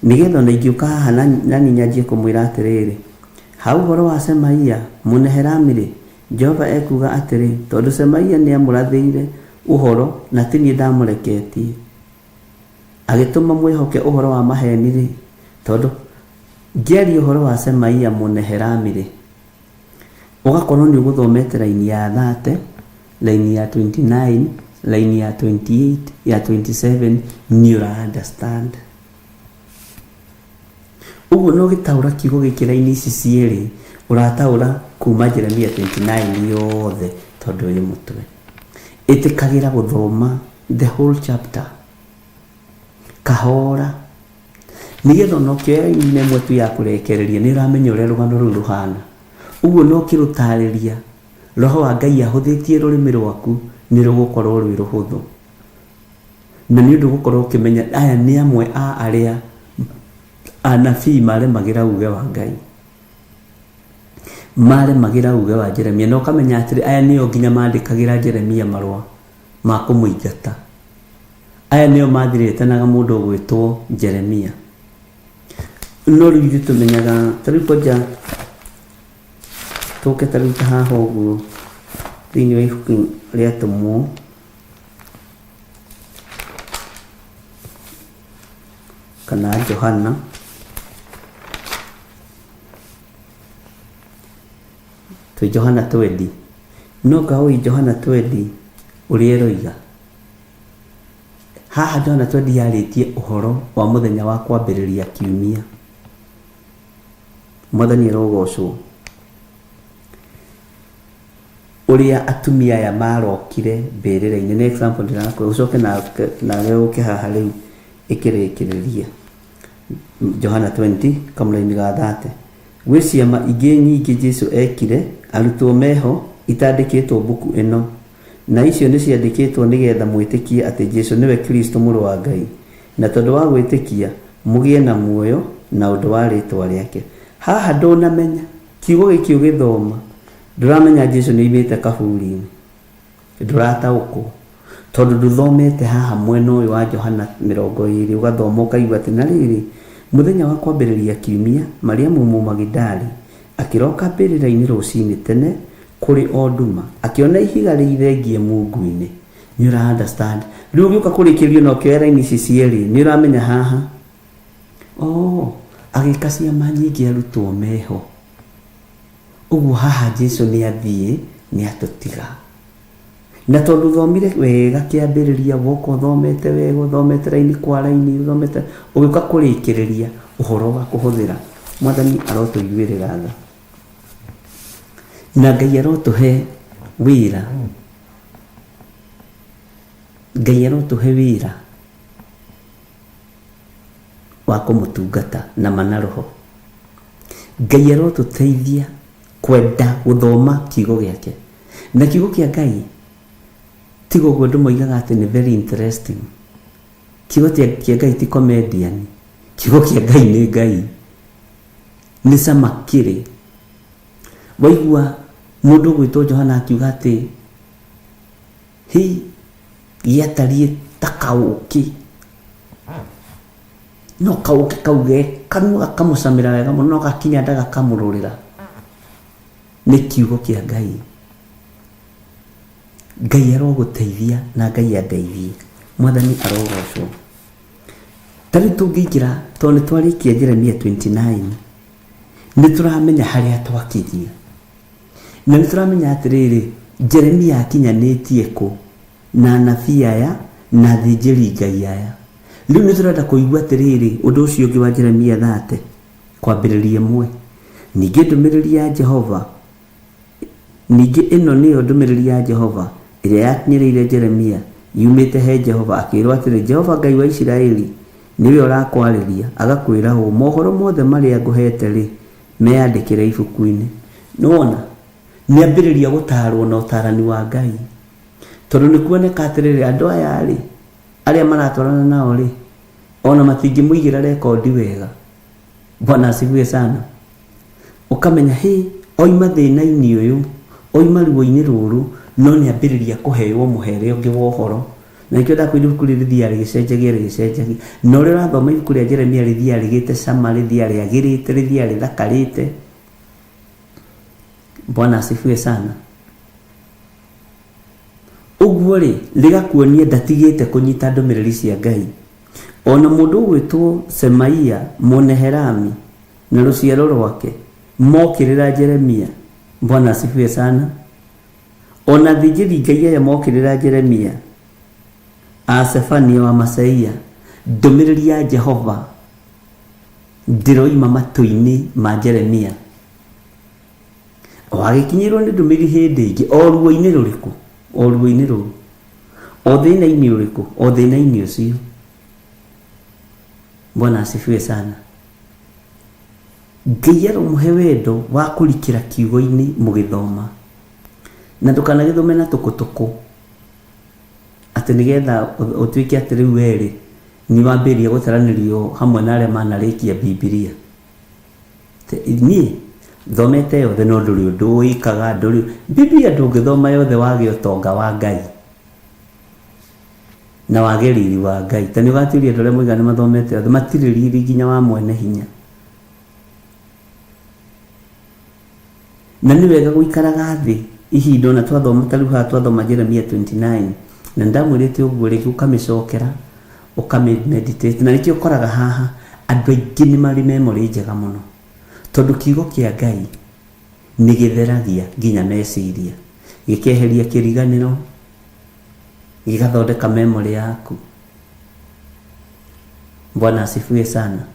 Nĩgetha ona ingĩũka haha na niĩ nyanjie kũmwĩra atĩrĩrĩ, ha ũhoro wa Semaia Mũnehelami-rĩ, Jehova ekuuga atĩrĩ, tondũ Semaia nĩamũrathĩire ũhoro na ti niĩ ndamũreketie, agĩtũma mwĩhoke ũhoro wa maheeni-rĩ, tondũ ngĩaria ũhoro wa Semaia Mũnehelami-rĩ, ũgakorwo nĩ ũgũthomete raini ya 30, raini ya 29, raini ya 28, ya 27, nĩ ũra understand. Ũguo no gĩtaũra kiugo gĩkĩ raini ici cierĩ, ũrataũra kuma Jeremia 29 yothe tondũ ĩ mũtwe. Ĩtĩkagĩra gũthoma the whole chapter. Kahora. Nĩgetha ona ũkĩoya raini ĩmwe tu ya kũrekereria nĩ ũramenya ũrĩa rũgano rũu rũhana. Ũguo no ũkĩrũtarĩria, roho wa Ngai ahũthĩtie rũrĩmĩ rwaku nĩ rũgũkorwo rwĩ rũhũthũ. Na nĩ ũndũ ũgũkorwo ũkĩmenya aya nĩ amwe a arĩa anabii maremagĩra uge wa Ngai. Maremagĩra uge wa Jeremia. Na ũkamenya atĩrĩ, aya nĩo nginya mandĩkagĩra Jeremia marũa ma kũmũingata. Aya nĩo mathirĩtanaga mũndũ ũgwĩtwo Jeremia. No rĩu ithuĩ tũmenyaga, ta rĩu kwanja tũke ta rĩu ta haha ũguo thĩinĩ wa ibuku rĩa Atũmwo, kana Johana. Twĩ Johana twendi. No nga ũĩ Johana twendi ũrĩa ĩroiga? Haha Johana twendi yarĩtie ũhoro wa mũthenya wa kwambĩrĩria kiumia. Mwathani arogocwo. Ũrĩa atumia aya marokire mbĩrĩra-inĩ nĩ example ndĩrakũhe ũcoke nawe ũke haha rĩu ĩkĩrĩkĩrĩria. Johana 20 kamũraini ga 30. Gwĩ ciama ingĩ nyingĩ Jesu ekire arutwo meho itandĩkĩtwo mbuku ĩno. Na icio nĩciandĩkĩtwo nĩgetha mwĩtĩkie atĩ Jesu nĩwe Kristo mũrũ wa Ngai, na tondũ wa gwĩtĩkia mũgĩe na muoyo na ũndũ wa rĩĩtwa rĩake. Haha ndũnamenya, kiugo gĩkĩ ũgĩthoma, ndũramenya Jesu nĩoimĩte kaburi-inĩ. Ndũrataũkwo. Tondũ ndũthomete haha mwena ũyũ wa Johana 20, ũgathoma ũkaigua atĩ na rĩrĩ, mũthenya wa kwambĩrĩria kiumia, Mariamu Mũmagidali akĩroka mbĩrĩra-inĩ rũcinĩ tene kũrĩ o nduma, akĩona ihiga rĩithengie mungu-inĩ. Nĩ ũra understand? Rĩu ũgĩũka kũrĩkĩrĩria na ũkĩoya raini ici cierĩ, nĩ ũramenya haha. Oh, agĩka ciama nyingĩ arutwo meho. Ũguo haha Jesu nĩ athiĩ, nĩ atũtiga. Na tondũ ũthomire wega kĩambĩrĩria, woka ũthomete wega, ũthomete raini kwa raini, ũthomete, ũgĩũka kũrĩkĩrĩria ũhoro ũgakũhũthĩra. Mwathani arotũiguĩrĩra tha. Na Ngai arotũhe wĩra. Ngai arotũhe wĩra wa kũmũtungata na ma na roho. Ngai arotũteithia kwenda gũthoma kiugo gĩake. Na kiugo kĩa Ngai tiga ũguo andũ moigaga atĩ nĩ very interesting. Kiugo kĩa Ngai ti comedian. Kiugo kĩa Ngai nĩ Ngai. Nĩ cama kĩrĩ. Waigua mũndũ ũgwĩtwo Johana akiuga atĩ hi gĩatariĩ ta kaũkĩ. No kaũkĩ kau ge kanua gakamũcamĩra wega mũno no gakinya nda gakamũrũrĩra. Nĩ kiugo kĩa Ngai. Ngai arogũteithia na Ngai andeithie. Mwathani arogocwo. Ta rĩu tũngĩingĩra tondũ nĩ twarĩkia Jeremia 29 nĩ tũramenya harĩa twakinyia. Na nĩ tũramenya atĩrĩrĩ, Jeremia akinyanĩtie kũ na anabii aya na athĩnjĩri Ngai aya. Rĩu nĩ tũrenda kũigua atĩrĩrĩ, ũndũ ũcio ũngĩ wa Jeremia 30 kwambĩrĩria ĩmwe. Ningĩ ndũmĩrĩri ya Jehova, ningĩ ĩno nĩyo ndũmĩrĩri ya Jehova ĩrĩa yakinyĩrĩire Jeremia yumĩte he Jehova, akĩĩrwo atĩrĩ, Jehova Ngai wa Isiraeli nĩwe ũrakwarĩria, agakwĩra ũũ, mohoro mothe marĩa ngũheete-rĩ, meyandĩkĩre ibuku-inĩ. Nĩwona, nĩambĩrĩria gũtaarwo na ũtaarani wa Ngai. Tondũ nĩkuoneka atĩrĩrĩ, andũ aya-rĩ, arĩa maratwarana nao-rĩ, ona matingĩmũigĩra rekondi wega. Bwana asifiwe sana. Ũkamenya hĩ, oima thĩna-inĩ ũyũ, oima ruo-inĩ rũrũ, no nĩambĩrĩria kũheo mũhere ũngĩ wa ũhoro. Na nĩkĩo ndakwĩrire ibuku rĩrĩ rĩthiaga rĩgĩcenjagia rĩgĩcenjagia. Na ũrĩa ũrathoma ibuku rĩa Jeremia rĩthiaga rĩgĩte cama, rĩthiaga rĩagĩrĩte, rĩthiaga rĩthakarĩte. Bwana asifiwe sana. Ũguo rĩ, rĩgakuonia ndatigĩte kũnyita ndũmĩrĩri cia Ngai. O na mũndũ ũgwĩtwo Semaia Mũnehelami na rũciaro rwake mokĩrĩra Jeremia. Bwana asifiwe sana. O na athĩnjĩri Ngai aya mokĩrĩra Jeremia, a Sefania wa Maseia, ndũmĩrĩri ya Jehova ndĩroima matũ-inĩ ma Jeremia. O agĩkinyĩrwo nĩ ndũmĩrĩri hĩndĩ ĩngĩ, o ruo-inĩ rũrĩkũ, o ruo-inĩ rũu, o thĩna-inĩ ũrĩkũ, o thĩna-inĩ ũcio. Bwana asifiwe sana. Ngai aromũhe wendo wa kũrikĩra kiugo-inĩ mũgĩthoma. Na ndũkanagĩthome na tũkũtũkũ atĩ nĩgetha ũtuĩke atĩ rĩu werĩ nĩ wambĩrĩria gũtaranĩrio hamwe na arĩa manarĩkia Bibilia. Niĩ thomete yothe no ndũrĩ ũndũ wĩkaga, ndũrĩ Bibilia ndũngĩthoma yothe wage ũtonga wa Ngai na wage riri wa Ngai. Ta nĩ ũgatuĩria andũ arĩa moigaga nĩ mathomete yothe matirĩ riri nginya wa mwene hinya. Na nĩ wega gũikaraga thĩ ihinda ona twathoma ta rĩu haha twathoma Jeremia 29 na nĩndamwĩrĩte ũguo rĩngĩ ũkamĩcokera ũkamĩ meditate na nĩkĩo ũkoraga haha andũ aingĩ nĩ marĩ memory njega mũno tondũ kiugo kĩa Ngai Nĩ gĩtheragia nginya meciria, gĩkeheria kĩriganĩro, gĩgathondeka memory yaku. Bwana asifiwe sana.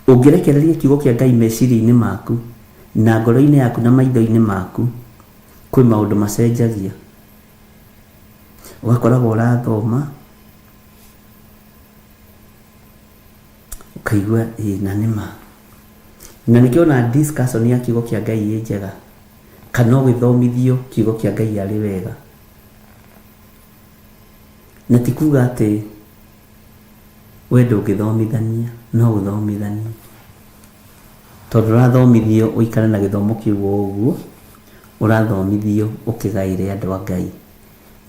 Ũngĩrekereria kiugo kĩa Ngai meciria-inĩ maku na ngoro-inĩ yaku na maitho-inĩ maku, kwĩ maũndũ macenjagia. Ũgakoragwo ũrathoma ũkaigua ĩĩ na nĩ ma. Na nĩkĩo ona discussion ya kiugo kĩa Ngai ĩ njega, kana ũgĩthomithio kiugo kĩa Ngai arĩ wega. Na ti kuga atĩ we ndũngĩthomithania, no ũthomithanie. Tondũ ũrathomithio ũikare na gĩthomo kĩu o ũguo, ũrathomithio ũkĩgaĩre andũ a Ngai.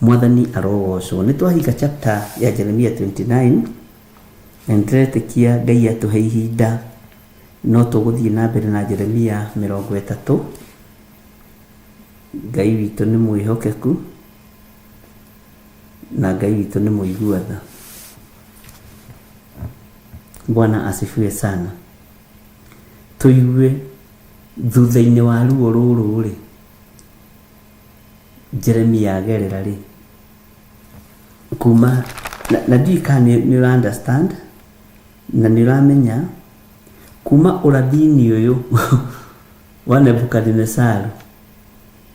Mwathani arogocwo. Nĩ twahinga chapter ya Jeremia 29, na nĩ tũretĩkia Ngai atũhe ihinda no tũgũthiĩ na mbere na Jeremia 30. Ngai witũ nĩ mwĩhokeku na Ngai witũ nĩ mũigua tha. Bwana asifiwe sana. Tũigue thutha-inĩ wa ruo rũrũ rĩ, Jeremia agerera rĩ, kuma na ndiũĩ kana nĩ ũra understand na nĩ ũramenya kuma ũrathi-inĩ ũyũ wa Nebukadinesaru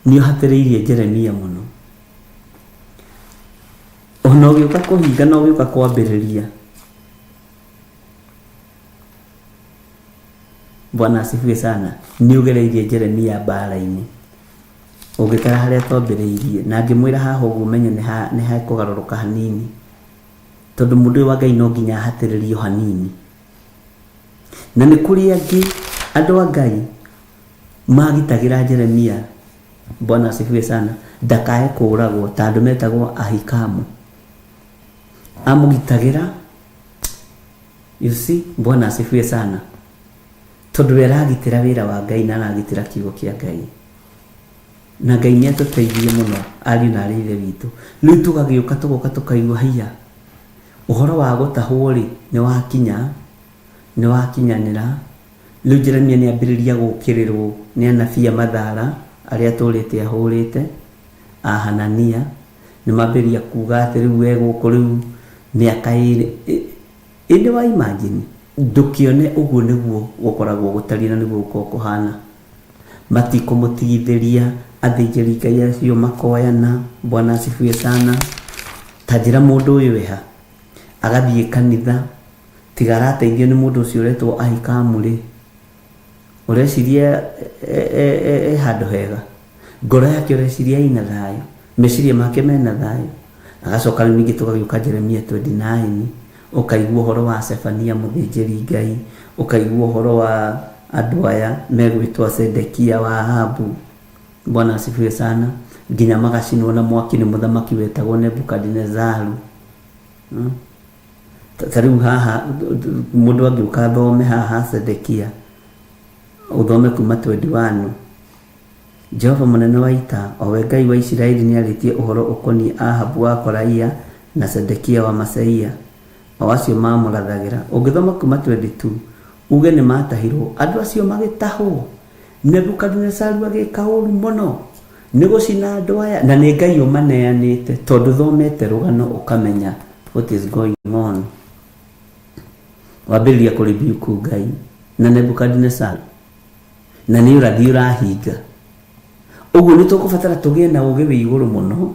nĩ ũhatĩrĩirie Jeremia mũno. Ona ũgĩũka kũhinga na ũgĩũka kwambĩrĩria. Bwana asifiwe sana. Nĩ ũgereirie Jeremia mbara-inĩ. Ũngĩtara harĩa twambĩrĩirie na ngĩmwĩra haha ũguo ũmenye nĩ hekũgarũrũka hanini. Tondũ mũndũ ũyũ wa Ngai no nginya ahatĩrĩrio hanini. Na nĩ kũrĩ angĩ andũ a Ngai magitagĩra Jeremia, Bwana asifiwe sana, ndakae kũragwo ta andũ metagwo Ahikamu. Amũgitagĩra, you see, Bwana asifiwe sana. Tondũ we aragitĩra wĩra wa Ngai na aragitĩra kiugo kĩa Ngai. Na Ngai nĩ atũteithie mũno ariũ na arĩ ithe witũ. Rĩu tũgagĩũka tũgoka tũkaigua haiya, ũhoro wa gũtahwo rĩ, nĩ wakinya, nĩ wakinyanĩra. Rĩu Jeremia nĩ ambĩrĩria gũũkĩrĩrwo nĩ anabii a mathara arĩa atũrĩte ahũrĩte, a Hanania, nĩ mambĩrĩria kuga atĩ rĩu we gũkũ rĩu mĩaka ĩrĩ. Ĩndĩ wa imagine, ndũkĩone ũguo nĩguo gũkoragwo gũtariĩ na nĩguo gũkoragwo kũhana. Matikũmũtigithĩria athĩnjĩri Ngai acio makoyana, Bwana asifiwe sana. Ta njĩra mũndũ ũyũ eha, agathiĩ kanitha, tiga arateithio nĩ mũndũ ũcio ũretwo Ahikamu rĩ, ũreciria e handũ hega, ngoro yake ũreciria ĩna thayũ, meciria make mena thayũ. Agacoka rĩu ningĩ tũgagĩũka Jeremia 29, ũkaigua ũhoro wa Sefania mũthĩnjĩri Ngai, ũkaigua ũhoro wa andũ aya megwĩtwo Sedekia wa Ahabu, Bwana asifiwe sana, nginya magacinwo na mwaki nĩ mũthamaki wetagwo Nebukadinezaru. Ta rĩu haha mũndũ angĩũka athome haha Sedekia, ũthome kuma 21. Jehova mũnene wa ita, o we Ngai wa Isiraeli, nĩarĩtie ũhoro ũkoniĩ Ahabu wa Koraia na Sedekia wa Maseia, o acio mamũrathagĩra. Ũngĩthoma kuma 22, uge nĩ matahirwo, andũ acio magĩtahwo. Nebukadinesaru agĩka ũru mũno nĩ gũcina andũ aya, na nĩ Ngai ũmaneanĩte, tondũ thomete rũgano ũkamenya what is going on. Wambĩrĩria kũ rebuke Ngai na Nebukadinesaru, na nĩ ũrathi ũrahinga. Ũguo nĩ tũkũbatara tũgĩe na ũũgĩ wĩ igũrũ mũno,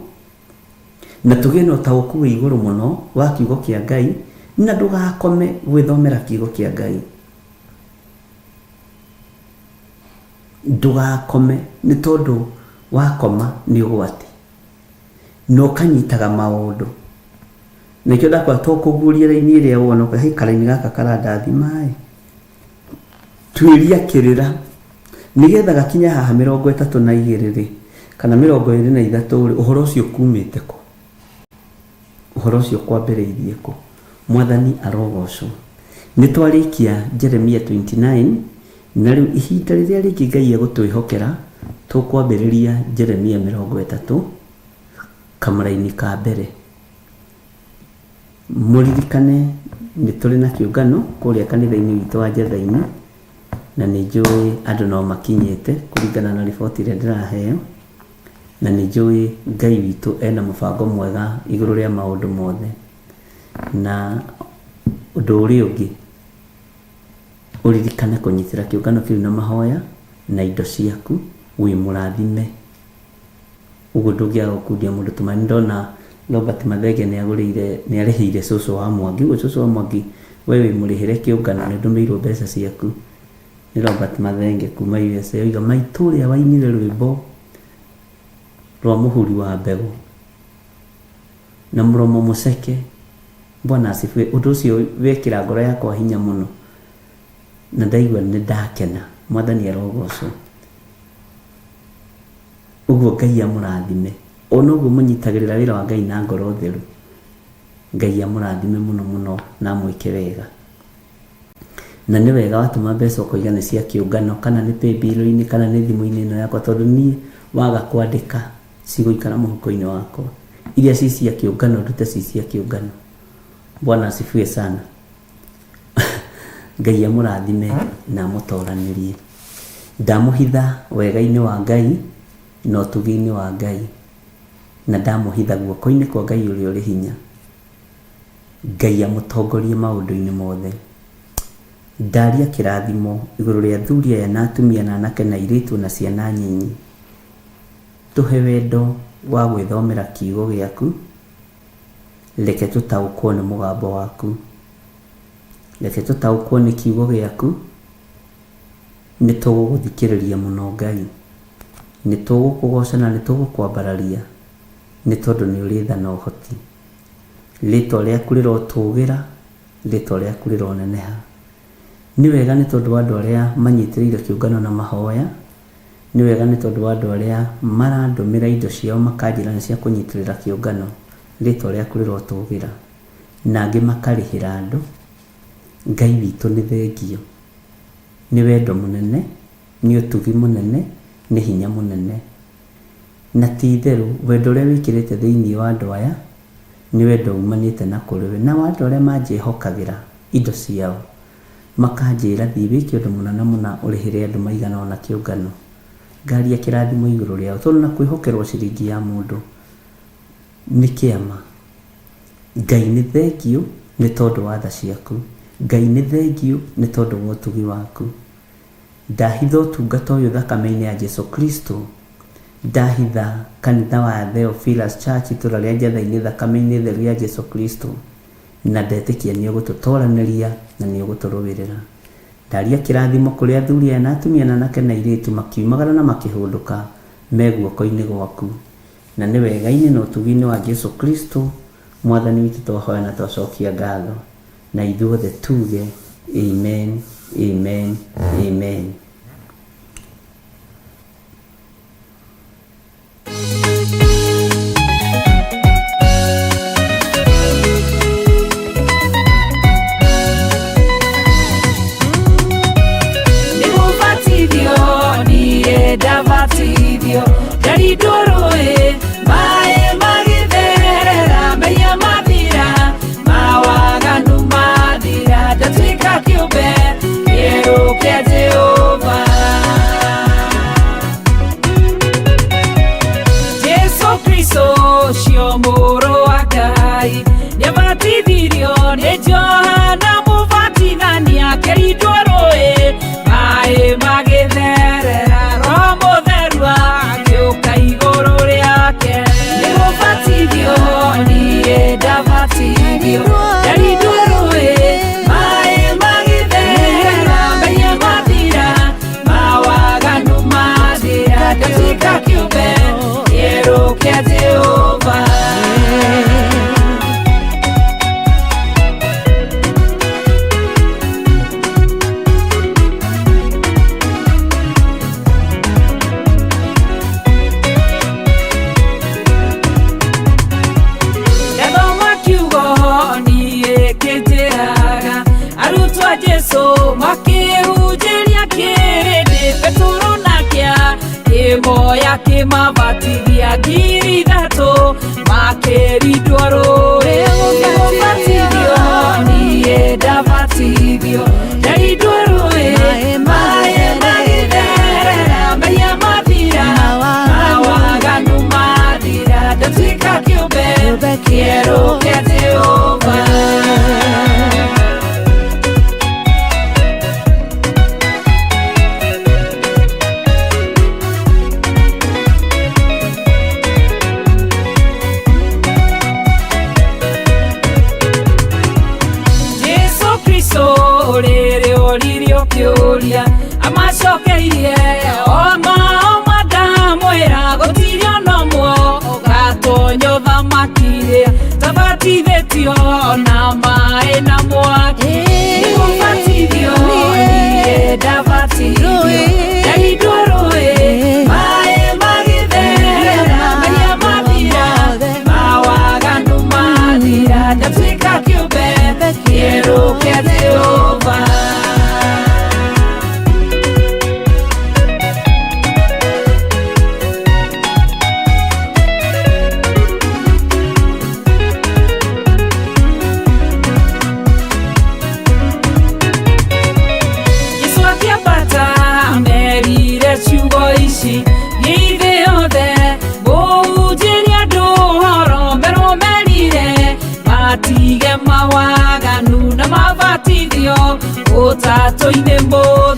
na tũgĩe na ũtaũku wĩ igũrũ mũno wa kiugo kĩa Ngai, na ndũgakome gwĩthomera kiugo kĩa Ngai. Ndũgakome nĩ tondũ wakoma nĩ ũgwati, na ũkanyitaga maũndũ. Nĩkĩo ndakwa to kũguũria raini ĩrĩa wona ũkahe karaini gaka karandathima ĩ, tuĩria kĩrĩra nĩgetha gakinya haha 32 rĩ, kana 23 rĩ, ũhoro ũcio kumĩte kũ? Ũhoro ũcio kwambĩrĩirie kũ? Mwathani arogocwo. Nĩ twarĩkia Jeremia 29, na rĩu ihinda rĩrĩa rĩngĩ Ngai egũtwĩhokera, tũkwambĩrĩria Jeremia 30 kamũraini ka mbere. Mũririkane nĩ tũrĩ na kĩũngano kũrĩa kanitha-inĩ witũ wa Njetha-inĩ. Na nĩ njũĩ andũ no makinyĩte kũringana na riboti ĩrĩa ndĩraheo, na nĩ njũĩ Ngai witũ ena mũbango mwega igũrũ rĩa maũndũ mothe. Na ũndũ ũrĩa ũngĩ, ũririkane kũnyitĩra kĩũngano kĩu na mahoya na indo ciaku, wĩ mũrathime. Ũguo ndũngĩaga gũkundia mũndũ tũmaĩ. Nĩ ndona Robert Mathenge nĩ agũrĩire, nĩ arĩhĩire cũcũ wa Mwangi. Ũguo cũcũ wa Mwangi we wĩ mũrĩhĩre kĩũngano, nĩ ndũmĩirwo mbeca ciaku nĩ Robert Mathenge kuma USA. Oiga maitũ ũrĩa wainire rwĩmbo rwa mũhuri wa mbegũ na mũromo mũceke, Bwana asifiwe. Ũndũ ũcio wekĩra ngoro yakwa hinya mũno na ndaigua nĩ ndakena. Mwathani arogocwo. Ũguo Ngai amũrathime. Ona ũguo mũnyitagĩrĩra wĩra wa Ngai na ngoro theru, Ngai amũrathime mũno mũno na amwĩke wega. Na nĩ wega watũma mbeca ũkoiga nĩ cia kĩũngano, kana nĩ paybill-inĩ, kana nĩ thimũ-inĩ ĩno yakwa, tondũ niĩ waga kwandĩka cigũikara mũhuko-inĩ wakwa. Iria ci cia kĩũngano ndute ci cia kĩũngano. Bwana asifiwe sana. Ngai amũrathime na amũtoranĩrie. Ndamũhitha wega-inĩ wa Ngai na ũtugi-inĩ wa Ngai, na ndamũhitha guoko-inĩ kwa Ngai ũrĩa ũrĩ hinya. Ngai amũtongorie maũndũ-inĩ mothe. Ndaria kĩrathimo igũrũ rĩa athuri aya na atumia na anake na airĩtu na ciana nyinyi. Tũhe wendo wa gwĩthomera kiugo gĩaku, reke tũtaũkwo nĩ mũgambo waku. Reke tũtaũkwo nĩ kiugo gĩaku, nĩ tũgũgũthikĩrĩria mũno Ngai. Nĩ tũgũkũgoca na nĩ tũgũkwambararia, nĩ tondũ nĩ ũrĩ tha na ũhoti. Rĩtwa rĩaku rĩrotũgĩra, rĩtwa rĩaku rĩroneneha. Nĩ wega nĩ tondũ wa andũ arĩa manyitĩrĩire kĩũngano na mahoya, nĩ wega nĩ tondũ wa andũ arĩa marandũmĩra indo ciao makanjĩra nĩ cia kũnyitĩrĩra kĩũngano, rĩtwa rĩaku rĩrotũgĩra. Na angĩ makarĩhĩra andũ. Ngai witũ nĩ thengio, nĩ wendo mũnene, nĩ ũtugi mũnene, nĩ hinya mũnene. Na ti itherũ wendo ũrĩa wĩkĩrĩte thĩinĩ wa andũ aya nĩ wendo umanĩte na kũrĩ we. Na wa andũ arĩa manjĩhokagĩra indo ciao, makanjĩra thiĩ wĩke ũndũ mũna na mũna ũrĩhĩre andũ maigana ũna kĩũngano, ngaria kĩrathimo igũrũ rĩao. Tondũ na kwĩhokerwo ciringi ya mũndũ nĩ kĩama. Ngai nĩ thengio nĩ tondũ wa tha ciaku. Ngai nĩ thengio nĩ tondũ wa ũtugi waku. Ndahitha ũtungata ũyũ thakame-inĩ ya Jesu Kristo. Ndahitha kanitha wa Theophilus Church itũra rĩa Njatha-inĩ thakame-inĩ theru ya Jesu Kristo. Na ndetĩkia nĩ ũgũtũtoranĩria na nĩ ũgũtũrũĩrĩra. Ndaria kĩrathimo kũrĩ athuri aya na atumia na anake na airĩtu makiumagara na makĩhũndũka me guoko-inĩ gwaku. Na nĩ wega-inĩ na ũtugi-inĩ wa Jesu Kristo Mwathani witũ twahoya na twacokia ngatho. Na ithuothe tuge amen, amen, amen. Nĩgũbatithio, niĩ ndabatithio, ndarindwo rũĩ, maĩ magĩtherera, mehia mathira, mawaganu mathira, ndatuĩka kĩũmbe kĩerũ kĩa Jehova. Jesu Kristo ũcio mũrũ wa Ngai nĩabatithirio nĩ Johana Mũbatithania akĩrindwo rũĩ, maĩ magĩtherera, Roho Mũtheru agĩũka igũrũ rĩake. Nĩgũbatithio niĩ ndabatithio, ndarindwo rũĩ, maĩ magĩtherera, mehia mathira, mawaganu mathira, ndatuĩka kĩũmbe kĩerũ kĩa Jehova. Ndathoma kiugo niĩ kĩnjĩraga, arutwo a Jesũ makĩhunjĩria kĩrĩndĩ, Petero nake akĩmoya akĩmabatithia 3,000 makĩrindwo rũĩ. Nĩgũbatithio niĩ ndabatithio, ndarindwo rũĩ, maĩ Makĩũria amacokeirie oma oma ndamwĩra gũtirĩ ona ũmwe ũgatonya ũthamaki-rĩ tabatithĩtio na maĩ na mwaki. Nĩkũbatithio niĩ ndabatithio ndaindwo rũĩ maĩ magĩtherera mehia mathira mawaganu mathira ndatuĩka kĩũmbe kĩerũ kĩa Jehova. Yesu akĩambata merire ciugo ici thiĩ thĩ yothe mũhunjĩrie andũ ũhoro merwo merire matige mawaganu na mabatithio ũtatũ-inĩ mũtheru.